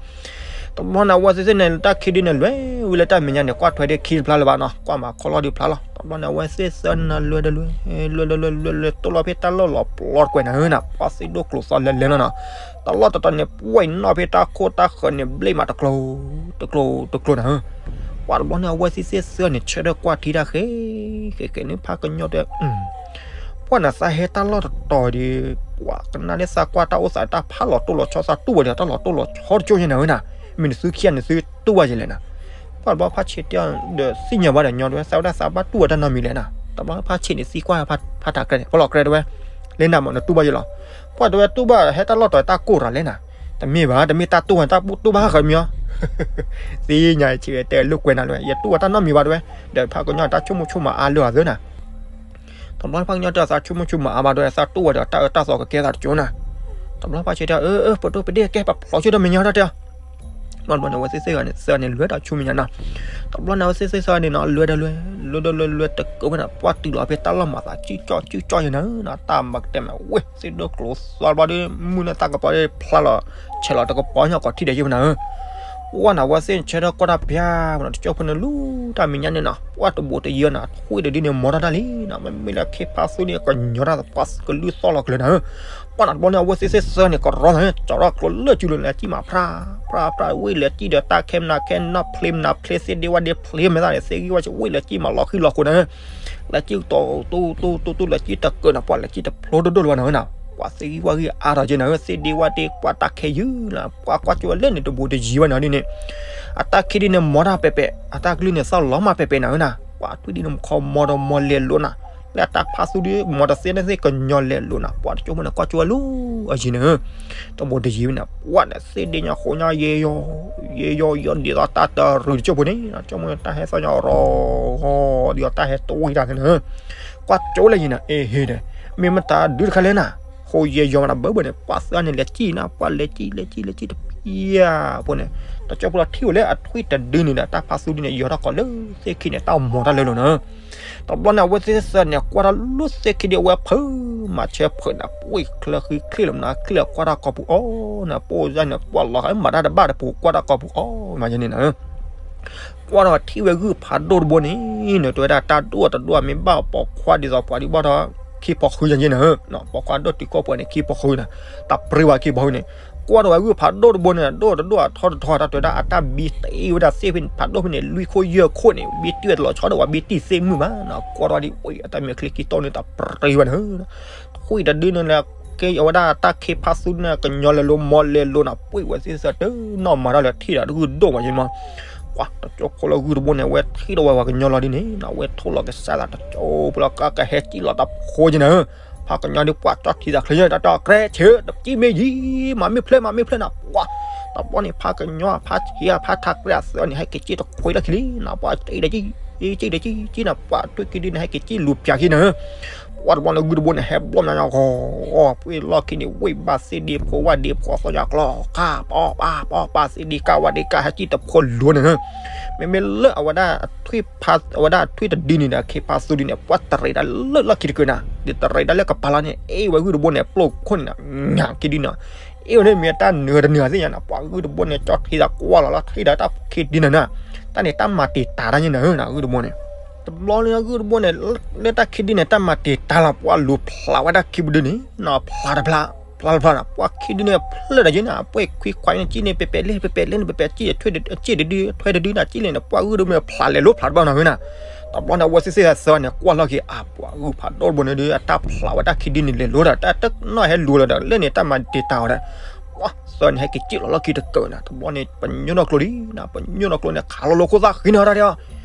တဘျီန့ၣ် အဝဲသ့ၣ်သ့ၣ်န့ၣ် တၢ်ခံဒုန့ၣ် လွဲဝဲလၢတၢ်မဲာ်ညါန့ၣ် ကွၢ်ထွဲဒၣ်ခံတဖျါလၢၤဘၣ်နီၤ ကွၢ်မၤခီလီၤဒုးဖျါလီၤ တဘျီန့ၣ် အဝဲသ့ၣ်သၢန့ၣ် လွဲတလွဲ လွဲတလွဲ လွဲတလွဲ တိၢ်လီၤဖဲတၢ်လီၢ်လီၤပျီတကွဲးနၤဧၢနၤ ပှၤသ့ၣ်ဒိၣ်ကျိၤသီလၢလဲၣ်နၤနီၤ တလီၢ်တတီၤန့ၣ် ပှဲၤနီၣ်ဖဲတၢ်ခိၣ်တၢ်ဃၢၤန့ၣ် ဘျ့ၣ်မးတကျိၤ တကျိၤ တကျိၤနၤဧၢ ပှၤတဘျီန့ၣ် အဝဲသ့ၣ်သ့ၣ်သၢန့ၣ် ဆၢထၢၣ်ကွၢ်ထံတၢ်ဃဲ ဃဲဃဲန့ၣ် ဖးကညီတဲ ပှၤနၤသးဟဲတၢ်လီၢ်တတီၤဒီး ပှၤကနၣ်န့ၢ်သးကွၢ်တၢ်အိၣ်သးတၢ်ဖးလီၤတိၢ်လီၤဆီ သးတူၢ်ဝဲဒီးတၢ်လီၤတိၢ်လီၤဆီတကၠိၢ်ယဲနၤဧၢနၤ မ့ၢ်နသုခံဂၤန့ၣ်သုတူၢ်ဘၣ်ယဲလဲၣ်နၤ ပှၤတဘျီဖးဆံးတဲအီၤဒီးသ့ၣ်ညါဘၣ်ဒီးညီတဲဝဲ သးဝဲဒၣ်သးဘၣ်တူၢ်ဝဲတၢ်နီတမံၤလဲၣ်နၤ တဘျီဖးဆံးန့ၣ်သံကွၢ်ဖးတၢ်ကြဲန့ၣ် ပလီၢ်ကြဲတဲဝဲ လၢနၤမ့ၢ်နတူၢ်ဘၣ်ယဲလီၤ ပှၤတဲဝဲတူၢ်ဘၣ်ဟဲတၢ်လီၢ်တတီၤတၢ်ကိၢ်ရၤလဲၣ်နၤ တမ့ၢ်ဘၣ် တမ့ၢ်တၢ်တူၢ်ဝဲတၢ်တူၢ်ဘၣ်ဟးဃၢၤမံၤအီၤ သ့ၣ်ညါဆံးဝဲတဲလိာ်ကွဲနၤလၢ ယတူၢ်ဝဲတၢ်နီတမံၤဘၣ်တဲဝဲ ဒီးဖးကညီတၢ်ဆိကမိၣ်ဆိကမးအါလၢအသၢနၤ တဘျီဖးကညီတဲသးဆိကမိၣ်ဆိကမးအါဘၣ်တဲဝဲ သးတူၢ်ဝဲဒီးတၢ်အၢတၢ်သီကကဲသးတကၠိၢ်နၤ တဘျီဖးဆံးတဲ အၢ အၢ ပဒိၣ်ပဒ့ၣ်ကဲ ပဖျိးဆူဒီးမဲာ်ညါတၢ်တဲအီၤ တဘျီန့ၣ် အဝဲသ့ၣ်သ့ၣ်ဂၤန့ၣ် သၢန့ၣ် လွဲဒီးဆူမဲာ်ညါနၤ တဘျီန့ၣ် အဝဲသ့ၣ်သ့ၣ်သၢန့ၣ်နီၤ လွဲဒီးလွဲ လွဲဒီးလွဲ လွဲတကၢဝဲနၤ ပှၤတုၤလီၤဖဲတၢ်လီၢ်မၤသး ကံၣ်ကၠီၣ်ကံၣ်ကၠီၣ်ယဲနၤ တၢ်မၤကတဲမး ဝ့ၢ် သ့ၣ်ဒိၣ်ကျိၤသီဘျီဒီး မုၢ်န့ၣ်သးကပီၤဒီးဖျါလီၤ ဆဲးလီၤတကပီၤညါကီးထံၣ်ဒီးယဲနၤဧၢ ပှၤန့ၣ် အဝဲသ့ၣ်န့ၣ် ဆၢထၢၣ်ကွၢ်တၢ်ပၠးမးနီၤ တကၠိဖိန့ၣ်လူၤတၢ်မဲာ်ညါန့ၣ်နီၤ ပှၤတဘိးတယံၤနၤ ထွံၣ်တဒုန့ၣ် မီၤတၢ်တၢ်လံနၤ မ့မ့ၢ်လၢခ့ဖါသူန့ၣ် ကညီတၢ်သပှၢ်ကလုၢ်သီၣ်လီၤကလၢၤနၤဧၢ ပှၤန့ၣ်တဘျီန့ၣ် အဝဲသ့ၣ်သ့ၣ်သၢန့ၣ် ကရီနၤ ကၠီထီၣ်ကျိလၢကၠူလၢ လဲၤစံၣ်မးဖြၣ် ဖြၣ် ဖြၣ် ဝ့ၢ်လဲၤစံၣ်ဒီးတၢ်ခဲမနၤခဲ နီၣ်ဖျ့မနၤဖျ့ သ့ၣ်ဒ့ဝၣ်ဒ့ဖျ့မဲာ်သၣ်န့ၣ် သ့ၣ်ဂံၢ်ဝၣ်စံၣ် ဝ့ၢ်လဲၤစံၣ်မးလီၤဃံလီၤဃိနၤဧၢ လဲၤစံၣ်တီ တူၢ်တူၢ်တူၢ်တူၢ် လဲၤစံၣ်တကၢးနၤ ပှၤလဲၤစံၣ်တဖျိဒိၣ်ဒိၣ်လၢၤဘၣ်နၤဧၢနၤ ပှၤသ့ၣ်ဂံၢ်ဝၣ်ဂံၢ်အါထီၣ်က့နၤဧၢ သ့ၣ်ဒ့ဝၣ်ဒ့ ပှၤတၢ်ခဲယုၢ်နၤ ပှၤကွၢ်ကၠိဝဲလၢန့ၣ် တဘိးတယံၤဘၣ်နၤဒ်န့ၣ် အတၢ်ခံဒုန့ၣ် မီၤတၢ်ပဲပဲ အတၢ်ကလုၢ်န့ၣ် သီၣ်လီၤမးပဲပဲနၤဧၢနၤ ပှၤထွံၣ်ဒုန့ၣ် မခီမီဒီးမီၤလဲၤလိာ်နၤ လၢအတၢ်ဖးသူဒု မီၤတသ့န့ၣ်သ့ၣ်ကညီလဲၤလိာ်နၤ ပှၤတကၠိဖိန့ၣ် ကွၢ်ကၠိဝဲလၢအယံၤနၤဧၢ တဘိးတယံၤဘၣ်နၤ ပှၤန့ၣ် သ့ၣ်ဒ့ညါဃိညါ ယဲယီၤ ယဲယီၤယီၤဒ်သိးတၢ်တရူးတကၠိဖိန့ၣ် တကၠိဖိန့ၣ် တၢ်ဟဲသီၣ်ညါရီၤ ဒ်သိးတၢ်ဟဲတဝံတၢ်န့ၣ်နၤဧၢ ကွၢ်ကၠိလၢယံၤနၤ အ့ဟ့ဒီး မ့ၢ်မတၤဒုတခါလဲၣ်နၤ ဃိယဲယီၤနၤဘၢဘၢန့ၣ် ပှၤသၢန့ၣ် လဲၤစံၣ်နၤ ပှၤလဲၤစံၣ် လဲၤစံၣ် လဲၤစံၣ်တပျၢ်ဖိန့ၣ် တကၠိဖိလီၤထံၣ်ဝဲလၢအထွံၣ်တဒုန့ၣ်ဒီး တၢ်ဖးသူဒုန့ၣ် ယီၤထီၣ်ကီးလၢသ့ၣ်ခံန့ၣ် တၢ်မီၤတၢ်လၢလိာ်နၤဧၢ တဘျီန့ၣ် အဝဲသ့ၣ်သၢန့ၣ် ကွၢ်တၢ်လၢသ့ၣ်ခံဒု အဝဲဖုးမၤဆၢဖုးနၤ ပှ့ၤချၢဃံချ့လီၤမနၤ ချ့လီၤကွၢ်တၢ်ကီၢ်ပူၤအီၤနၤ ပအိၣ်ယါန့ၣ် ပှၤလီၤဃာ်မၤတၢ်တဘၣ်တပူၤ ကွၢ်တၢ်ကီၢ်ပူၤအီၤမးယဲန့ၣ်နၤ ကွၢ်ဒီးထံၣ်ဝဲဂုၢ်ဖးဒိၣ်တဘိန့ၣ် နတဲဝဲဒၣ်တၢ်ဒိၣ်တဒိၣ် မ့ၢ်ဘၣ်ပိာ်ခွါဒ်သိးပှၤဒ်ဘၣ်ဒီး ခံဖီဃုညါယဲနၤဧၢ, ပိာ်ခွါဒိၣ်တုၤခိၣ်ပှဲၤန့ၣ် ခံဖီဃုနၤ, တၢ်ပြံဝဲခံဖီဃုန့ၣ်, ကွၢ်ဒီးဝဲဂုၢ်ဖးဒိၣ်တဘိန့ၣ် ဒိၣ်တဒိၣ်အထီတထီ တၢ်တဲဒၣ်အတၢ်ဘံတ့ဝဲဒၣ်သ့ၣ်ဖဲန့ၣ် ဖးဒိၣ်ဖဲန့ၣ် လွံၢ်ခိၣ်ယဲၢ်ခိၣ်န့ၣ် ဘံတံၢ်ဝဲတလီၤဆီဒီးဝဲဘံတံၢ်သ့ၣ်မုၣ်ဘၣ်နၤ, ကွၢ်ဒီးဒ်အတၢ်မ့ၢ်ချ့ကံတီၢ်န့ၣ် တၢ်ပြံဝဲနၤဧၢ ထွံၣ်တဒုန့ၣ်လၢ ကဲအဝဲဒၣ်တၢ်ခ့ဖါသူန့ၣ် ကညီလဲၤလိၤမီလဲၤလိၤနၤ ပှ့ၤဝဲသ့ၣ်သၢတနီၢ်မၤတၢ်လၢထံၣ်ဒီးတဂုၢ်ဒိၣ်မးယဲမး, ပှၤတကၠိဖိလၢဂုၢ်တဘိန့ၣ် အဝဲထံၣ်ဒီးဝဲပှၤကညီလီၤဒ်န့ၣ် အဝဲထိၣ်လီၤကစၢ်သးတကၠိဖိလီၤ ကကဟဲစံၣ်လီၤတၢ်ဖိယဲနၤဧၢ, ဖးကညီဒ်ပှၤကၠီထံသးချ့ယဲ တၢ်တဲကရဲဆ့ တကံၢ်မ့ၢ်ယံၤ မၤမ့ၢ်ဖျဲၣ် မၤမ့ၢ်ဖျဲၣ်နၤ ပှၤ တဘျီန့ၣ် ဖးကညီ ဖးဆံး ဖးထးကြဲအသၢန့ၣ် ဟဲက့ၤစံၣ်တခွဲလၢခံလံနၤ ပှၤစံၣ်ဒီးစံၣ် စံၣ်ဒီးစံၣ် စံၣ်နၤ ပှၤထွံၣ်ခံဒုန့ၣ် ဟဲက့ၤစံၣ်လူၤပၠးခံနၤဧၢ, ပှၤတဘျီန့ၣ် ဂုၢ်တဘိန့ၣ် ဟဲဘျီၣ်မးညါဂီၤ ပှ့ၤလီၢ်ခံန့ၣ် ဝ့ၢ်ဘၣ်သ့ၣ်ဒ့ဖိ ဝၣ်ဒ့ဖိသီညါကျီ ကၢ်ပီပၢ်ပီပၢ် သ့ၣ်ဒ့ကၢ် ဝၣ်ဒ့ကၢ် ဟဲစံၣ်တဖိလိၤနၤဧၢ, မ့မ့ၢ်လၢအဝဲဒၣ်ထွံၣ်ဖး အဝဲဒၣ်ထွံၣ်တဒုန့ၣ်ဒီး ခ့ဖါသူဒုန့ၣ် ပှၤတရံးတၢ်လၢလီၢ်ခံတကုာ်နၤ ဒ်တရံးတၢ်လၢကပၤလီၤန့ၣ် အ့ၣ်ဝဲဂုၢ်တဘိန့ၣ် ပျိၢ်ခိၣ်န့ၣ်နၤ ညၣ်ခံဒုနၤ အ့ၣ်ဝဲန့ၣ်မ့ၢ်တၢ်နၢၤတနၢၤသ့ၣ်ညါနၤ ပှၤဂုၢ်တဘိန့ၣ် ကၠီထံသးကွၢ်လီၤလီၤ ထံၣ်ဒီးတၢ်ခံဒုနၤနၤ, တၢ်န့ၣ်တၢ်မၤတံာ်တာ်တၢ်ယဲနၤဧၢနၤ ဂုၢ်တဘိန့ၣ်, တဘျီလၢဂုၢ်တဘိန့ၣ် လၢတၢ်ခံဒုန့ၣ် တၢ်မၤတံာ်တာ်လီၤ ပှၤလူၤဖျးဝဲဒၣ်ခံပဒုန့ၣ်နၤ ဖျးတဖျး ဖျးတဖျးနၤ ပှၤခံဒုန့ၣ် ဖျၢၣ်ဒီးယဲနၤ ပှဲၤခွံခွါန့ၣ် စံၣ်န့ၣ် ပဲၤပဲၤလဲၣ် ပဲၤပဲၤလဲၣ်န့ၣ် ပဲၤပဲၤစံၣ် အစံၣ်တဒု အထွဲတဒုနၤ စံၣ်လဲၣ်န့ၣ် ပှၤဂုၢ်တဘိန့ၣ် ဖျးလဲၤလိၤဖျးတဘၣ်နၤဧၢနၤ, တဘျီန့ၣ် အဝဲသ့ၣ်သၢန့ၣ် ကွၢ်လီၢ်ခံ အါ ပှၤဂုၢ်ဖးဒိၣ်တဘိန့ၣ်ဒီး အတၢ်ဖျးဝဲတၢ်ခံဒုန့ၣ် လဲၤလိၤဒီး တၢ်တနီၣ်ဟဲလူၤလီၤဒီး လၢန့ၣ်တၢ်မၤတံာ်တာ်အီၤဒီး ပှၤသၢန့ၣ် ဟဲက့ၤစံၣ်လီၤလီၢ်ခံတကုာ်နၤ တဘျီန့ၣ် ပညိၣ်နီၢ်ကျိလံနၤ ပညိၣ်နီၢ်ကျိန့ၣ် ခးလီၤလၢခိၣ်သၣ်ဃံနၤတၢ်တဲအီၤ,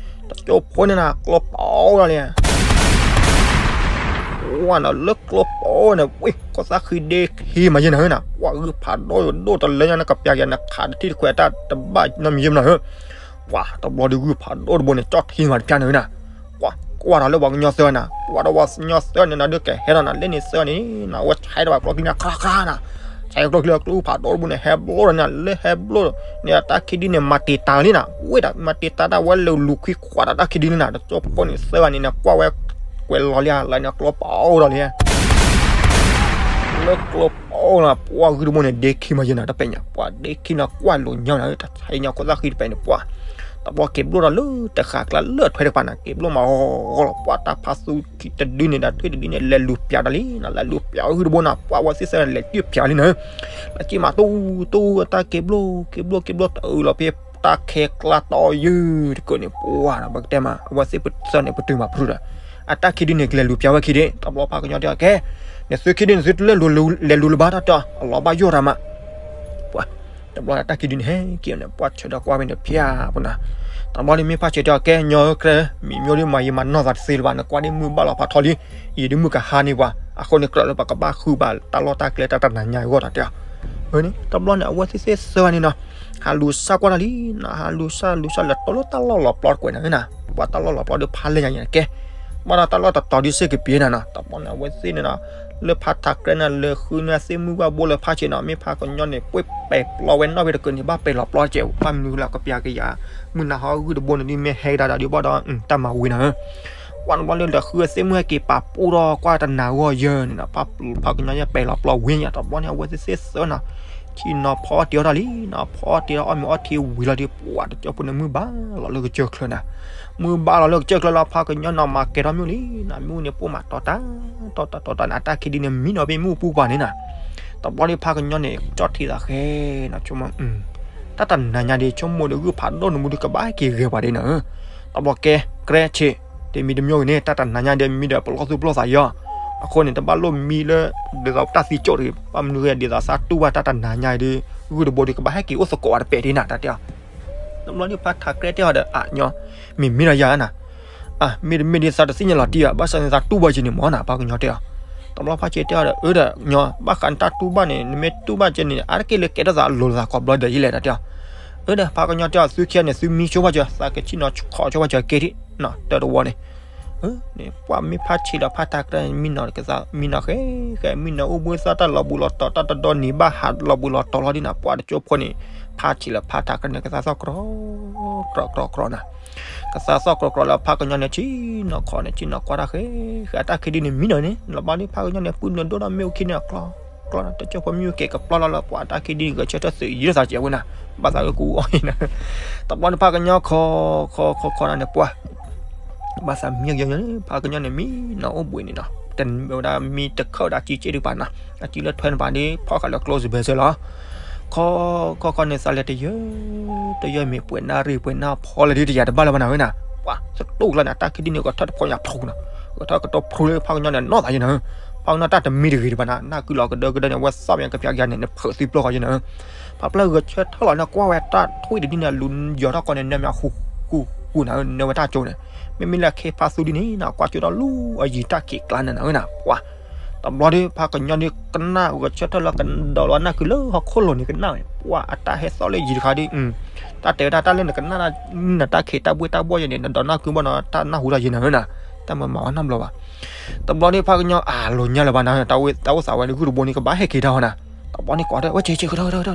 တကၠိဖိန့ၣ်နၤ ကျိပီလီၤလံ ဝါနၤလၢကျိပီန့ၣ် ဝ့ၢ်ခိၣ်သၣ်ဃံဒ့ခံမးယဲနၤဧၢနၤ ပှၤဂုၢ်ဖးဒိၣ်ယိၤဒိၣ်တလၢညါနကပျးက့ၤနခးတထံၣ်တခွဲးတၢ်တဘၣ်နီတမံၤယဲမးနၤဧၢ, ပှၤတဘျီဒုးဂုၢ်ဖးဒိၣ်တဘိန့ၣ် ကၠီၣ်ထံမးတပျးနၤဧၢနၤ, ပှၤကွၢ်ဒီးလၢပှၤကညီသၢနၤ ကွၢ်ဒီးပှၤကညီသၢန့ၣ်နၤဒုးကဟဲဒီးနၤ လၢန့ၣ်သၢန့ၣ်နၤ အဝဲဆဲးဒီးပှၤကျီၢ်ချံနၤ ခရၣ်ခရၣ်နၤ, ဆဲးကျီၢ်ချံလၢကျိဖးဒိၣ်တဘိန့ၣ် ဟဲဘျိဒီးနၤ လၢဟဲဘျိန့ၣ် အတၢ်ခံဒုန့ၣ် မၤတံာ်တာ်လံနၤ ဝ့ၢ်ဒီး မၤတံာ်တာ်တၢ်ဝဲလၢလူၤခွံခွးဒီးတၢ်ခံဒုန့ၣ်နၤ တကၠိဖိန့ၣ်သၢဂၤန့ၣ်နၤ ကွၢ်ဝဲ ကွဲးလီၤလံဧါ လၢန့ၣ်ကျိပီဒီးလံဧါ လၢကျိပီနၤ ပှၤဂုၢ်တဘိန့ၣ် ဒ့ခံမးယဲနၤ တပဲာ်ညါ ပှၤဒ့ခံနၤ ကွၢ်လိာ်ညီနၤ တၢ်ဆဲးညီခိၣ်သၣ်ဃံတပဲာ်န့ၣ် ပှၤ တဘျီက့ၤဘျိဒီးလၢတဃာ်ကျါလၢအထွဲတကပၤနၤ က့ၤဘျိမးဂီၤဂီၤလီၤ ပှၤတၢ်ဖးသူခံတဒုန့ၣ်ဒီး ထွံၣ်တဒုန့ၣ် လဲၤလူၤပျးဒီးလံနၤ လဲၤလူၤပျးဂုၢ်တဘိနၤ ပှၤဝဲသ့ၣ်သၢန့ၣ် လဲၤတံၢ်ပျးလံနၤ လၢကံမးတူတူ တၢ်က့ၤဘျိ က့ၤဘျိ က့ၤဘျိ တအုးလီၤဖဲ တၢ်ခဲကျါတီယုၢ်တကုာ်န့ၣ် ပှၤနၤ ပကတဲမး အဝဲသ့ၣ်ပသၢန့ၣ် ပတုာ်မးဖုဒီး အတၢ်ခံဒုန့ၣ် ကလဲၤလူၤပျးဝဲခံဒု တဘျီဖးကညီတဲအီၤ ကဲ နသုခံဒုန့ၣ် သုတလဲၤလူၤ လဲၤလူၤလၢၤဘၣ်တၢ်တဲအီၤ အလီၤဘၣ်ယိၣ်တၢ်မး ပှၤ တဘျီတၢ်ခံဒုန့ၣ် ဟဲက့ၤန့ၣ် ပှၤဆၢဒီးကွၢ်ဖဲန့ၣ် ဖျါပနၤ တဘျီန့ၣ်မ့ၢ်ဖးဆၢတဲအီၤ ကဲ ညီဧၢ ကြၢး မံၤမျိၢ်ဒုးမၤယံာ်မၤနီၢ်သးတသ့လၢၤဘၣ် နကွၢ်ဒ်မုၢ်ဘၣ်လီၤဖးထီလံ ယံာ်ဒ်မုၢ်ကဟါန့ၢ်ပှၤ အဃိန့ၣ် ကြၢးလၢပကဘၣ်ဃုဘၣ်တၢ်လီၢ်တၢ်ကျဲတၢ်တနၤညါအဂီၢ်တၢ်တဲအီၤ န့ၣ် တဘျီန့ၣ် အဝဲသ့ၣ်သၢဂၤန့ၣ်နီၤ ဟးလူၤစၢ်ကွၢ်တၢ်လံနီၤ ဟးလူၤစၢ်လူၤစၢ်လၢတီလၢတၢ်လီၢ်လီၤပျီတကွဲးနၤနီၤ ပှၤတၢ်လီၢ်လီၤပျီဒီးဖးလဲၢ်ညါန့ၣ် ကဲ ဘၣ်ဒီးတၢ်လီၢ်တတီၤဒ်စ့ၢ်ကပၤနၤနီၤ တဘျီန့ၣ် အဝဲသ့ၣ်န့ၣ်နီၤ လၢဖးထးကြဲနၤ လဲၤဃုန့ၢ်သ့ၣ်မုၢ်ဘၣ်ဘိလၢဖးဆံးနီၤ မ့ၢ်ဖးကညီန့ၣ် ပှ့ၤပဲာ်ပျီဝဲနီၣ်ဖဲတကုာ်န့ၣ် ဘၣ်ပဲာ်လီၤပျီစဲး ဘၣ်မနုၤလၢကပျးကယၤ မုၢ်နၤဟီဂုၢ်တဘိန့ၣ် ဒ်မ့ၢ်ဟဲကဒါဒီးဒ်ဘၣ်ဒီး တၢ်မၤဝံၤနၤဧၢ ကွၢ်တဘျီလၢလဲၤဃုသ့ၣ်မုၢ်ဟဲက့ၤပာ်ပူၣ်ထီၣ်ကွၢ်တနၤဂီၢ်ယဲၢ်န့ၣ်နီၤ ဖးကညီယဲၢ်ပဲာ်လီၤပျီဝံၤညါ တဘျီန့ၣ် အဝဲသ့ၣ်သ့ၣ်သၢနီၤ ဆ့ၣ်နီၤဖီအီၣ်တ့ၤအီၣ်တၢ်လံနီၤ ဖီအီၣ်တ့ၤအီၣ်မ့ၤအီထံဝံၤလီၤဒီး ပှၤတကၠိဖိန့ၣ်မုၢ်ဘၣ်လီၤလၢကစၢၢ်ချၢနၤ မုၢ်ဘၣ်လီၤလၢကစၢၢ်ချၢလီၤ ဖးကညီနီၤ မၤကဲၤထီၣ်မ့ၣ်အူလံနီၤ မ့ၣ်အူန့ၣ် ပိၢ်မးတီၤတၢ် တီၤတၢ်တီၤတၢ်န့ၣ် အတၢ်ခံဒုန့ၣ် မံနီၤဖဲမ့ၣ်အူပူၤပှၤန့ၣ်နီၤ တဘျီန့ၣ် ဖးကညီန့ၣ် ကၠီၣ်ထံသးဃဲနီၤ ဆိကမိၣ် တၢ်တနၤညါဒီး ဆိကမိၣ်ဒီးဂုၢ်ဖးဒိၣ်န့ၣ်မူဒီး ကဘၣ်ဟဲက့ၤဂဲၤပှၤဒ်နီၤဧၢ တဘျီကဲ ကြဲဆ့ တမံၤတမံၤဂ့ၤန့ၣ် တၢ်တနၤညါဒီး မံဒီးပလီၢ်သူၣ်ပလီၢ်သးယီၤ အဃိန့ၣ် တဘၣ်လိၣ်မံလၢ ဒ်သိးတၢ်သံကၠိၣ်တဂ့ၤ ဘၣ်မနုၤဂ့ၤ ဒ်သိးသးတူၢ်ဘၣ်တၢ်တနၤညါဒီး ဂုၢ်တဘိဒီး ကဘၣ်ဟဲက့ၤအိၣ်သကိးအီၤတပဲာ်ဒ်နၤ တၢ်တဲအီၤ တဘျီန့ၣ် ဖးထးကြဲတဲအီၤဒီး အၢ ညီ မ့ၢ်မ့ၢ်ဒီးယၤနၤ အၢ မ့တမ့ၢ်ဒ်သးတသ့ၣ်ညါလီၤတံၢ်ဧါ ဘၣ်ဆၣ်န့ၣ်သးတူၢ်ဘၣ်က့ၤန့ၣ်မ့ၢ်နၤ ဖးကညီတဲအီၤ တဘျီဖးဆံးတဲအီၤဒီး အၢဒီး ညီ ဘၣ်ဃးနတၢ်တူၢ်ဘၣ်န့ၣ် နမ့ၢ်တူၢ်ဘၣ်က့ၤန့ၣ် အါတက့ၢ်လၢကဲထီၣ်သးလိၤလိာ်သးကိးဘျီဒီးယလဲၣ် တၢ်တဲအီၤ အၢဒီး ဖးကညီတဲအီၤ သုခံဂၤန့ၣ် သုမံဆိဘၣ်က့ၤ သးကဆ့ၣ်နီၤခိးဆိဘၣ်က့ၤကဲထံၣ် တၢ်တဝီန့ၣ် န့ၣ် ပှၤမ့ၢ်ဖးဆံးဒီးဖးထးကြဲ မံနီၤကသး မံနီၤဃဲဃဲ မံနီၤအိၣ်ဘှံးသၣ်တၢ်လီၤဘူးလီၤတီၤ တၢ်တဒီနံၤဘၣ်ဟးလီၤဘူးလီၤတီၤလီၤဒ်နၤ ပှၤတကၠိဖိန့ၣ် ဖးဆံးလၢဖးထးကြဲန့ၣ် ကသးသီၣ်ကြီ ကြီကြီကြီနၤ ကသးသီၣ်ကြီကြီလၢဖးကညီန့ၣ် ဆ့ၣ်နီၤခိးန့ၣ် ဆ့ၣ်နီၤကွၢ်တၢ်ဃဲဃဲ အတၢ်ခံဒုန့ၣ် မံနီၤန့ၣ် လီၤဘၣ်ဒ်ဖးကညီန့ၣ် ပုၢ်နုာ်ဒိၣ်ဒီးမ့ၣ်အူခံန့ၣ်အကျီ ကျီ တကၠိဖိမ့ၣ်အူက့ၤကပျီလီၤလၢ ပှၤတၢ်ခံဒုဂဲၤဆၢထၢၣ်သုးယံၤလၢသးစဲးဝဲနၤ ဘၣ်သးဂ့ၢ်ကူအီၤအံၤနၤ တဘျီန့ၣ် ဖးကညီခိး ခိးခိးခိးနၤန့ၣ် ပှၤ ဘၣ်သးမံယီၤန့ၣ် ဖးကညီန့ၣ် မံနီၤအိၣ်ဘှံးန့ၣ်နီၤ ဝဲဒၣ်မံတခၢၣ်ဒီးအစုစ့ၣ်တကပၤနီၤ, အစုလၢထွဲတကပၤဒီး ဖီၣ်ဃာ်လၢကျိစဘဲစၢလီၤ. ခီခီခီန့ၣ် သးလဲၤတယၢတယၢ မ့ၢ်ပှဲၤနၣ်ရံၣ်ပှဲၤနၣ်ဖီလၢဒ်တယၤတဘၣ်လၢၤဘၣ်နၤဧၢနၤ, ပှၤစတူၣ်ကျါန့ၣ် အတၢ်ခံဒုန့ၣ် ဂဲၤထၢၣ်တဖိညါဖျိနီၤ, ဂဲၤထၢၣ်ကတိၤဖျိလၢဖးကညီန့ၣ် နီၢ်သးယဲနၤဧၢ, ဖးကညီတၢ်တမံတဂ့ၤတဘၣ်နၤ, နၢ်ကုလီၤကဒၢကဒၢန့ၣ် အဝဲသီၣ်မ့ၢ်ကပျးကယၤန့ၣ် နဖၢးသံပျိၢ်ဃီယဲနၤဧၢ. ဖးပျၢ်ဂဲၤဆၢထၢၣ်လီၤန့ၣ် ကွၢ်ဝဲတၢ်ထွံၣ်တဒုန့ၣ် လူၤယီၤထီၣ်ကီန့ၣ် နၢမ့ၢ်ဃူဃူဃူနၤဧၢ, နၢဝဲတၢ်ကၠိန့ၣ်, မ့မ့ၢ်လၢခ့ဖါသူဒုန့ၣ်နၤ ကွၢ်ကၠိထီၣ်လူၤအယံၤတၢ်ခံးကျါန့ၣ်နၤဧၢနၤ, ပှၤ တဘျီဒီး ဖးကညီဒီးကနၣ်ဂဲၤဆၢထၢၣ်လၢကဒီးလီၤနၢ်ကုလၢဟီၣ်ခိၣ်လိၤန့ၣ်ကနၣ်ဝဲ, ပှၤအတၢ်ဟဲသီၣ်လၢယံၤတခါဒီး တၢ်တဲဝဲဒၣ်တၢ်လၢနကနၣ်နတၢ်ခံးတၢ်ဘှ့ၣ်တၢ်ဘှီၣ်ယဲန့ၣ် နဒီးနၢ်ကုဘၣ်နီၤ တၢ်နၢ်ဟူတၢ်ယဲနၤဧၢနၤ, တၢ်မၤမၤဝဲနီတဘျီဘၣ်. တဘျီဒီးဖးကညီအလိၤညါလၢၤဘၣ်နၤ, တၢ်အိၣ်သးဝဲဒုးဂုၢ်တဘိန့ၣ် ကဘၣ်ဟဲက့ၤတၢ်ဟီနၤ, တဘျီန့ၣ်ကိးထီၣ်ဝဲ ဆ့းဆ့းကထီၣ်ကထီၣ်ကထီၣ်,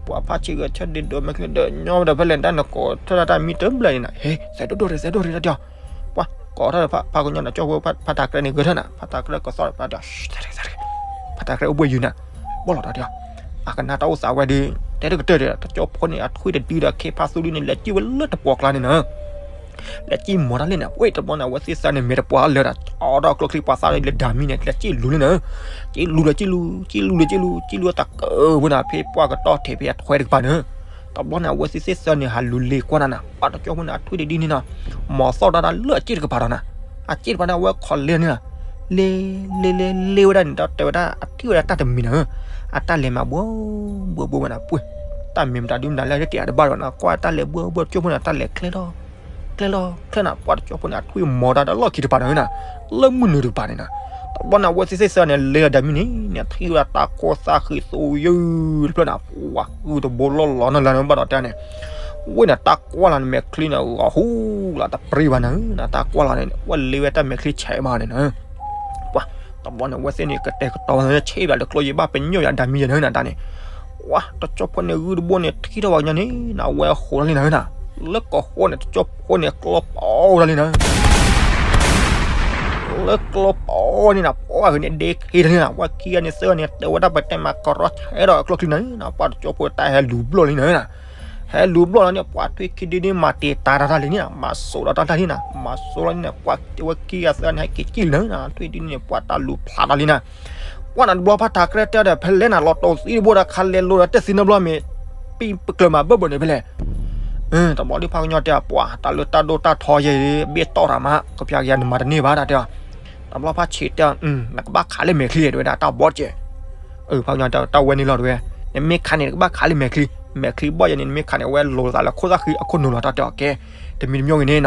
ပှၤဖးဆံးဂဲၤဆၢဒုးဒိးမဲာ်ချံဒီးညီဝဲဒီးဖဲလဲၣ်တၢ်နကိးထီၣ်တၢ်မံတဘျဲၣ်န့ၣ်နၤ, ဟဲ စဲးဒိၣ်ဒိၣ်ရ့ၣ် စဲးဒိၣ်ရ့ၣ်တၢ်တဲအီၤ, ပှၤကိးထီၣ်ဒီးဖးကညီဒီးကၠီၣ်ဖိ ဖးတၢ်ကြဲန့ၣ်ဂဲၤထၢၣ်နၤ, ဖးတၢ်ကြဲကသီၣ်ဒီးဖးတၢ် ဖးတၢ်ကြဲအိၣ်ဘှံးယုာ်နၤ, ဘီၣ်လီၤတၢ်တဲအီၤ, အကနၣ်တၢ်အိၣ်သးဝဲဒီး တဲတကတၢၢ်ဒီး တကၠီၣ်ဖိန့ၣ် အထွံၣ်တဒုဒီးခ့ဖါသူဒုန့ၣ် လဲၤစံၣ်ဝဲလၢတပှီၤကျါန့ၣ်နၤ လဲၤစံၣ်မီၤတၢ်လၢန့ၣ်, ဝဲတဘျီန့ၣ် အဝဲသ့ၣ်သၢန့ၣ် မ့ၢ်တပှၢ်လၢာ်ဒီး အိးထီၣ်ကျိချံပှၤသၣ်လၢဒၤမံန့ၣ် လဲၤစံၣ်လူၤလၢန့ၣ်, စံၣ်လူၤဒီးစံၣ်လူၤ စံၣ်လူၤဒီးစံၣ်လူၤ စံၣ်လူၤအသးကၢၢ်ဝဲန့ၣ် ဖဲပှၢ်ကတီၢ်ထံးဖဲအထွဲတကပၤန့ၣ်, တဘျီန့ၣ် အဝဲသ့ၣ်သၢန့ၣ် ဟးလူၤလ့ၤကွၢ်နၤနၤ, ပှၤတကၠီၣ်ဖိန့ၣ် အထွံၣ်တဒုန့ၣ်နီၤ, မီၤသီၣ်ဒၣ်တၢ်လၢအစ့ၣ်တကပၤဒီးနၤ, အစ့ၣ်တကပၤန့ၣ် အဝဲခိးလ့ၤန့ၣ်လီၤ, လ့ၤ လ့ၤ လ့ၤ လ့ၤဝဲဒၣ်န့ၣ် ဒီးတဲဝဲဒၣ် အထံၣ်ဝဲဒၣ်တၢ်တမံၤနၤဧၢ, အတၢ်လဲၤမၤဘှီဘှီဘှီဝဲနၤပှ့ၤ, တၢ်မ့ၢ်မတၤဒုမတၤလၢတတဲအတဘၣ်ဒီးနၤ, ကွၢ်တၢ်လဲၤဘှီဘှီတကၠိဖိန့ၣ် တၢ်လဲၤချ့လီၤ ချ့လီၤချ့နၤ, ပှၤတကၠိဖိန့ၣ် အထွံၣ်မီၤတၢ်ဒီးလီၢ်ခံတကပၤနၤဧၢနၤ, လၢမုၢ်နုာ်တကပၤန့ၣ်နၤ, တဘျီန့ၣ် အဝဲသ့ၣ်သၢန့ၣ် လ့ၤဒီးဒၤမံန့ၣ် န့ၣ်ထံၣ်ဝဲဒၣ်တၢ်ခိၣ်သၣ်ဃံးသိယုၢ်တဖျၢၣ်နၤ, ပှၤဂုၢ်တဘိလီၢ်လီၤနီၤလၢန့ၣ်ဘၣ်ဒီးတဲန့ၣ် ဝ့ၢ်န့ၣ် တၢ်ကွၢ်လီၤန့ၣ် မဲာ်ချံန့ၣ် ဂီၤဟူလီၤတပရံဘၣ်နၤဧၢနၤ, တၢ်ကွၢ်လီၤန့ၣ် ဝဲလ့ၤဝဲတၢ်မဲာ်ချံဆဲးမးန့ၣ်နၤ, ပှၤ တဘျီန့ၣ် အဝဲသ့ၣ်န့ၣ် ကတဲာ်ကတီၤဝဲဆ့ဘၣ်လၢကျိယဘၣ်ပညိၣ်ယၤဒၤမံယဲနၤဧၢနၤတၢ်န့ၣ်, ပှၤတကၠိဖိန့ၣ် ဂုၢ်တဘိန့ၣ် ထံၣ်ထီၣ်ဝဲကညီန့ၣ်နၤ အဝဲဃိးလီၤလံနၤဧၢနၤ, လၢကီၢ်ဃိန့ၣ် တကၠိဖိန့ၣ် ကျီပီလီၤလံနၤဧၢ လၢကျီပီန့ၣ်နၤ ပှၤဂၤန့ၣ် ဒ့ခံတလံနၤ, ပှၤခံဂၤန့ၣ် သၢဂၤန့ၣ် တဲဝဲဒၣ်ပတဲမၤကရီဆဲးဒီးအကျိချံနၤ, ပှၤတကၠိဖိတၢ်ဟဲလူၤဘျီၣ်လံနၤဧၢနၤ, ဟဲလူၤဘျီၣ်လီၤန့ၣ် ပှၤထွံၣ်ခံဒုန့ၣ် မၤတ့ၤတၢ်တၢ်လံန့ၣ်နၤ, မၤစိးဒီးတၢ်တၢ်လံနၤ, မၤစိးလီၤန့ၣ် ပှၤဝဲခံဂၤသၢဂၤန့ၣ် ဟဲက့ၤကံၣ်လံနၤ, ထွံၣ်ဒုန့ၣ် ပှၤတၢ်လူၤဖျးတၢ်လံနၤ, ပှၤနၤတဘျီဖးတၢ်ကြဲတဲဒီး ဖဲလဲၣ်နၤ လီၤတိၢ်သံတဘိဒီး ခးလဲၤလိၤဒီး တသံနဘျီမ့ၢ် ပံၣ်ပကျၢၤမၤဘၢၣ်ဘၢၣ်န့ၣ်ဖဲလဲၣ် တဘျီဒုးဖးကညီတဲ ပှၤတၢ်လၢတၢ်ဒိၣ်တၢ်ထီယဲအံၤ ဘ့ၣ်တီၢ်တၢ်မး ကပျးကယၤနမၤတန့ၢ်ဘၣ်တၢ်တဲအီၤ, တဘျီဖးဆံးတဲ နကဘၣ်ခးလၢမဲာ်ချံတဲဝဲဒၣ်တၢ်ဘီတက့ၢ်, ဖးကညီတဲ တၢ်ဝဲန့ၣ်လီၤတဲဝဲ, နမ့ၢ်ခးန့ၣ် နကဘၣ်ခးလၢမဲာ်ချံ, မဲာ်ချံဘီၣ်ယဲန့ၣ် နမ့ၢ်ခးန့ၣ် အဝဲလိၤသးလၢခိၣ်သၣ်ဃံအခိၣ်နူာ်လီၤတၢ်တဲအီၤကဲ, တမံၤတမံၤဂ့ၤန့ၣ်နီၤ,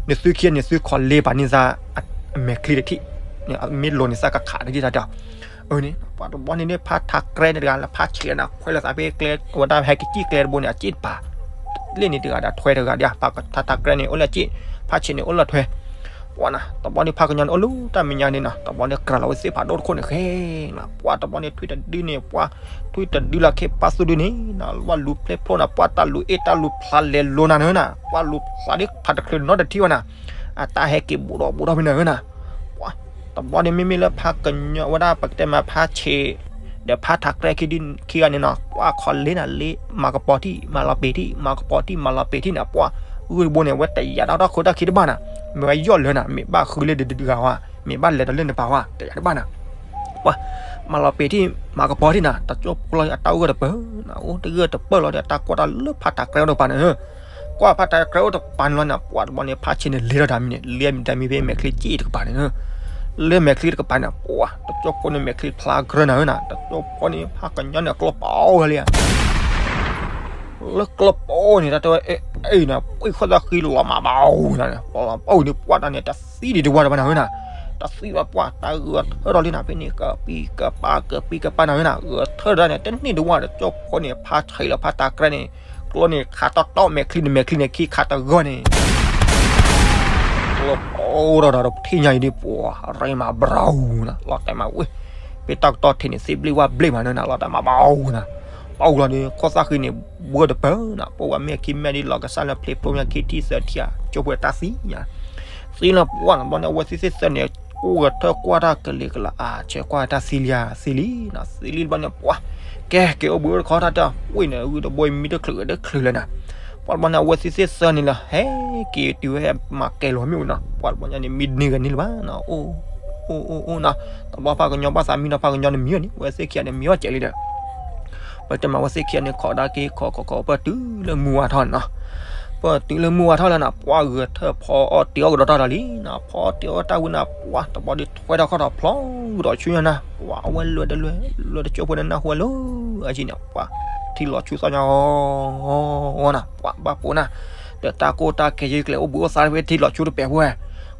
နသုခံဂၤန့ၣ် သုခီလ့ပာ်န့ၢ်သး မဲာ်ချံတထံၣ်, မ့ၢ်လိၤန့ၣ်သးကခးတထံၣ်တၢ်တဲအီၤ အန့ၣ် ပှၤတဘျီန့ၣ်န့ၣ် ဖးထးကြဲန့ၣ်တဂၤလၢဖးဆံးနၤ ခွဲးလီၤသးဖဲကျဲ အဝဲဒၣ်ဟဲက့ၤကံၣ်ကျဲတဘိန့ၣ် အစ့ၣ်တပၤ, လ့ၣ်န့ၣ်တဂၤဒီးထွဲတဂၤဒၣ် ဖးထးကြဲန့ၣ် အိၣ်လၢအစ့ၣ်, ဖးဆံးန့ၣ် အိၣ်လၢထွဲ, ပှၤနၤ တဘျီန့ၣ် ဖးကညီန့ၣ် အိၣ်လၢတၢ်မဲာ်ညါန့ၣ်နီၤ တဘျီန့ၣ် ကြၢးလီၤဝဲသ့ၣ်ဖးဒိၣ်တခိၣ်န့ၣ်ဃဲနၤ ပှၤတဘျီန့ၣ် ထွံၣ်တဒုန့ၣ် ပှၤ ထွံၣ်တဒုလၢခ့ဖးသူဒုန့ၣ်နၤ ပှၤလူၤဖျဲးဖျိနၤ ပှၤတၢ်လူၤအ့ၣ်တၢ်လူၤဖျးလဲၤလိၤနၤန့ၣ်နၤ ပှၤလူၤဖျးဒ်ဖးတချုးနီတထံၣ်ဝဲနၤ, အတၢ်ဟဲက့ၤဘူးဒီးဘူးဒီးဖဲန့ၣ်ဧၢနၤ, ပှၤ တဘျီန့ၣ် မ့မ့ၢ်လၢဖးကညီဝဲဒၣ် ပကတဲမးဖးဆံး ဒီးဖးထးကြဲခံဒုခံဂၤန့ၣ်နီၤ ပှၤခီလ့နၤလ့ မၤကပီၤထံၣ် မၤလီၤပံာ်ထံၣ် မၤကပီၤထံၣ် မၤလီၤပံာ်ထံၣ်န့ၣ် ပှၤ ဂုၢ်တဘိန့ၣ် အဝဲတယာ်တၢ်ထီၣ်ခိတၢ်ခံတဘၣ်နၤ, မ့ၢ်ဝဲယီၢ်လၢနၤ မ့ၢ်ဘၣ်ဃုလၢဒုးဒုးဂၤဝဲ မ့ၢ်ဘၣ်လဲၤတလၢနပၤဝဲ တယာ်တဘၣ်နၤ, ပှၤ မၤလီၤပံာ်ထံၣ် မၤကပီၤထံၣ်နၤ တကၠိဖိလီၤအတၢ်အိၣ်ဂၢၢ်တပၢၢ်နၤ အိၣ်တဂၢၢ်တပၢၢ်လီၤဒီး တၢ်ကွၢ်တၢ်လၢဖးထးကြဲအိၣ်တကပၤန့ၣ် ကွၢ်ဖးထးကြဲအိၣ်တကပၤန့ၣ်လီၤနၤ ပှၤတဘျီန့ၣ် ဖးဆံးန့ၣ် လဲၤထီၣ်တၢ်မံၤန့ၣ် လဲၤမံၤတၢ်မံၤဖဲမဲာ်ချံစ့ၣ်တကပၤန့ၣ် လၢမဲာ်ချံတကပၤန့ၣ် ပှၤ တကၠိဖိန့ၣ် မဲာ်ချံဖျါကြၢနၤဧၢနၤ တကၠိဖိန့ၣ် ဖးကညီန့ၣ် ကျီပီဝဲလံဧါ လၢကျီပီန့ၣ် တၢ်တဲဝဲ အဲ အဲ နၤ ပှံၢ်ခိၣ်သၣ်ဃံလီၤမးဘၣ်နၤ လီၤပီန့ၣ် ပှၤတၢ်န့ၣ် တသံဒံးတဝၢ်တဘၣ်နၤဧၢနၤ တသံဘၣ်ပှၤ တၢ်ဂဲၤထၢၣ်ထီၣ်လံနၤ ဖဲန့ၣ် ကပံၤကပၤ ကပံၤကပၤနၤဧၢနၤ ဂဲၤထၢၣ်တၢ်န့ၣ် တန့ၢ်တဝၢ် တကၠိဖိန့ၣ် ဖးဆံးလီၤ ဖးထးကြဲန့ၣ် ကျိန့ၣ် ခးတီတီ မဲာ်ချံန့ၣ် မဲာ်ချံန့ၣ် ခံခးတဂီၢ်န့ၣ် ကျီပီဒီး ဒီးပထံၣ်ညါအံၤဒ်ပှၤ ရ့မးဘြၤအူနၤ လီၤတဲာ်မးဝဲ ဖဲတၢ်ကတီၢ်ထံးန့ၣ် သ့ဘျ့ဝၣ်ဘျ့မးနၤ လီၤတဲာ်မးဘြၤအူနၤ ပှၤအူလီၤဒီး ခိၣ်သၣ်ဃံန့ၣ် ဘှၢတပၢၢ်နၤ ပှၤမ့ၢ်ခံမ့ၢ်ဒ်လီၤကစၢ်လၢဖျ့ဖျိမ့ၢ်ခံထံၣ် သၢထံၣ်ဧါ ကၠိဖိတၢ်သံညါ သံလီၤပှၤနၤ ဘျီန့ၣ် အဝဲသ့ၣ်သ့ၣ်သၢန့ၣ် အိၣ်ဂဲၤထၢၣ်ကွၢ်တၢ်ကလံၤကလး အါ ဆဲးကွၢ်တၢ်သံလံဧါ သံလံနၤ သံလံဘျီန့ၣ် ပှၤ ကဲ က့ၤအိၣ်ဘှံးအိၣ်တခီတၢ်တၢ် ဝ့ၢ်န့ၣ် ဂုၢ်တဘိမံတချုးဂ့ၤတချုးလၢနၤ ပှၤတဘျီန့ၣ် အဝဲသ့ၣ်သ့ၣ်သၢန့ၣ်လီၤ ဟဲက့ၤတုၤဝဲဟဲမၤကဲလီၤမ့ၢ်ဝဲနၤ ပှၤတဘျီညါန့ၣ် မံတန့ၢ်ဂ့ၤန့ၣ်လၢၤဘၣ်နၤ အိၣ် အိၣ်အိၣ်အိၣ်နီၤ, တဘျီဖးကညီဘၣ်သးမံနီၤ ဖးကညီန့ၣ်မံအီၤန့ၣ် ဝဲသ့ၣ်ခံဂၤန့ၣ် မံအီၤကဲးလံဒီး ပတဲမးဝဲသ့ၣ်ခံဂၤန့ၣ် ခိးဒၣ်က့ၤ ခိးခိးခိး ပၢၢ်တုၤလၢမုၢ်ဝါထီၣ်န့ၣ်နီၤ, ပၢၢ်တုၤလၢမုၢ်ဝါထီၣ်လၢနၤ ပှၢ်ဂဲၤထၢၣ်ဖီအီၣ်တ့ၤအီၣ်ကဒီးတၢ်ဒီးလံနၤ, ဖီအီၣ်တ့ၤအီၣ်တၢ်ဝံၤနၤ ပှၢ်တဘျီဒီးထွဲထီၣ်ခီၣ်ထီၣ်ဖျီကဒီးဆူညါနၤ, ပှၢ်အဝဲလွဲဒီးလွဲ လွဲတကၠိဖိန့ၣ်နၢ်ဟူဝဲလၢအယံၤန့ၣ် ပှၢ်ထံလီၤဆူသီၣ်ညါအီၤနၤ, ပှၢ်ဘၣ်ပိာ်နၤ ဒီးတၢ်ကိၢ်တၢ်ဂီၤယဲကျဲအိၣ်ဘှံးအိၣ်သါဖဲထံလီၤဆူတပဲာ်ဖိဝဲ,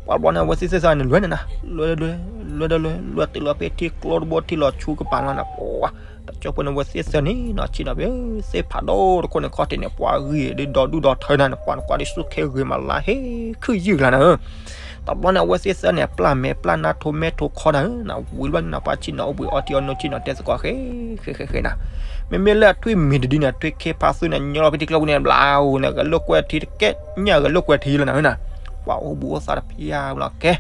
ပှၢ်တဘျီန့ၣ် အဝဲသ့ၣ်သ့ၣ်သၢန့ၣ်လွဲန့ၣ်နၤ, လွဲဒီးလွဲ လွဲဒီးလွဲ လွဲတုၤလီၤဖဲထံကျိတဘိထံလီၤဆူကပၤလီၤနၤ, ပှၢ်တကၠိဖိန့ၣ် အဝဲသ့ၣ်သၢန့ၣ်နီၤ ဆ့ၣ်နီၤဖဲသ့ၣ်ဖးဒိၣ်တခိၣ်န့ၣ် ခီၣ်ထံးန့ၣ် ပှၢ်ဂံၢ်ဒုးဒီဒူၣ်ဒီထၢနၤန့ၣ် ပှၢ်နကွၢ်ဒ်ဆူၣ်ခဲဂ့ၤမးလါဟ့ခုၣ်ယုၢ်ကျါနၤဧၢ တဘျီန့ၣ် အဝဲသ့ၣ်သၢန့ၣ် ပျၢ်မဲာ်ပျၢ်နါထိမဲာ်ထိခီနၤဧၢ, နဝံၤဘျီန့ၣ် ပှၢ်ဆ့ၣ်နီၤအိၣ်ဘှံးအီထံအီနိဆ့ၣ်နီၤတဲသကိး ဃဲဃဲဃဲနၤ, မ့မ့ၢ်လၢအထွံၣ်မံၤတဒုန့ၣ် ထွံၣ်ခ့ဖါသုန့ၣ် ညီလီၤဖဲထံကျိပူၤန့ၣ် ဘျါဧိၤန့ၣ် ဂဲၤလိာ်ကွဲထံတကဲညၣ်ဂဲၤလိာ်ကွဲထံလီၤနၤဧၢနၤ, ပှၢ်အိၣ်ဘှံးအိၣ်သါတဖျၢၣ်လီၤကဲ,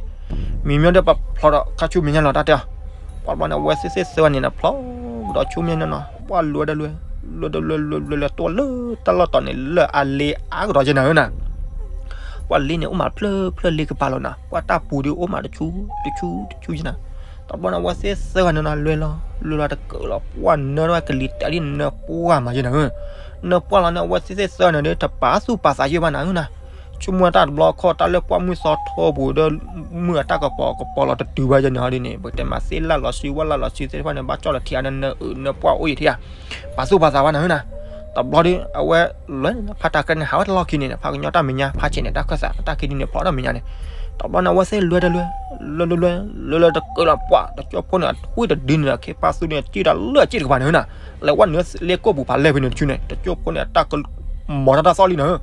မံၤမၠီဒီးပဖျီဒီးခါဆူမဲာ်ညါလီၤတၢ်တဲအီၤ, ပှၢ်တဘျီန့ၣ် အဝဲသ့ၣ်သ့ၣ်သၢန့ၣ်နၤ ဖျီကဒီးဆူမဲာ်ညါနီၤ ပှၢ်လွဲဒီးလွဲ လွဲဒီးလွဲလွဲလွဲလွဲ တိၢ်လၢတၢ်လီၢ်တီၤန့ၣ် လၢအလ့အါကဒီးကဲနၤဧၢနၤ, ပှၢ်လ့န့ၣ် အိၣ်မးတဖျၢၣ်ဖျၢၣ်လ့ကပၤလီၤနၤ, ပှၢ်တၢ်ပူၤဒုးအိၣ်မးတဆူတဆူတဆူကဲနၤ, တဘျီန့ၣ် အဝဲသ့ၣ်သၢဂၤန့ၣ်နၤ လွဲလီၤ လွဲလီၤတကၢးလီၤ ပှၢ်နၢတၢ်ကလံၤတဲာ်ဒ်နၢပှၢ်မးယဲနၤဧၢ, နၢပှၢ်လီၤန့ၣ် အဝဲသ့ၣ်သၢဂၤန့ၣ်ဒီး တပာ်သူၣ်ပာ်သးယဲဘၣ်နၤဧၢနၤ ဆိကမိၣ်တၢ်တဘျီခီၣ် တၢ်လၢပှၢ်မုၢ်သီထီပူၤဒီး မုၢ်အတၢ်ကပီၤကပီၤလီၤတတုၤဘၣ်ယဲန့ၣ်ဟီဒ်န့ၣ် ပကတဲမးသ့လၢ်လီၤစုဝဲလၢ်လီၤစုသ့ၣ်တဖၣ်န့ၣ် ဘၣ်ကၠီၣ်လီၤထံအါနၢအနၢပှၢ်အိၣ်ယံၤထံဧါ, ပာ်သူၣ်ပာ်သးဘၣ်နၤဧၢနၤ, တဘျီဒီး အဝဲလွဲန့ၣ် ဖါတၢ်ကြဲန့ၣ် ဟးဝဲတလီၢ်ခံန့ၣ် ဖါကညီတၢ်မဲာ်ညါ ဖါဆံးန့ၣ် တၢ်ခၢၣ်သး တၢ်ခံဒုန့ၣ် ဖျီဒီးမဲာ်ညါန့ၣ်, တဘျီန့ၣ် အဝဲသ့ၣ်လွဲတလွဲ လွဲလွဲလွဲ လွဲလွဲတကၢးလီၤ ပှၢ်တကၠိဖိန့ၣ် အထွံၣ်တဒုန့ၣ်ဒီး ခ့ဖါသုန့ၣ် စံၣ်တၢ်လၢအစံၣ်တကပၤန့ၣ်ဧၢနၤ, လဲၤဝဲနုာ်လ့ကိၣ်ပူၤဖးလဲၢ်ဖဲန့ၣ်တဆူန့ၣ် တကၠိဖိန့ၣ် တၢ်က မၤတၢ်တၢ်သီၣ်လံနၤဧၢ,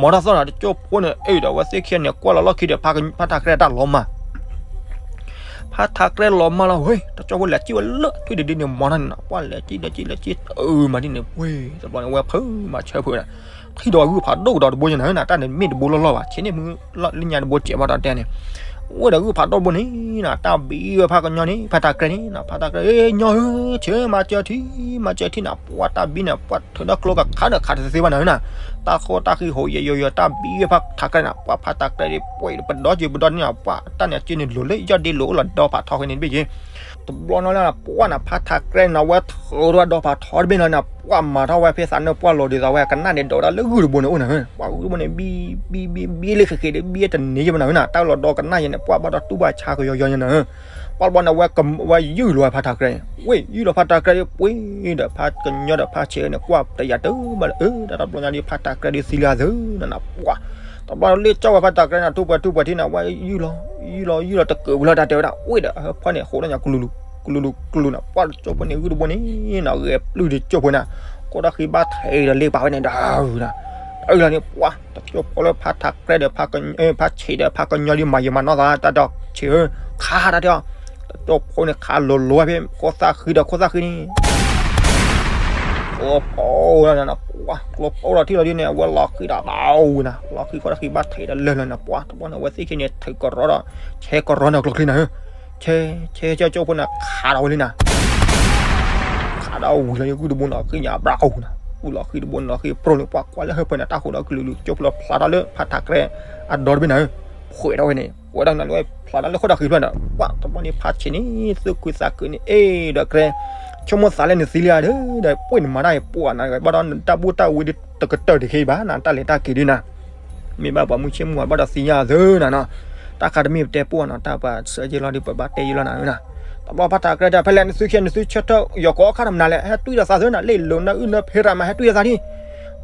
မၤတၢ်သီၣ်နၤ တကၠိဖိန့ၣ် အဲၣ်ဒီးအဝဲသ့ၣ်ခံဂၤန့ၣ် ကွၢ်လီၤလီၢ်ခံဒီး ဖါတၢ်ကြဲတၢ်လီၤမၢ် ဖါတၢ်ကြဲလီၤမၢ်လီၤဝဲ တကၠိဖိလဲၤစံၣ်ဝဲလၢထွံၣ်တဒုန့ၣ် မၤတၢ်န့ၣ်နၤ ပှၢ်လဲၤစံၣ်လဲၤစံၣ်လဲၤစံၣ် အၢမၤဒ်န့ၣ် ဝ့ၢ် တဘျီန့ၣ် ဝဲဖုးမၤဆၢဖုးနၤ, ထံၣ်ဒီးဂုၢ်ဖးဒိၣ်ကဒီးတဘိယဲနၤဧၢနၤ တၢ်န့ၣ်မ့ၢ်တဘိလီၢ်လီၢ်ဘၣ် ဆံးန့ၣ်မုၢ်လၢညါတဘိစဲးဘၣ်ဒီးတဲန့ၣ်, ဝဲဒီးဂုၢ်ဖးဒိၣ်တဘိန့ၣ်နၤ တၢ်ဘံဝဲဖါကညီန့ၣ် ဖါတၢ်ကြဲန့ၣ်နၤ ဖါတၢ်ကြဲ ညီဧၢ ဆံးမၤစၢၤထံ မၤစၢၤထံနၤ ပှၢ်တၢ်ဘံန့ၣ် ပှၢ်ထုးဒီကျိကခါဒီးခးတသ့ဘၣ်နၤဧၢနၤ, တၢ်ဃိတၢ်ဃံဟိးယဲယိယိ တၢ်ဘံဝဲဖါတၢ်ကြဲနၤ ပှၢ်ဖါတၢ်ကြဲဒီး ပှဲၤပဒီက့ၤပဒီန့ၣ်နၤ ပှၢ်တၢ်န့ၣ်က့န့ၣ် လိၤလၢယီၢ်ဒ့လိၤအိၣ်လီၤဒီဖးထီဃဲန့ၣ်တဘ့ၣ်က့ တဘျီနီၤလၢပှၢ်နၤ ဖါတၢ်ကြဲနၤ ဝဲထုးဒီးဖးထီတဘ့ၣ်နီၤနၤ ပှၢ်မၤထီၣ်ဝဲဖဲသးနၢပှၢ်လီၤဒ်သိးဝဲ ကနၣ်န့ၣ်ဒိးဝဲဒၣ်လၢဂုၢ်တဘိန့ၣ်အိၣ်နၤဧၢ, ပှၢ်ဂုၢ်တဘိန့ၣ် ဘံ ဘံ ဘံ ဘံလၢဃဲးဃဲးဒီး ဘံတန့ၢ်ယဲဘၣ်နၤဧၢနၤ တၢ်လီၤဒီကနၣ်ယဲန့ၣ် ပှၢ်ဘၣ်ဒီးတူၢ်ဘၣ်ဆါကယီယီယဲနၤဧၢ, ပှၢ်တဘျီန့ၣ် ဝဲယုၢ်လီၤဖါတၢ်ကြဲန့ၣ် ဝ့ၢ်ယုၢ်လီၤဖါတၢ်ကြဲဒီး ပှ့ၤဒီးဖါကညီဒီးဖါဆံးန့ၣ် ကွၢ်တယာ်တၢ်ဘၣ်လၢ အၢ တၢ်တဘျီညါဒီး ဖါတၢ်ကြဲဒီးသံလၢအသၢနၤနၤ ပှၢ် တဘျီလၢကၠီဝဲဖါတၢ်ကြဲနၤ ထူၣ်ပှဲၤထူၣ်ပှဲၤထံနၤ ဝဲယုၢ်လီၤ ယုၢ်လီၤ ယုၢ်လီၤတကၢးဝံၤလီၤတၢ်တဲဝဲဒၣ် ဝ့ၢ်ဒီးအဟၢဖီန့ၣ် ဃိးဒီးညါ ကလူၤလူၤ ကလူၤလူၤ ကလူၤနၤ ပှၢ်တကၠိဖိန့ၣ် ဂုၢ်တဘိန့ၣ် နၤဂဲၤပျုၢ်တကၠိဖိနၤ ကိးတၢ်ဃံဘၣ်ထဲးဒီးလ့ပာ်ဝဲန့ၣ် ဒၣ်နၤ တၢ်အုၣ်လီၤန့ၣ် ပှၢ် တကၠိဖိလၢဖါတၢ်ကြဲဒီး ဖါဆံးဒီးဖါကညီဒ်မၤယံာ်မၤနီၢ်သး တၢ်ဒီးဆံးဧၢ ခးတၢ်တဲအီၤ တကၠိဖိန့ၣ် ခးလိၤလိၤဝဲဖဲ ခိၣ်သၣ်ဃံဒီးခိၣ်သၣ်ဃံန့ၣ် ကျိဖီလီၤနၤ ပှၢ် ကျိဖီလီၤထံၣ်လီၤဒ်န့ၣ် အဝဲလီၤဃံဒီးဘၣ်ဝံၤနၤ လီၤဃံခိၣ်တၢ်ဃံဘၣ်ထဲးဒီးလၢာ်လီၤနၤ ပှၢ် တဘျီန့ၣ် အဝဲသ့ၣ်ခံန့ၣ် ထုးကရီဒီး ဆဲးကရီန့ၣ်ကျိချံနၤဧၢ ဆဲး ဆဲး ဆဲး ကၠိဖိန့ၣ် ခးဒီးဝဲလံနၤ ခးဒီးဝံၤလီၤန့ၣ် ဂုၢ်တဘိန့ၣ် ဃံညါဘျါအူနၤ ဂုၢ်လီၤဃံတဘိန့ၣ်လီၤဃံပြိၢ်န့ၣ် ပှၢ်ကွၢ်လၢဟၢဖၢန့ၣ် တၢ်ဃိးဒီးကလုာ်လုာ် ကၠိဖိလီၤဖျါထီၣ်လၢဖါတၢ်ကြဲ အဒီတဘ့ၣ်နၤဧၢ ဖှဲးထီၣ်ဝဲန့ၣ် ဖှဲးထီၣ်နၤလၢဖျါထီၣ်လၢခိၣ်တၢ်ဃံဖျၢၣ်နၤ ပှၢ် တဘျီန့ၣ် ဖါဆံးန့ၣ် သူၣ်ခုသးခုန့ၣ် အဲၣ်ဒီးကြဲ ဆိကမိၣ်သးလၢနသံလံဧါဒီး ဒီးပှ့ၤနမၤတၢ်အံၤပှၢ်နၤ ဘၣ်ဒီးနတၢ်ဘူၣ်တၢ်ဝံဒ်တကတၢၢ်တခ့ဘၣ်နၤ တၢ်လဲၤတၢ်က့ၤဒ်နၤ မ့ၢ်ဘၣ်ပှၤမုၢ်ဆ့ၣ်မုၢ်ဝါဘၣ်ဒီးသံညါသၢနၤနီၤ တၢ်ခါတမ့ၢ်ပတဲပှၢ်နီၤ တၢ်ပှၤဆၢက့ၤလီၤဒ်ပဘၣ်တဲယံာ်လီၤနၤဧၢနၤ တဘျီဖါတၢ်ကြဲဒီး ဖဲလဲၣ်နသုခံဂၤနသုဆၢထၢၣ် ယီၤကိးခါတမနုၤလဲၣ် ဟဲတွံၢ်ဒီးသးသၢနၤ လ့ၣ်လိၤနၢအုၣ်နၢဖဲရၤမး ဟဲတွံၢ်ဒီးသး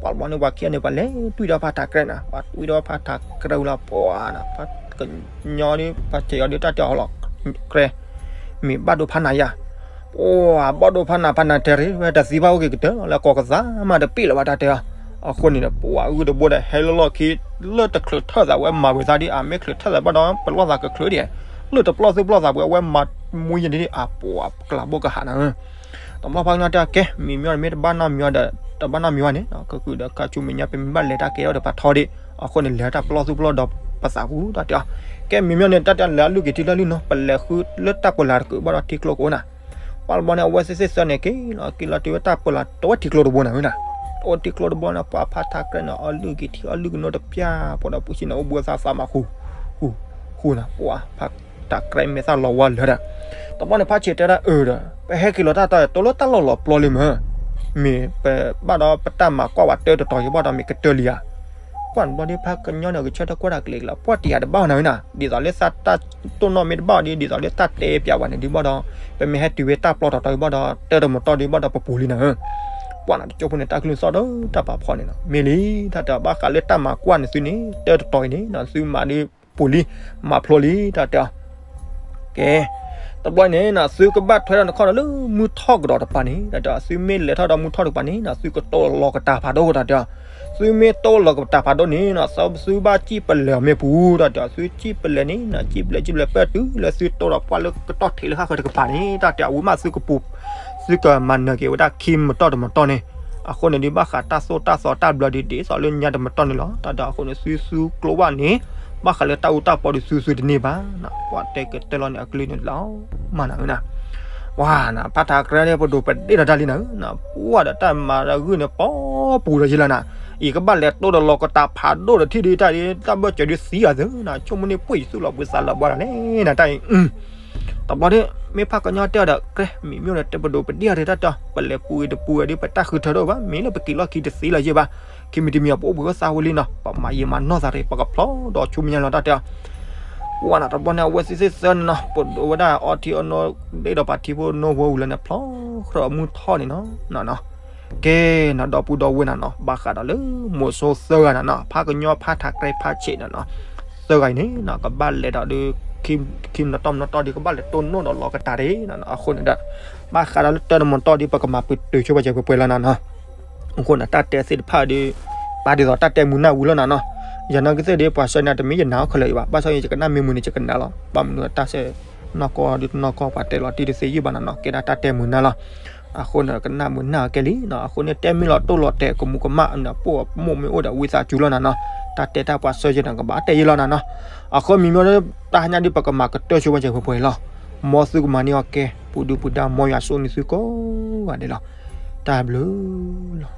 ဒံး ပှၢ်တဘျီန့ၣ် ပှၤခံဂၤန့ၣ်ပှၤလဲၤတွံၢ်ဒီးဖါတၢ်ကြဲနၤ ပှၤတွံၢ်ဒီးဖါတၢ်ကြဲဝံၤလီၤပှၢ်နၤ ဖါကညီဒ်ဖါဆံးအီၤဒ်တၢ်တဲအီၤလီၤ ကြဲ မ့ၢ်ဘၣ်ဒိဖါနၤယၤ အိၣ် ဘၣ်ဒိဖါနၤ ဖါနၤတဲရ့ ဝဲတသံဘၣ်အိၣ်က့ၤကတၢၢ်လီၤ လၢကိးကသးမးတပ့ၣ်လၢၤဘၣ်တၢ်တဲအီၤ အဃိန့ၣ်ဒီး ပှၢ်ဂုၢ်တဘိဒီး ဟဲလၢလီၢ်ခံ လၢတချုးထၢၣ်သးဝဲမၤဝံၤသးဒ်အမ့ၢ်ချုးထၢၣ်သးဘၣ်ဒီး ပလီၢ်သးကချုးဒံး လၢတပလီၢ်သူၣ်ပလီၢ်သးပှဲၤ အဝဲမၤမူယံၤဒ်အပှၢ်ကျးဘိကဟးနၤဧၢ တဘျီဖါကညီတဲကဲ မ့ၢ်မ့ၢ်မ့ၢ်တဘၣ်နီတမံၤဒီး တဘၣ်နီတမံၤဘၣ်န့ၣ် ကကုာ်ဒီးခါဆူမဲာ်ညါ ပမ့ၢ်ဘၣ်လဲၤတၢ်ကဲထီၣ်ဒီးပှၤထီဒံး အဃိန့ၣ် လဲၤတၢ်ပလီၢ်သူၣ်ပလီၢ်ဒီးပသးပူၤတၢ်တဲအီၤ ကဲမ့ၢ်မ့ၢ်န့ၣ် တၢ်တဲလဲၤအလုၢ်က့ၤထံလၢလုၢ်နီၤ ပလဲၤဃုလၢတၢ်ပၢလၤတကုာ်ဘၣ်ဒီးထံကျိကအိၣ်နၤ ပှၢ်တဘျီန့ၣ် အဝဲသ့ၣ်သ့ၣ်သၢန့ၣ် က့ၤလီၤက့ၤလီၤ တုၤဝဲတၢ်ပၢလၤ တဝဲထံကျိတဘိနၤဧၢနၤ တဝဲထံကျိတဘိန့ၣ် ပှၢ်ဖါတၢ်ကြဲန့ၣ် အလုၢ်က့ၤထံအလုၢ်ကနိတပျၢ် ပှၤဒီးပူၤဆံးန့ၣ် အိၣ်ဘှံးသးသးမးဃူ ဃူ ဃူနၤ ပှၢ်ဖါ တၢ်ကြဲးမဲာ်သၣ်လီၤဝါလၢာ်ဒီး, တဘျီန့ၣ်ဖါဆံးတဲဒၣ်အၢဒီး ပဟဲက့ၤလီၤတၢ်တီ တိၢ်လၢတၢ်လီၢ်လီၤပျီလံမ့ၢ်, မ့ၢ်ပဘၣ်ဒီးပတၢ်မၤကွၢ်ဝဲတၢတတီၤအံၤဘၣ်ဒီး မ့ၢ်ကတၢၢ်လံဧါ. ကွၢ်တဘျီဒီး ဖါကညီန့ၣ် ကဆၢထၢၣ်ကွၢ်တၢ်ကလဲာ်ကလီၤ ပှၢ်တံၢ်ယၤတဘၣ်နၤဝဲနၤ, ဒ်သိးလၢသးတၢ်တိၢ်နီၣ်မ့ၢ်တဘၣ်ဒီး ဒ်သိးလၢတၢ်တဲပၠးဝဲန့ၣ်ဒ်ဘၣ်ဒီး ပမ့ၢ်ဟဲတုၤဝဲတၢ်ပျီတီၤတီၤအံၤဘၣ်ဒီး တၢတမတီၢ်ဒ်ဘၣ်ဒီး ပပူၤလံနၤဧၢ. ပှၢ်နၤတကၠိဖိန့ၣ် တၢ်ကလုၢ်သီၣ်ဒီးတၢ်ပာ်ဖှိၣ်န့ၣ်နီၤ မ့ၢ်လံ တၢ်တဲအီၤ ဘၣ်ဃးလၢတၢ်မၤကွၢ်န့ၣ်သုန့ၣ် တၢတတီၤအံၤန့ၣ် သုမၤဒ်ပူၤလံ မၤဖျိလံ တၢ်တဲအီၤ ကဲ, တဘျီန့ၣ်နီၤ သုကဘၣ်ထွဲထီၣ်နခီၣ်ဒီးလၢမုၢ်ထီၣ်ကဒီးတပၤန့ၣ် တၢ်တဲအီၤ သုမ့ၢ်လဲၤထီၣ်ဒီးမုၢ်ထီၣ်တပၤန့ၣ်နီၤ သုကတိၢ်လီၤကတၢ်ဖးဒိၣ် တၢ်တဲအီၤ, သုမ့ၢ်တိၢ်လီၤကတၢ်ဖးဒိၣ်န့ၣ်နီၤ သုဘၣ်စံၣ်ပလဲၤအီၤမ့ၢ်ပူၤ တၢ်တဲအီၤ သုစံၣ်ပလဲၤန့ၣ်နီၤ စံၣ်ပလဲၤ စံၣ်ပလဲၤပၢၢ်တုၤလၢသုတိၢ်ဒီးပှၢ်လၢကတီၢ်ထံးလၢဟးဃၢၤတကပၤန့ၣ် တၢ်တဲအီၤ ဝံၤမးသုကပူၤ သုကမၤနၢၤက့ၤဝဲဒၣ်ခံမတီၢ်တမတီၢ်န့ၣ်, အဃိန့ၣ်ဒ်ဘၣ်ဃးတၢ်သိၣ်တၢ်သီတၢ်ဘျၢဒ်ဒ်သိးလၢညါတမတီၢ်န့ၣ်လီၤ. တၢ်တဲအီၤ အဃိန့ၣ် သုသူကျိဘၣ်န့ၣ် ဘၣ်ဃးလၢတၢ်အူတၢ်ပီဒ်သုသုတန့ၢ်ဘၣ်, ပှၤတဲကတၢၢ်လီၤန့ၣ် အကလုၢ်န့ၣ်လီၤမးနၤဧၢနၤ, ဝါနၤ ဖါထးကြဲးဒီး ပဒိၣ်ပဒ့ၣ်ဒီးတၢ်လံနၤဧၢနၤ, ပှၢ်ဒီးတၢ်မၤတၢ်ဂုၢ်န့ၣ် ပီပူၤဒီးယံၤလီၤနၤ, အံၤကဘၣ်လဲၤတိၢ်ဒီးလီၤကတၢ်ဖးဒိၣ်ဒီးထံၣ်ဒ်တၢ်ဒ် တၢ်ဘၢၣ်စၢၤဒ်သံအီၤသ့နၤ, ဆိကမိၣ်န့ၣ် ပှ့ၤယသူၣ်လီၤဘှံးသးလီၤဘှါလီၤလဲၣ်နၤ တၢ်အံၤ တဘျီဒီး မ့ၢ်ဖးကညီတဲအီၤဒီး ကြဲးမံၤမ့ၢ်အိၣ်ဒီး တဲပဒိၣ်ပဒ့ၣ်အီၤဒီးတၢ်တဲအီၤ ပလဲၤပူၤအံၤတပူၤအံၤဒီး ပတၢ်ဃုထၢတအိၣ်ဘၣ်, မ့ၢ်လၢပက့ၤလီၢ်ခံတသ့လၢၤယဲၢ်ဘၣ်, ခံမံၤတမံၤအပအိၣ်ဘှံးအိၣ်သါဝဲလံနီၤ, ပမၤယံာ်မၤနီၢ်သးတဂ့ၤ ပကဖျီဒီးဆူမဲာ်ညါလီၤ တၢ်တဲအီၤ, ဝါနၤ တဘျီန့ၣ် အဝဲသ့ၣ်သ့ၣ်သၢန့ၣ်နီၤ ပဒိၣ်ဝဲဒၣ်အီထံအီနိ ဒ့ၣ်ဒီးပှၤထံဖိနိဖိဝံၤလၢန့ၣ် ဖျီကြၢးမုၢ်ထီၣ်န့ၣ်နီၤ ကဲနီၤ ဒီပုၢ်ဒီဝဲၢ်နၤနီၤ ဘၣ်ဃးဒီးလၢမိၤစိသၢဂၤနၤနီၤ ဖးကညီ ဖးထးကြဲး ဖးဆံးနၤနီၤ, သၢဂၤအံၤန့ၣ်နီၤ ကဘၣ်လဲၤဒီးဒ် ခံမတီၢ်မတီၢ်ဒ် ကဘၣ်လဲၤတိၢ်နီၣ်ဒီးလီၤကတၢ်တဂ့ၤနီၤ, အဃိန့ၣ်ဒီး ဘၣ်ဃးဒီးလၢတၢတမတီၢ်ဒ် ပကမၤပတုာ်ဆိပာ်စၢၤပှဲၤပှဲၤလီၤနၤနီၤ, အဃိန့ၣ် တၢ်တဲသ့ၣ်တဖၣ်ဒီး ပာ်ဒ်သိးတၢ်တဲမုာ်နၢ်ဝံၤလီၤနၤနီၤ, ယၤနီၢ်ကသ့ၣ်ဒီး ပှၤဆှၢန့ၣ် တမ့ၢ်ယနာ်အီၤခဲလၢာ်အံၤဘၣ်, ဘၣ်ဆၣ်ယကနၣ်မ့ၢ်မုာ်န့ၣ် ယကနၣ်လီၤ, ဘၣ်မနုၤတၢ်ဆဲး နီၢ်ကီၢ်ဒ်တနီၢ်ကီၢ် ပှၤတဲလီၤတံၢ်တသ့ယုၢ်ဘၣ်နၤနီၤ, ကဲဒၣ်တၢ်တဲမုာ်နၢ်လီၤ, အဃိန့ၣ် ကနၣ်မုာ်နၢ်အီၤကဲလံနီၤ, အဃိန့ၣ် တဲမ့ၢ်လီၤတိၢ်လီၤတဲာ်ကမူးကမၣ် ပိာ်အမိၣ်မ့ၢ်အိၣ်ဒီးဝံသးစူၤလီၤနၤနီၤ, တၢ်တဲတၢ်ပှၤဆှၢယဲၢ်န့ၣ် ကဘၣ်တဲယဲၢ်လီၤနၤနီၤ, အဃိမံၤမ့ၢ် တၢ်ဟါညါဒ် ပကမၤကတၢၢ်ဆိပာ်စၢၤပှဲၤပှဲၤလီၤ, မ်သုကမၤန့ၢ်အီၤကဲ ပူၤဒုပူၤဒါ မ်ယွၤဆိၣ်ဂ့ၤသုကိးဂၤဒဲးလီၤ, တၢ်ဘျုးလီၤ.